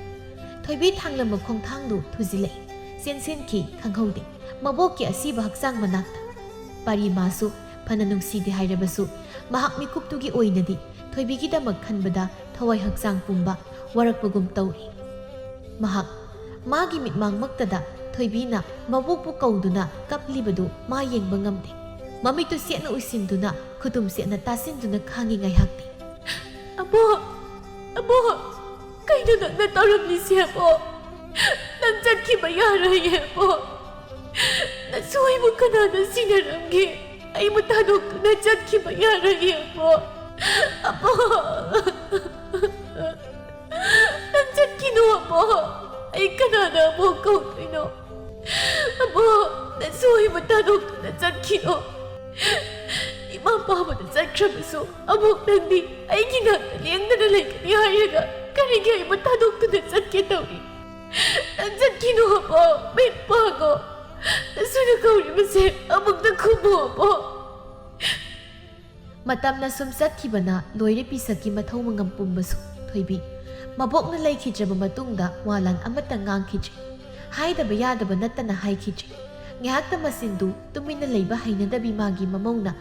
ꯊꯣꯏꯕꯤ ꯊꯥꯡꯂꯝꯕ ꯈꯣꯡꯊꯥꯡꯗꯨ ꯊꯨꯖꯤꯜꯂꯛꯏ꯫ ꯆꯦꯟꯁꯤꯟꯈꯤ ꯈꯪꯍꯧꯗꯦ ꯃꯕꯣꯛꯀꯤ ꯑꯁꯤꯕ ꯍꯛꯆꯥꯡ ꯃꯅꯥꯛꯇ꯫ ꯄꯥꯔꯤ ꯃꯥꯁꯨ ꯐꯅ ꯅꯨꯡꯁꯤꯗꯦ ꯍꯥꯏꯔꯕꯁꯨ ꯃꯍꯥꯛ ꯃꯤꯀꯨꯞꯇꯨꯒꯤ ꯑꯣꯏꯅꯗꯤ ꯊꯣꯏꯕꯤꯒꯤꯗꯃꯛ ꯈꯟꯕꯗ ꯊꯋꯥꯏ ꯍꯛꯆꯥꯡ ꯄꯨꯝꯕ ꯋꯥꯔꯛꯄꯒꯨꯝ ꯇꯧꯔꯤ꯫ ꯃꯍꯥꯛ ꯃꯥꯒꯤ ꯃꯤꯠꯃꯥꯡꯃꯛꯇꯗ ꯊꯣꯏꯕꯤꯅ ꯃꯕꯣꯛꯄꯨ ꯀꯧꯗꯨꯅ ꯀꯞꯂꯤꯕꯗꯨ ꯃꯥ ꯌꯦꯡꯕ ꯉꯝꯗꯦ꯫ ꯃꯃꯤꯠꯇꯨ ꯁꯦꯠꯅ ꯎꯏꯁꯤꯟꯗꯨꯅ ꯈꯨꯇꯨꯝ ꯁꯦꯠꯅ ꯇꯥꯁꯤꯟꯗꯨꯅ ꯈꯥꯡꯉꯤ ꯉꯥꯏꯍꯥꯛꯇꯤ꯫ "ꯑꯕꯣꯛ! ꯑꯕꯣꯛ! ꯀꯩꯅꯣ ꯅꯪꯅ ꯇꯧꯔꯝꯂꯤꯁꯦ ꯑꯕꯣꯛ? ꯅꯪ ꯆꯠꯈꯤꯕ ꯌꯥꯔꯣꯏꯌꯦ ꯑꯕꯣꯛ꯫ ꯅꯁꯨ ꯑꯩꯕꯨ ꯀꯅꯥꯅ ꯁꯤꯟꯅꯔꯝꯒꯦ? ꯑꯩꯕꯨ ꯊꯥꯗꯣꯛꯇꯨꯅ ꯆꯠꯈꯤꯕ ꯌꯥꯔꯣꯏꯌꯦ ꯑꯕꯣꯛ꯫ ꯑꯕꯣꯛ! ꯅꯪ ꯆꯠꯈꯤꯅꯨ ꯑꯕꯣꯛ꯫ ꯑꯩ ꯀꯅꯥꯅ ꯑꯕꯣꯛ ꯀꯧꯗꯣꯏꯅꯣ? ꯑꯕꯣꯛ, ꯅꯁꯨ ꯑꯩꯕꯨ ꯊꯥꯗꯣꯛꯇꯨꯅ ꯆꯠꯈꯤꯅꯣ꯫ ꯏꯃꯥ ꯄꯥꯕꯗ ꯆꯠꯈ꯭ꯔꯕꯁꯨ ꯑꯕꯣꯛ ꯅꯪꯗꯤ ꯑꯩꯒꯤ ꯅꯥꯛꯇ ꯂꯦꯡꯗꯅ ꯂꯩꯒꯅꯤ ꯍꯥꯏꯔꯒ ꯀꯔꯤꯒꯤ ꯑꯩꯕꯨ ꯊꯥꯗꯣꯛꯇꯨꯅ ꯆꯠꯀꯦ ꯇꯧꯔꯤ? ꯅꯪ ꯆꯠꯈꯤꯅꯣ ꯑꯕꯣꯛ, ꯃꯤꯠ ꯄꯥꯡꯉꯣ꯫ ꯅꯁꯨꯅ ꯀꯧꯔꯤꯕꯁꯦ ꯑꯃꯨꯛꯇ ꯈꯨꯝꯃꯣ ꯑꯕꯣꯛ꯫ ꯃꯇꯝꯅ ꯁꯨꯝ ꯆꯠꯈꯤꯕꯅ ꯂꯣꯏꯔꯦ ꯄꯤꯁꯛꯀꯤ ꯃꯊꯧ ꯃꯉꯝ ꯄꯨꯝꯕꯁꯨ꯫ ꯊꯣꯏꯕꯤ ꯃꯕꯣꯛꯅ ꯂꯩꯈꯤꯗ꯭ꯔꯕ ꯃꯇꯨꯡꯗ ꯋꯥꯂꯥꯟ ꯑꯃꯠꯇ ꯉꯥꯡꯈꯤꯗ꯭ꯔꯦ꯫ ꯍꯥꯏꯗꯕ ꯌꯥꯗꯕ ꯅꯠꯇꯅ ꯍꯥꯏꯈꯤꯗ꯭ꯔꯦ꯫ ꯉꯥꯏꯍꯥꯛꯇ ꯃꯆꯤꯟꯗꯨ ꯇꯨꯃꯤꯟꯅ ꯂꯩꯕ ꯍꯩꯅꯗꯕꯤ ꯃꯥꯒꯤ ꯃꯃꯧꯅ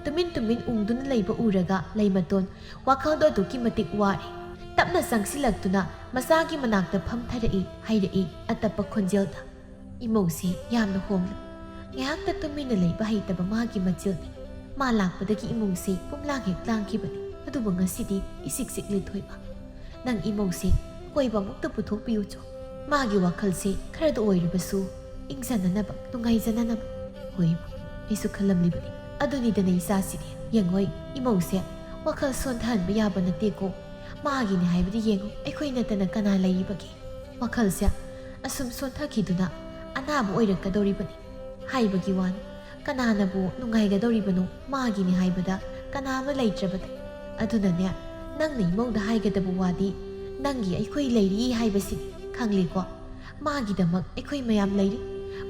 ꯇꯨꯃꯤꯟ ꯇꯨꯃꯤꯟ ꯎꯪꯗꯨꯅ ꯂꯩꯕ ꯎꯔꯒ ꯂꯩꯃꯇꯣꯟ ꯋꯥꯈꯜꯗꯣ ꯑꯗꯨꯛꯀꯤ ꯃꯇꯤꯛ ꯋꯥꯔꯦ꯫ ꯇꯞꯅ ꯆꯪꯁꯤꯜꯂꯛꯇꯨꯅ ꯃꯆꯥꯒꯤ ꯃꯅꯥꯛꯇ ꯐꯝꯊꯔꯛꯏ ꯍꯥꯏꯔꯛꯏ ꯑꯇꯞꯄ ꯈꯣꯟꯖꯦꯜꯗ꯫ ꯏꯃꯧꯁꯦ ꯌꯥꯝꯅ ꯍꯣꯡꯂꯦ꯫ ꯉꯥꯏꯍꯥꯛꯇ ꯇꯨꯃꯤꯟꯅ ꯂꯩꯕ ꯍꯩꯇꯕ ꯃꯥꯒꯤ ꯃꯆꯤꯜꯅꯤ꯫ ꯃꯥ ꯂꯥꯛꯄꯗꯒꯤ ꯏꯃꯨꯡꯁꯦ ꯄꯨꯝꯂꯥꯡ ꯍꯦꯛ ꯂꯥꯡꯈꯤꯕꯅꯤ꯫ ꯑꯗꯨꯕꯨ ꯉꯁꯤꯗꯤ ꯏꯆꯤꯛ ꯆꯤꯛꯂꯦ ꯊꯣꯏꯕ꯫ ꯅꯪ ꯏꯃꯧꯁꯦ ꯀꯣꯏꯕ ꯑꯃꯨꯛꯇ ꯄꯨꯊꯣꯛꯄꯤꯌꯨ ꯆꯣ꯫ ꯃꯥꯒꯤ ꯋꯥꯈꯜꯁꯦ ꯈꯔꯗ ꯑꯣꯏꯔꯕꯁꯨ ꯏꯪꯖꯅꯅꯕ, ꯅꯨꯡꯉꯥꯏꯖꯅꯅꯕ꯫ ꯍꯣꯏ, ꯑꯩꯁꯨ ꯈꯜꯂꯝꯂꯤꯕꯅꯤ꯫ ꯑꯗꯨꯅꯤꯗꯅ ꯏꯆꯥꯁꯤꯗꯤ꯫ ꯌꯦꯡꯉꯣꯏ, ꯏꯃꯧꯁꯦ ꯋꯥꯈꯜ ꯁꯣꯟꯊꯍꯟꯕ ꯌꯥꯕ ꯅꯠꯇꯦꯀꯣ꯫ ꯃꯥꯒꯤꯅꯤ ꯍꯥꯏꯕꯗꯤ ꯌꯦꯡꯉꯨ, ꯑꯩꯈꯣꯏ ꯅꯠꯇꯅ ꯀꯅꯥ ꯂꯩꯔꯤꯕꯒꯦ? ꯋꯥꯈꯜꯁꯦ ꯑꯁꯨꯝ ꯁꯣꯟꯊꯈꯤꯗꯨꯅ ꯑꯅꯥꯕ ꯑꯣꯏꯔꯛꯀꯗꯧꯔꯤꯕꯅꯤ ꯍꯥꯏꯕꯒꯤ ꯋꯥꯅꯤ꯫ ꯀꯅꯥꯅꯕꯨ ꯅꯨꯡꯉꯥꯏꯒꯗꯧꯔꯤꯕꯅꯣ? ꯃꯥꯒꯤꯅꯤ ꯍꯥꯏꯕꯗ ꯀꯅꯥ ꯑꯃ ꯂꯩꯇ꯭ꯔꯕꯗꯤ꯫ ꯑꯗꯨꯅꯅꯦ, ꯅꯪꯅ ꯏꯃꯧꯗ ꯍꯥꯏꯒꯗꯕ ꯋꯥꯗꯤ ꯅꯪꯒꯤ ꯑꯩꯈꯣꯏ ꯂꯩꯔꯤ ꯍꯥꯏꯕꯁꯤꯅꯤ, ꯈꯪꯂꯦꯀꯣ? ꯃꯥꯒꯤꯗꯃꯛ ꯑꯩꯈꯣꯏ ꯃꯌꯥꯝ ꯂꯩꯔꯤ꯫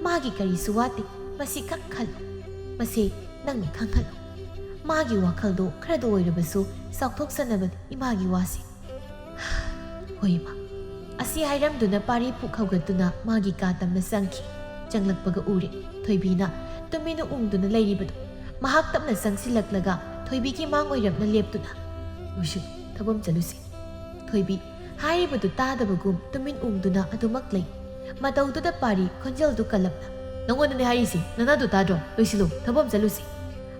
ꯃꯥꯒꯤ ꯀꯔꯤꯁꯨ ꯋꯥꯠꯇꯦ꯫ ꯃꯁꯤ ꯈꯛ ꯈꯜꯂꯨ꯫ ꯃꯁꯤ ꯅꯪꯅ ꯈꯪꯍꯜꯂꯨ꯫ ꯃꯥꯒꯤ ꯋꯥꯈꯜꯗꯣ ꯈꯔꯗ ꯑꯣꯏꯔꯕꯁꯨ ꯆꯥꯎꯊꯣꯛꯆꯅꯕꯅꯤ ꯏꯃꯥꯒꯤ ꯋꯥꯁꯤ꯫ ꯍꯣꯏ ꯏꯃꯥ꯫ ꯑꯁꯤ ꯍꯥꯏꯔꯝꯗꯨꯅ ꯄꯥꯔꯤ ꯄꯨꯛ ꯍꯧꯒꯠꯇꯨꯅ ꯃꯥꯒꯤ ꯀꯥ ꯇꯝꯅ ꯆꯪꯈꯤ꯫ ꯆꯪꯂꯛꯄꯒ ꯎꯔꯦ ꯊꯣꯏꯕꯤꯅ ꯇꯨꯃꯤꯟꯅ ꯎꯪꯗꯨꯅ ꯂꯩꯔꯤꯕꯗꯨ꯫ ꯃꯍꯥꯛ ꯇꯞꯅ ꯆꯪꯁꯤꯜꯂꯛꯂꯒ ꯊꯣꯏꯕꯤꯒꯤ ꯃꯥꯡ ꯑꯣꯏꯔꯞꯅ ꯂꯦꯞꯇꯨꯅ, "ꯂꯣꯏꯁꯤꯜꯂꯨ, ꯊꯕꯛ ꯑꯃ ꯆꯠꯂꯨꯁꯤ꯫" ꯊꯣꯏꯕꯤ ꯍꯥꯏꯔꯤꯕꯗꯨ ꯇꯥꯗꯕꯒꯨꯝ ꯇꯨꯃꯤꯟ ꯎꯪꯗꯨꯅ ꯑꯗꯨꯃꯛ ꯂꯩ꯫ ꯃꯇꯧꯗꯨꯗ ꯄꯥꯔꯤ ꯈꯣꯟꯖꯦꯜꯗꯨ ꯀꯜꯂꯞꯅ, "ꯅꯉꯣꯟꯗꯅꯦ ꯍꯥꯏꯔꯤꯁꯤ, ꯅꯅꯥꯗꯨ ꯇꯥꯗ꯭ꯔꯣ? ꯂꯣꯏꯁꯤꯜꯂꯨ, ꯊꯕꯛ ꯑꯃ ꯆꯠꯂꯨꯁꯤ꯫"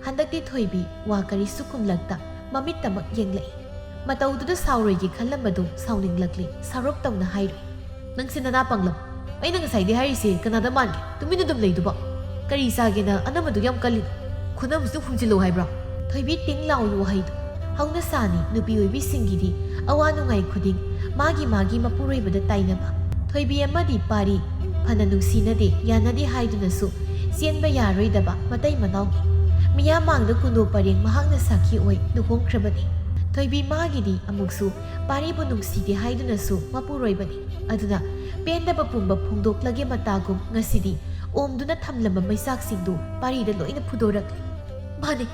ꯍꯟꯗꯛꯇꯤ ꯊꯣꯏꯕꯤ ꯋꯥ ꯀꯔꯤꯁꯨ ꯈꯨꯝꯂꯛꯇ ꯃꯃꯤꯠꯇꯃꯛ ꯌꯦꯡꯂꯛꯏ꯫ ꯃꯇꯧꯗꯨꯗ ꯁꯥꯎꯔꯣꯏꯒꯦ ꯈꯜꯂꯝꯕꯗꯨ ꯁꯥꯎꯅꯤꯡꯂꯛꯂꯦ꯫ ꯁꯥꯎꯔꯞ ꯇꯧꯅ ꯍꯥꯏꯔꯨꯏ, "ꯅꯪꯁꯦ ꯅꯅꯥ ꯄꯪꯂꯕ꯫ ꯑꯩꯅ ꯉꯁꯥꯏꯗꯤ ꯍꯥꯏꯔꯤꯁꯦ ꯀꯅꯥꯗ ꯃꯥꯟꯒꯦ? ꯇꯨꯃꯤꯟ ꯑꯗꯨꯝ ꯂꯩꯗꯨꯕꯣ꯫ ꯀꯔꯤ ꯆꯥꯒꯦꯅ ꯑꯅꯝꯕꯗꯨ ꯌꯥꯝ ꯀꯜꯂꯤꯅꯣ? ꯈꯨꯅꯝꯁꯨ ꯍꯨꯝꯖꯤꯜꯂꯨ ꯍꯥꯏꯕ꯭ꯔꯣ?" ꯊꯣꯏꯕꯤ ꯇꯤꯡ ꯂꯥꯎꯏ ꯋꯥꯍꯩꯗꯨ꯫ ꯍꯧꯅꯁꯥꯅꯤ ꯅꯨꯄꯤ ꯑꯣꯏꯕꯤꯁꯤꯡꯒꯤꯗꯤ ꯑꯋꯥ ꯅꯨꯡꯉꯥꯏ ꯈꯨꯗꯤꯡ ꯃꯥꯒꯤ ꯃꯥꯒꯤ ꯃꯄꯨꯔꯣꯏꯕꯗ ꯇꯥꯏꯅꯕ꯫ ꯊꯣꯏꯕꯤ ꯑꯃꯗꯤ ꯄꯥꯔꯤ ꯐꯅ ꯅꯨꯡꯁꯤꯅꯗꯦ ꯌꯥꯅꯗꯦ ꯍꯥꯏꯗꯨꯅꯁꯨ ꯆꯦꯟꯕ ꯌꯥꯔꯣꯏꯗꯕ ꯃꯇꯩ ꯃꯅꯥꯎꯅꯤ꯫ ꯃꯤꯌꯥꯝ ꯃꯥꯡꯗ ꯀꯨꯟꯗꯣ ꯄꯔꯦꯡ ꯃꯍꯥꯛꯅ ꯁꯥꯈꯤ ꯑꯣꯏ ꯂꯨꯍꯣꯡꯈ꯭ꯔꯕꯅꯤ꯫ ꯊꯣꯏꯕꯤ ꯃꯥꯒꯤꯗꯤ ꯑꯃꯨꯛꯁꯨ ꯄꯥꯔꯤꯕꯨ ꯅꯨꯡꯁꯤꯗꯦ ꯍꯥꯏꯗꯨꯅꯁꯨ ꯃꯄꯨꯔꯣꯏꯕꯅꯤ꯫ ꯑꯗꯨꯅ ꯄꯦꯟꯗꯕ ꯄꯨꯝꯕ ꯐꯣꯡꯗꯣꯛꯂꯒꯦ ꯃꯇꯥꯒꯨꯝ ꯉꯁꯤꯗꯤ ꯑꯣꯝꯗꯨꯅ ꯊꯝꯂꯝꯕ ꯃꯩꯆꯥꯛꯁꯤꯡꯗꯨ ꯄꯥꯔꯤꯗ ꯂꯣꯏꯅ ꯐꯨꯗꯣꯔꯛꯂꯤ꯫ "ꯃꯥꯅꯦ,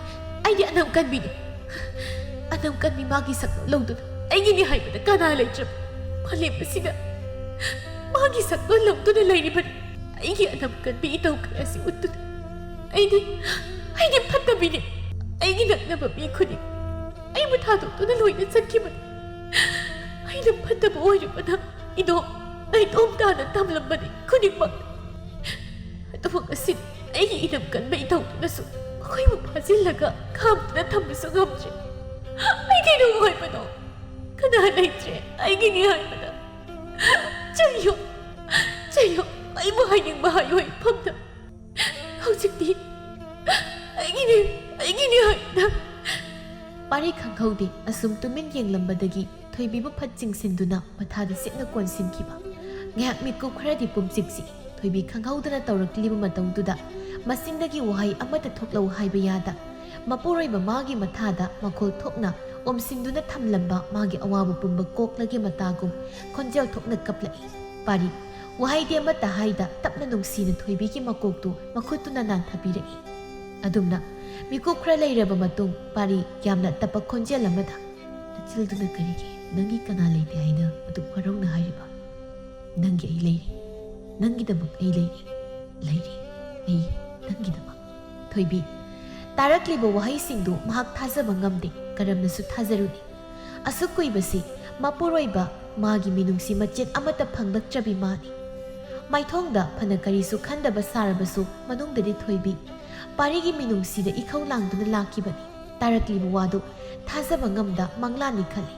ꯑꯩꯗꯤ ꯑꯅꯝ ꯀꯟꯕꯤꯅꯤ꯫ ꯑꯅꯝ ꯀꯟꯕꯤ ꯃꯥꯒꯤ ꯁꯛꯇꯣ ꯂꯧꯗꯨꯅ ꯑꯩꯒꯤꯅꯤ ꯍꯥꯏꯕꯗ ꯀꯅꯥ ꯂꯩꯇ꯭ꯔꯕ? ꯃꯥꯂꯦꯝ ꯑꯁꯤꯗ ꯃꯥꯒꯤ ꯁꯛꯇꯣ ꯂꯧꯗꯨꯅ ꯂꯩꯔꯤꯕꯅꯤ꯫ ꯑꯩꯒꯤ ꯑꯅꯝ ꯀꯟꯕꯤ ꯏꯇꯧ ꯀꯌꯥꯁꯤ ꯎꯠꯇꯨꯅ ꯑꯩꯗꯤ, ꯑꯩꯗꯤ ꯐꯠꯇꯕꯤꯅꯤ꯫ ꯑꯩꯒꯤ ꯅꯛꯅꯕ ꯃꯤ ꯈꯨꯗꯤꯡ ꯑꯩꯕꯨ ꯊꯥꯗꯣꯛꯇꯨꯅ ꯂꯣꯏꯅ ꯆꯠꯈꯤꯕꯅꯤ꯫ ꯑꯩꯅ ꯐꯠꯇꯕ ꯑꯣꯏꯔꯨꯕꯅ ꯏꯗꯣꯝ ꯅꯥꯏꯇꯣꯝ ꯇꯥꯅ ꯊꯝꯂꯝꯕꯅꯤ ꯈꯨꯗꯤꯡꯃꯛ꯫ ꯑꯗꯨꯕꯨ ꯉꯁꯤꯗꯤ ꯑꯩꯒꯤ ꯏꯅꯝ ꯀꯟꯕ ꯏꯊꯧꯗꯨꯅꯁꯨ ꯃꯈꯣꯏꯕꯨ ꯐꯥꯖꯤꯜꯂꯒ ꯈꯥꯝꯗꯨꯅ ꯊꯝꯕꯁꯨ ꯉꯝꯗ꯭ꯔꯦ꯫ ꯑꯩꯗꯤ ꯅꯨꯡꯉꯥꯏꯕꯗꯣ ꯀꯅꯥ ꯂꯩꯇ꯭ꯔꯦ ꯑꯩꯒꯤꯅꯤ ꯍꯥꯏꯕꯗ꯫ ꯆꯩꯌꯨ, ꯆꯩꯌꯨ, ꯑꯩꯕꯨ ꯍꯥꯏꯅꯤꯡꯕ ꯍꯥꯏꯌꯨ ꯏꯐꯝꯗ꯫ ꯍꯧꯖꯤꯛꯇꯤ ꯑꯩꯒꯤꯅꯤ, ꯑꯩꯒꯤꯅꯤ ꯍꯥꯏꯕꯗ꯫" ꯄꯥꯔꯤ ꯈꯪꯍꯧꯗꯦ꯫ ꯑꯁꯨꯝ ꯇꯨꯃꯤꯟ ꯌꯦꯡꯂꯝꯕꯗꯒꯤ ꯊꯣꯏꯕꯤꯕꯨ ꯐꯠ ꯆꯤꯡꯁꯤꯟꯗꯨꯅ ꯃꯊꯥꯗ ꯁꯤꯛꯅ ꯀꯣꯟꯁꯤꯟꯈꯤꯕ꯫ ꯉꯥꯏꯍꯥꯛ ꯃꯤꯠꯀꯨꯞ ꯈꯔꯗꯤ ꯄꯨꯝꯆꯤꯛ ꯆꯤꯛꯏ꯫ ꯊꯣꯏꯕꯤ ꯈꯪꯍꯧꯗꯅ ꯇꯧꯔꯛꯂꯤꯕ ꯃꯇꯧꯗꯨꯗ ꯃꯆꯤꯟꯗꯒꯤ ꯋꯥꯍꯩ ꯑꯃꯠꯇ ꯊꯣꯛꯂꯧ ꯍꯥꯏꯕ ꯌꯥꯗ, ꯃꯄꯨꯔꯣꯏꯕ ꯃꯥꯒꯤ ꯃꯊꯥꯗ ꯃꯈꯣꯜ ꯊꯣꯛꯅ ꯑꯣꯝꯁꯤꯟꯗꯨꯅ ꯊꯝꯂꯝꯕ ꯃꯥꯒꯤ ꯑꯋꯥꯕ ꯄꯨꯝꯕ ꯀꯣꯛꯂꯒꯦ ꯃꯇꯥꯒꯨꯝ ꯈꯣꯟꯖꯦꯜ ꯊꯣꯛꯅ ꯀꯞꯂꯛꯏ꯫ ꯄꯥꯔꯤ, ꯋꯥꯍꯩꯗꯤ ꯑꯃꯠꯇ ꯍꯥꯏꯗ ꯇꯞꯅ ꯅꯨꯡꯁꯤꯅ ꯊꯣꯏꯕꯤꯒꯤ ꯃꯀꯣꯛꯇꯨ ꯃꯈꯨꯠꯇꯨꯅ ꯅꯥꯟꯊꯕꯤꯔꯛꯏ꯫ ꯑꯗꯨꯝꯅ ꯃꯤꯀꯨꯞ ꯈꯔ ꯂꯩꯔꯕ ꯃꯇꯨꯡ ꯄꯥꯔꯤ ꯌꯥꯝꯅ ꯇꯞꯄ ꯈꯣꯟꯖꯦꯜ ꯑꯃꯗ, "ꯅꯆꯤꯜꯗꯨꯅ ꯀꯔꯤꯒꯤ ꯅꯪꯒꯤ ꯀꯅꯥ ꯂꯩꯇꯦ ꯍꯥꯏꯅ ꯑꯗꯨꯛ ꯋꯥꯔꯧꯅ ꯍꯥꯏꯔꯤꯕ? ꯅꯪꯒꯤ ꯑꯩ ꯂꯩꯔꯤ, ꯅꯪꯒꯤꯗꯃꯛ ꯑꯩ ꯂꯩꯔꯤ, ꯂꯩꯔꯤ, ꯑꯩ ꯅꯪꯒꯤꯗꯃꯛ"꯫ ꯊꯣꯏꯕꯤ, ꯇꯥꯔꯛꯂꯤꯕ ꯋꯥꯍꯩꯁꯤꯡꯗꯨ ꯃꯍꯥꯛ ꯊꯥꯖꯕ ꯉꯝꯗꯦ, ꯀꯔꯝꯅꯁꯨ ꯊꯥꯖꯔꯨꯅꯤ꯫ ꯑꯁꯨꯛ ꯀꯨꯏꯕꯁꯤ ꯃꯄꯨꯔꯣꯏꯕ ꯃꯥꯒꯤ ꯃꯤꯅꯨꯡꯁꯤ ꯃꯆꯦꯠ ꯑꯃꯠꯇ ꯐꯪꯂꯛꯇ꯭ꯔꯕꯤ ꯃꯥꯅꯤ꯫ ꯃꯥꯏꯊꯣꯡꯗ ꯐꯅ ꯀꯔꯤꯁꯨ ꯈꯟꯗꯕ ꯁꯥꯔꯕꯁꯨ ꯃꯅꯨꯡꯗꯗꯤ ꯊꯣꯏꯕꯤ ꯄꯥꯔꯤꯒꯤ ꯃꯤꯅꯨꯡꯁꯤꯗ ꯏꯈꯧ ꯂꯥꯡꯗꯨꯅ ꯂꯥꯛꯈꯤꯕꯅꯤ꯫ ꯇꯥꯔꯛꯂꯤꯕ ꯋꯥꯗꯨ ꯊꯥꯖꯕ ꯉꯝꯗ ꯃꯪꯂꯥꯟꯅꯤ ꯈꯜꯂꯤ꯫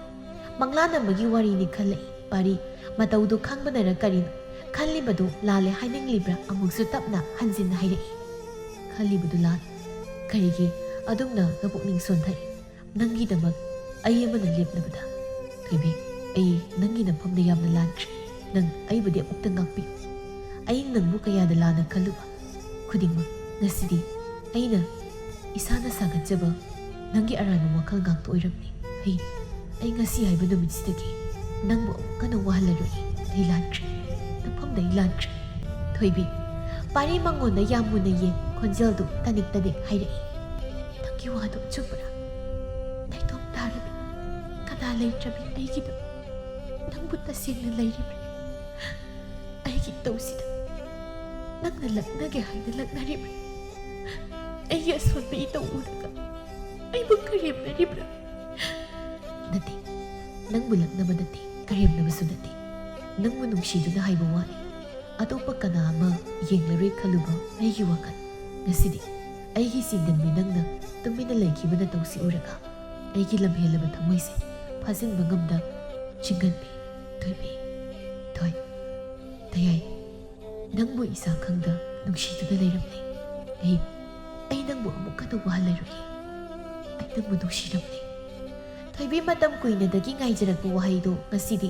ꯃꯪꯂꯥꯟ ꯑꯃꯒꯤ ꯋꯥꯔꯤꯅꯤ ꯈꯜꯂꯛꯏ꯫ ꯄꯥꯔꯤ ꯃꯇꯧꯗꯨ ꯈꯪꯕꯅꯔ ꯀꯔꯤꯅꯣ, ꯈꯜꯂꯤꯕꯗꯨ ꯂꯥꯜꯂꯦ ꯍꯥꯏꯅꯤꯡꯂꯤꯕ꯭ꯔꯥ ꯑꯃꯨꯛꯁꯨ ꯇꯞꯅ ꯍꯟꯖꯤꯟꯅ ꯍꯥꯏꯔꯛꯏ꯫ "ꯈꯜꯂꯤꯕꯗꯨ ꯂꯥꯜꯂꯦ꯫ ꯀꯔꯤꯒꯤ ꯑꯗꯨꯝꯅ ꯅꯄꯨꯛꯅꯤꯡ ꯁꯣꯟꯊꯔꯤ? ꯅꯪꯒꯤꯗꯃꯛ ꯑꯩ ꯑꯃꯅ ꯂꯦꯞꯂꯕꯗ꯫ ꯊꯣꯏꯕꯤ, ꯑꯩ ꯅꯪꯒꯤ ꯅꯐꯝꯗ ꯌꯥꯝꯅ ꯂꯥꯟꯈ꯭ꯔꯦ꯫ ꯅꯪ ꯑꯩꯕꯨꯗꯤ ꯑꯃꯨꯛꯇ ꯉꯥꯛꯄꯤꯌꯨ꯫ ꯑꯩ ꯅꯪꯕꯨ ꯀꯌꯥꯗ ꯂꯥꯟꯅ ꯈꯜꯂꯨꯕ ꯈꯨꯗꯤꯡꯃꯛ ꯉꯁꯤꯗꯤ ꯑꯩꯅ ꯏꯁꯥꯅ ꯁꯥꯒꯠꯆꯕ ꯅꯪꯒꯤ ꯑꯔꯥꯟꯕ ꯋꯥꯈꯜ ꯉꯥꯛꯇ ꯑꯣꯏꯔꯝꯂꯦ꯫ ꯑꯩ, ꯑꯩ ꯉꯁꯤ ꯍꯥꯏꯕ ꯅꯨꯃꯤꯠꯁꯤꯗꯒꯤ ꯅꯪꯕꯨ ꯑꯃꯨꯛ ꯍꯟꯅ ꯋꯥꯍꯜꯂꯔꯣꯏ꯫ ꯑꯩ ꯂꯥꯟꯈ꯭ꯔꯦ꯫ ꯅꯐꯝꯗ ꯑꯩ ꯂꯥꯟꯈ꯭ꯔꯦ꯫" ꯊꯣꯏꯕꯤ, ꯄꯥꯔꯤ ꯃꯉꯣꯟꯗ ꯌꯥꯝ ꯃꯨꯟꯅ ꯌꯦꯡ ꯈꯣꯟꯖꯦꯜꯗꯨ ꯇꯅꯤꯛ ꯇꯅꯤꯛ ꯍꯥꯏꯔꯛꯏ꯫ "ꯅꯪꯒꯤ ꯋꯥꯗꯨ ꯑꯆꯨꯝꯕꯔꯥ? ꯅꯥꯏꯇꯣꯝ ꯇꯥꯔꯕꯤ, ꯀꯅꯥ ꯂꯩꯇ꯭ꯔꯕꯤ ꯑꯩꯒꯤꯗ ꯅꯪꯕꯨ ꯇꯁꯦꯡꯅ ꯂꯩꯔꯤꯕ꯭ꯔꯥ? ꯑꯩꯒꯤ ꯏꯇꯧꯁꯤꯗ ꯅꯪꯅ ꯂꯛꯅꯒꯦ ꯍꯥꯏꯅ ꯂꯛꯅꯔꯤꯕ꯭ꯔꯥ? ꯑꯩꯒꯤ ꯑꯁꯣꯟꯕ ꯏꯇꯧ ꯎꯔꯒ ꯑꯩꯕꯨ ꯀꯔꯦꯝꯅꯔꯤꯕ꯭ꯔꯥ?" "ꯅꯠꯇꯦ, ꯅꯪꯕꯨ ꯂꯛꯅꯕ ꯅꯠꯇꯦ, ꯀꯔꯦꯝꯅꯕꯁꯨ ꯅꯠꯇꯦ꯫ ꯅꯪꯕꯨ ꯅꯨꯡꯁꯤꯗꯨꯅ ꯍꯥꯏꯕ ꯋꯥꯅꯤ꯫ ꯑꯇꯣꯞꯄ ꯀꯅꯥ ꯑꯃ ꯌꯦꯡꯂꯔꯣꯏ ꯈꯜꯂꯨꯕ ꯑꯩꯒꯤ ꯋꯥꯈꯜ꯫ ꯉꯁꯤꯗꯤ ꯑꯩꯒꯤ ꯆꯤꯡꯒꯟꯕꯤ ꯅꯪꯅ ꯇꯨꯃꯤꯟꯅ ꯂꯩꯈꯤꯕ ꯅꯇꯧꯁꯤ ꯎꯔꯒ ꯑꯩꯒꯤ ꯂꯝꯍꯦꯜꯂꯕ ꯊꯃꯣꯏꯁꯦ ꯐꯥꯖꯤꯟꯕ ꯉꯝꯗ ꯆꯤꯡꯒꯟꯕꯤ, ꯊꯣꯏꯕꯤ, ꯊꯣꯏ, ꯊꯌꯥꯏ, ꯅꯪꯕꯨ ꯏꯁꯥ ꯈꯪꯗ ꯅꯨꯡꯁꯤꯗꯨꯅ ꯂꯩꯔꯝꯂꯦ꯫ ꯑꯩ, ꯑꯩ ꯅꯪꯕꯨ ꯑꯃꯨꯛ ꯍꯟꯅ ꯋꯥꯍꯜꯂꯔꯣꯏ꯫ ꯑꯩ ꯅꯪꯕꯨ ꯅꯨꯡꯁꯤꯔꯝꯂꯦ꯫" ꯊꯣꯏꯕꯤ ꯃꯇꯝ ꯀꯨꯏꯅꯗꯒꯤ ꯉꯥꯏꯖꯔꯛꯄ ꯋꯥꯍꯩꯗꯨ ꯉꯁꯤꯗꯤ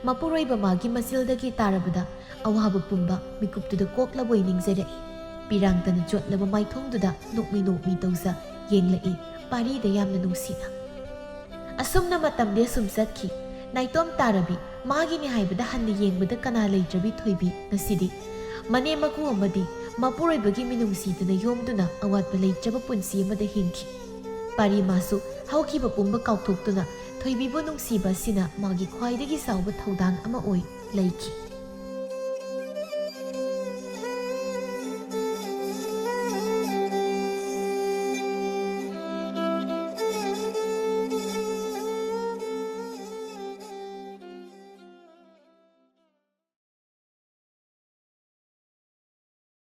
ꯃꯄꯨꯔꯣꯏꯕ ꯃꯥꯒꯤ ꯃꯆꯤꯜꯗꯒꯤ ꯇꯥꯔꯕꯗ ꯑꯋꯥꯕ ꯄꯨꯝꯕ ꯃꯤꯀꯨꯞꯇꯨꯗ ꯀꯣꯛꯂꯕꯣꯏ ꯅꯤꯡꯖꯔꯛꯏ꯫ ꯄꯤꯔꯥꯡꯇꯅ ꯆꯣꯠꯂꯕ ꯃꯥꯏꯊꯣꯡꯗꯨꯗ ꯅꯣꯛꯃꯤ ꯅꯣꯛꯃꯤ ꯇꯧꯖ ꯌꯦꯡꯂꯛꯏ ꯄꯥꯔꯤꯗ ꯌꯥꯝꯅ ꯅꯨꯡꯁꯤꯅ꯫ ꯑꯁꯨꯝꯅ ꯃꯇꯝꯗꯤ ꯑꯁꯨꯝ ꯆꯠꯈꯤ꯫ ꯅꯥꯏꯇꯣꯝ ꯇꯥꯔꯕꯤ ꯃꯥꯒꯤꯅꯤ ꯍꯥꯏꯕꯗ ꯍꯟꯅ ꯌꯦꯡꯕꯗ ꯀꯅꯥ ꯂꯩꯇ꯭ꯔꯕꯤ ꯊꯣꯏꯕꯤ ꯉꯁꯤꯗꯤ ꯃꯅꯦꯝ ꯃꯀꯨ ꯑꯃꯗꯤ ꯃꯄꯨꯔꯣꯏꯕꯒꯤ ꯃꯤꯅꯨꯡꯁꯤꯗꯨꯅ ꯌꯣꯝꯗꯨꯅ ꯑꯋꯥꯠꯄ ꯂꯩꯇ꯭ꯔꯕ ꯄꯨꯟꯁꯤ ꯑꯃꯗ ꯍꯤꯡꯈꯤ꯫ ꯄꯥꯔꯤꯃꯥꯁꯨ ꯍꯧꯈꯤꯕ ꯄꯨꯝꯕ ꯀꯥꯎꯊꯣꯛꯇꯨꯅ ꯊꯣꯏꯕꯤꯕꯨ ꯅꯨꯡꯁꯤꯕ ꯑꯁꯤꯅ ꯃꯥꯒꯤ ꯈ꯭ꯋꯥꯏꯗꯒꯤ ꯆꯥꯎꯕ ꯊꯧꯗꯥꯡ ꯑꯃ ꯑꯣꯏ ꯂꯩꯈꯤ꯫